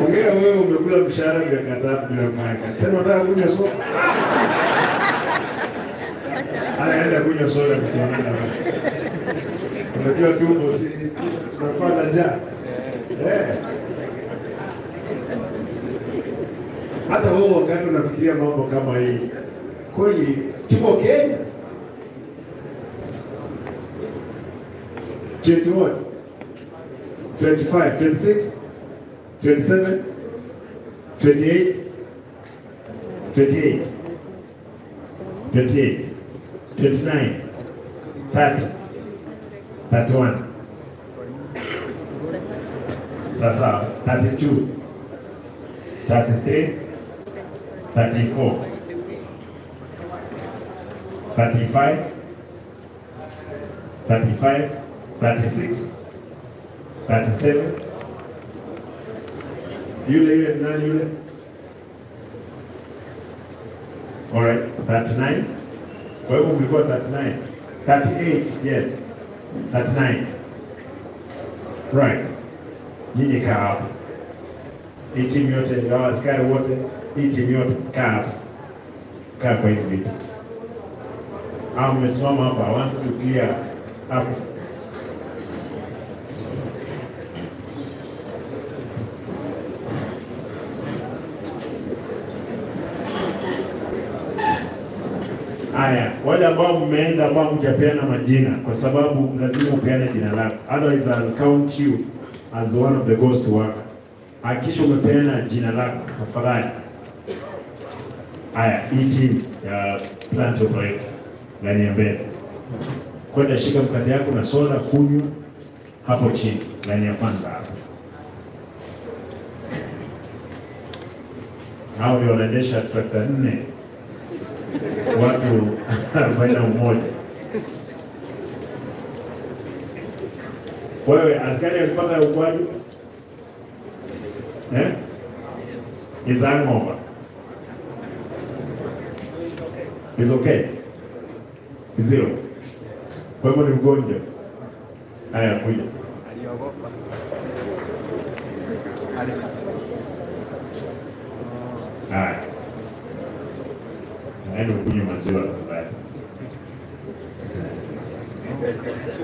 Ongera wewe umekula mshahara miaka 3 bila mwaka. Tena unataka kunywa soda? Haya, enda kunywa soda tukiona. Unajua tumbo si tunakuwa na njaa. Hata wewe wakati unafikiria mambo kama hii, kweli tuko Kenya? 21, 25, 26, 27, 28, 28, 28, 29, 30, 31. Sasa 32, 33, 34, 35, 35, 36, 37. Yule yule nani yule? All right, 39. Kwa hivyo mlikuwa 39. 38, yes. 39. Right. Nyinyi kaa hapo. Hii timu yote, na askari wote, hii timu yote kaa hapo. Kaa kwa hizi viti. Au mmesimama hapa, I want to clear hapo. Haya, wale ambao mmeenda ambao mjapeana majina, kwa sababu lazima upeane jina lako. Otherwise I'll count you as one of the ghost worker. Hakikisha umepeana jina lako tafadhali. Haya, hii team ya plant operator ndani ya mbele. Kwenda shika mkate yako na soda kunywa hapo chini, ndani ya kwanza hapo. Hao ndio wanaendesha trakta 4. Watu 41. Wewe askari alipata ukwaju? Eh? Is hangover. Is okay. Zero. Kwa hivyo ni mgonjwa. Haya kuja. Aliogopa. Haya. Naenda kunywa maziwa tafadhali.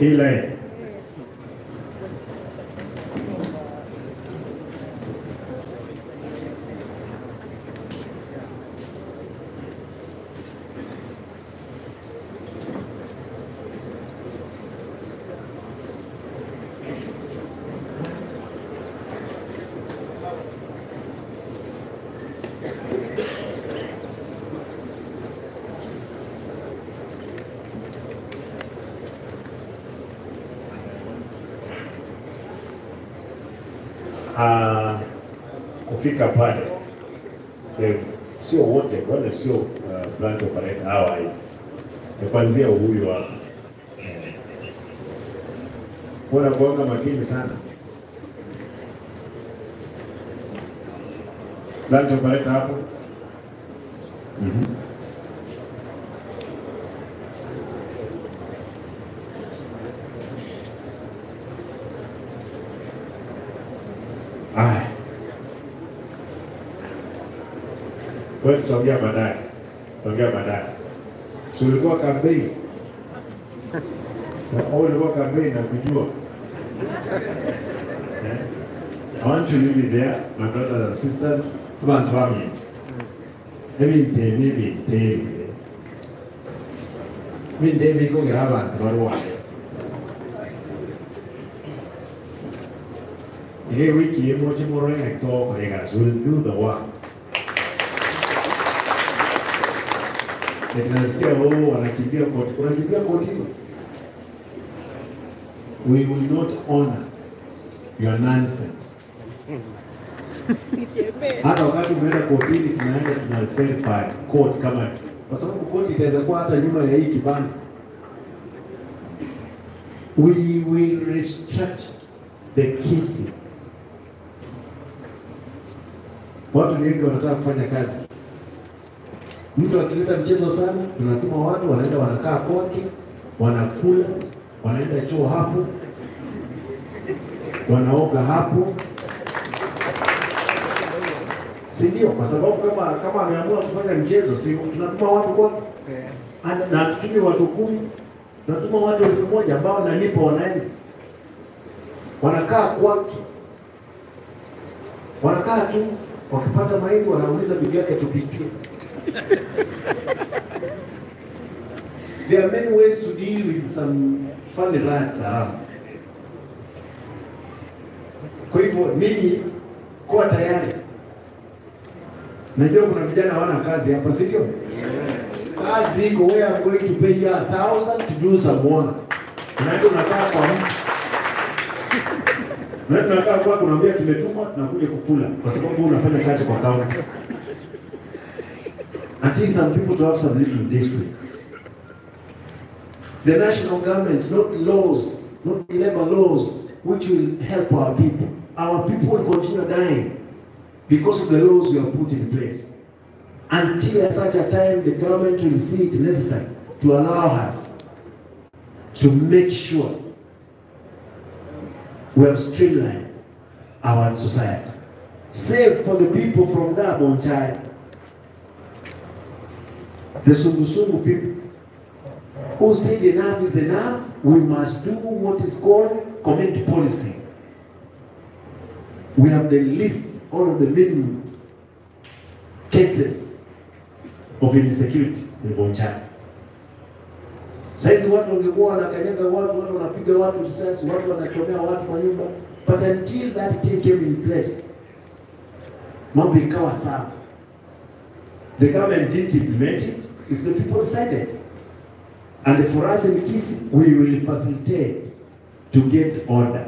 Ile kufika pale sio wote wale, sio plant operator hawa hivi, kuanzia huyu hapa. Bora kuanga makini sana. Plant operator hapo. Wewe tutaongea baadaye. Tutaongea baadaye. Si ulikuwa kampeni? Au ulikuwa kampeni na kujua? I want to leave it there, my brothers and sisters. Abantu bamwe. Ebintu Bindebe kogera abantu barwaye. Ile wiki yemochi moronya to we'll do the work. Nasikia wao wanakimbia koti. Unakimbia koti. We will not honor your nonsense. Hata wakati umeenda kotini, tunaenda tuna verify court kama, kwa sababu koti itaweza kuwa hata nyuma ya hii kibanda. We will restructure the Kisii. Watu wengi wanataka kufanya kazi. Mtu akileta mchezo sana, tunatuma watu wanaenda wanakaa kwake, wanakula, wanaenda choo hapo, wanaoga hapo. Si ndio? Kwa sababu kama ameamua kufanya mchezo, si tunatuma watu kwake. Na tutumi watu 10, tunatuma watu 1000 ambao wanalipa wanaenda. Wanakaa kwake. Wanakaa tu, wakipata mahindi wanauliza bibi yake tupikie. There are many ways to deal with some funny rats around. Kwa hivyo ninyi kuwa tayari. Najua kuna vijana hawana kazi hapa, si ndio? Kazi iko, where I'm going to pay you 1,000 to do some work. Unaenda unakaa kwa mtu. Unaenda unakaa kwako, unaambia tumetumwa, tunakuja kukula kwa sababu unafanya kazi kwa county. Until some people to have some little district. The national government, not laws, not labor laws, which will help our people. Our people will continue dying because of the laws we have put in place. Until at such a time, the government will see it necessary to allow us to make sure we have streamlined our society. Save for the people from Bonchai, the Sungusungu people, who said enough is enough, we must do what is called community policing. We have the list, all of the minimum cases of insecurity in Bonchai. Saizi watu wangekuwa wanakanyaga watu, watu wanapiga watu risasi, watu wanachomea watu kwa nyumba. But until that thing came in place, mambo ikawa sawa. The government didn't implement it, it's the people said it. And for us in Kisii, we will facilitate to get order.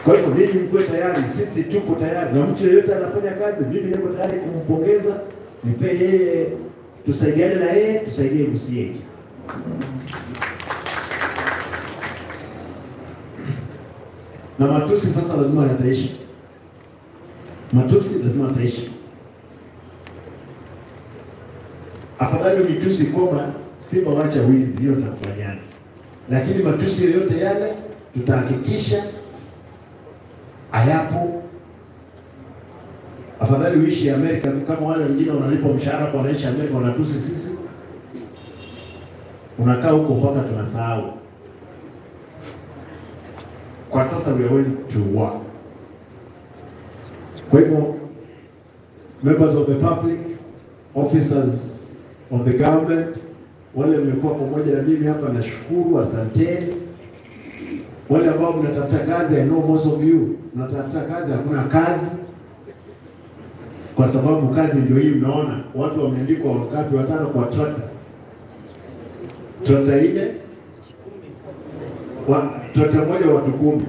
Kwa hivyo ninyi mko tayari, sisi tuko tayari, na mtu yeyote anafanya kazi, mimi niko tayari kumpongeza, nipe yeye, tusaidiane na yeye, tusaidie MCA. Na matusi sasa lazima yataisha. Matusi lazima yataisha. Afadhali mitusi koma, simba wacha wizi, hiyo tutakubaliana. Lakini matusi yoyote yale tutahakikisha hayapo. Afadhali uishi Amerika kama wale wengine wanalipwa mshahara kwa wanaishi Amerika wanatusi sisi. Unakaa huko mpaka tunasahau. Kwa sasa we are going to work. Kwa hivyo, members of the public, officers of the government, wale mmekuwa pamoja na mimi hapa nashukuru, asanteni. Wale ambao mnatafuta kazi, I know most of you mnatafuta kazi, hakuna kazi. Kwa sababu kazi ndio hii mnaona, watu wameandikwa wangapi, watano kwa tractor. Tractor ile tractor moja watu 10.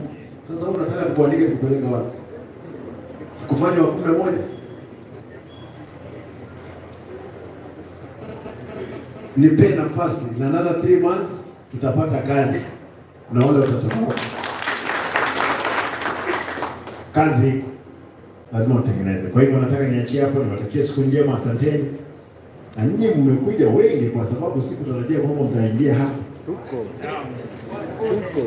Sasa unataka kuandika kupeleka wapi? Kufanya wa 11? Nipe nafasi na another 3 months tutapata kazi. Na wale watatoka. Kazi iko. Lazima utengeneze. Kwa hivyo nataka niachie hapo, niwatakie siku njema, asanteni. Na nyinyi mmekuja wengi kwa sababu sikutarajia kwamba mtaingia hapa. Tuko. Tuko.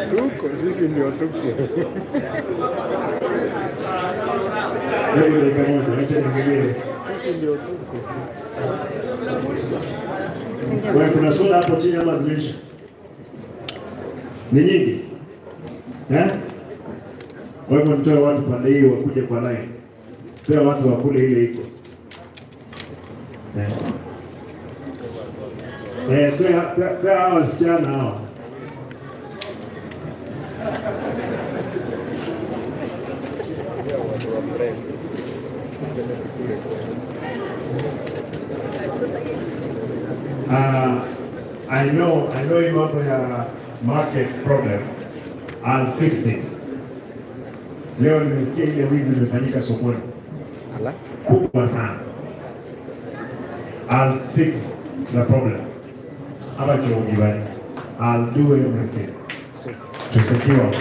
Tuko, sisi ndio tuko. Hebu dakika moja, acha niangalie. Sisi ndio tuko. Wewe kuna soda hapo chini ama zimeisha? Ni nyingi? Eh? Kwa hivyo nitoe watu pande hii wakuje kwa line. Pia watu wakule ile iko. Pea hawa wasichana hawa. I know you have a market problem. I'll fix it. Leo nimesikia ile wizi imefanyika sokoni. Kubwa sana. I'll fix the problem. I'll do everything to secure.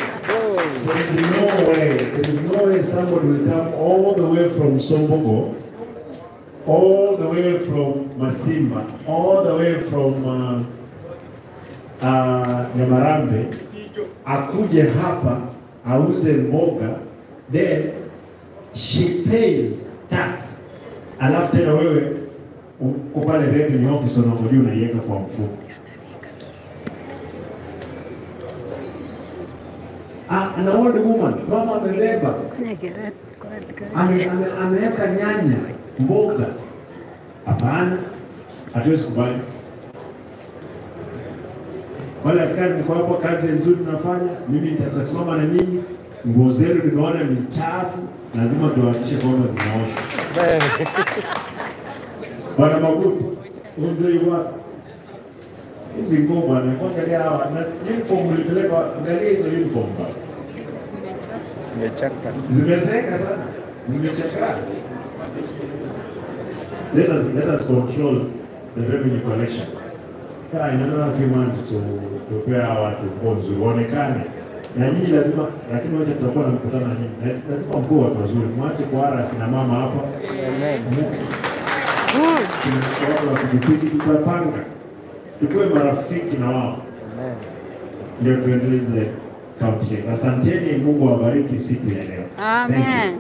There is no way somebody will come all the way from Sombogo, all the way from Masimba, all the way from Nyamarambe, akuje hapa, auze mboga, then she pays tax. Alafu tena wewe uko pale revenue office unangojea unaiweka kwa mfuko. An old woman, mama amebeba, ameweka nyanya, mboga. Hapana, hatuwezi kubali. Wale askari mko hapo, kazi nzuri mnafanya, mimi nitasimama na nyinyi. Nguo zenu nimeona ni chafu, lazima tuhakikishe kwamba zinaoshwa. Bwana Magutu, unzuri wapi? Hizi nguo bwana, kuangalia hawa na uniform mlipeleka, angalia hizo uniform bwana. Zimechaka. Zimezeeka sana. Zimechakaa. Let us control the revenue collection. Yeah, in another few months to prepare watu nguo nzuri waonekane. Na nyinyi lazima, lakini wacha tutakuwa na mkutano na nyinyi. Lazima mkuu watu wazuri, mwache kuharass na mama hapa. Amen. Watu wa pikipiki tutapanga. Tukuwe marafiki na wao. Amen. Ndio tuendeleze kaunti yetu. Asanteni, Mungu awabariki siku ya leo. Thank you. Amen.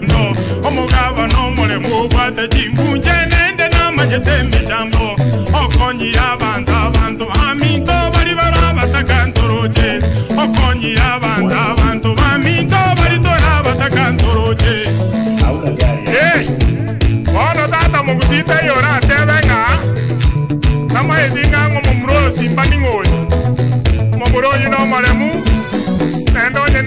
Ndo omugaba n'omulemu gwate chimbunje nende namanyete emichambo okonyi abantu abantu baminto bali barabataka ntoroche okonyi abantu abantu baminto bali torabataka ntoroche. Hauna gari. Hey, bono tata mugusite yora tebe ng'a namaethi ng'a ng'omomuro simba ning'oyi omomuro oyu n'omoremu nende onye.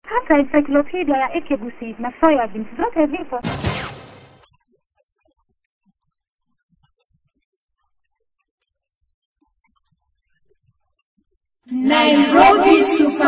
Hata encyclopedia ya Ekegusi na soybeans zote zipo. Nairobi Super.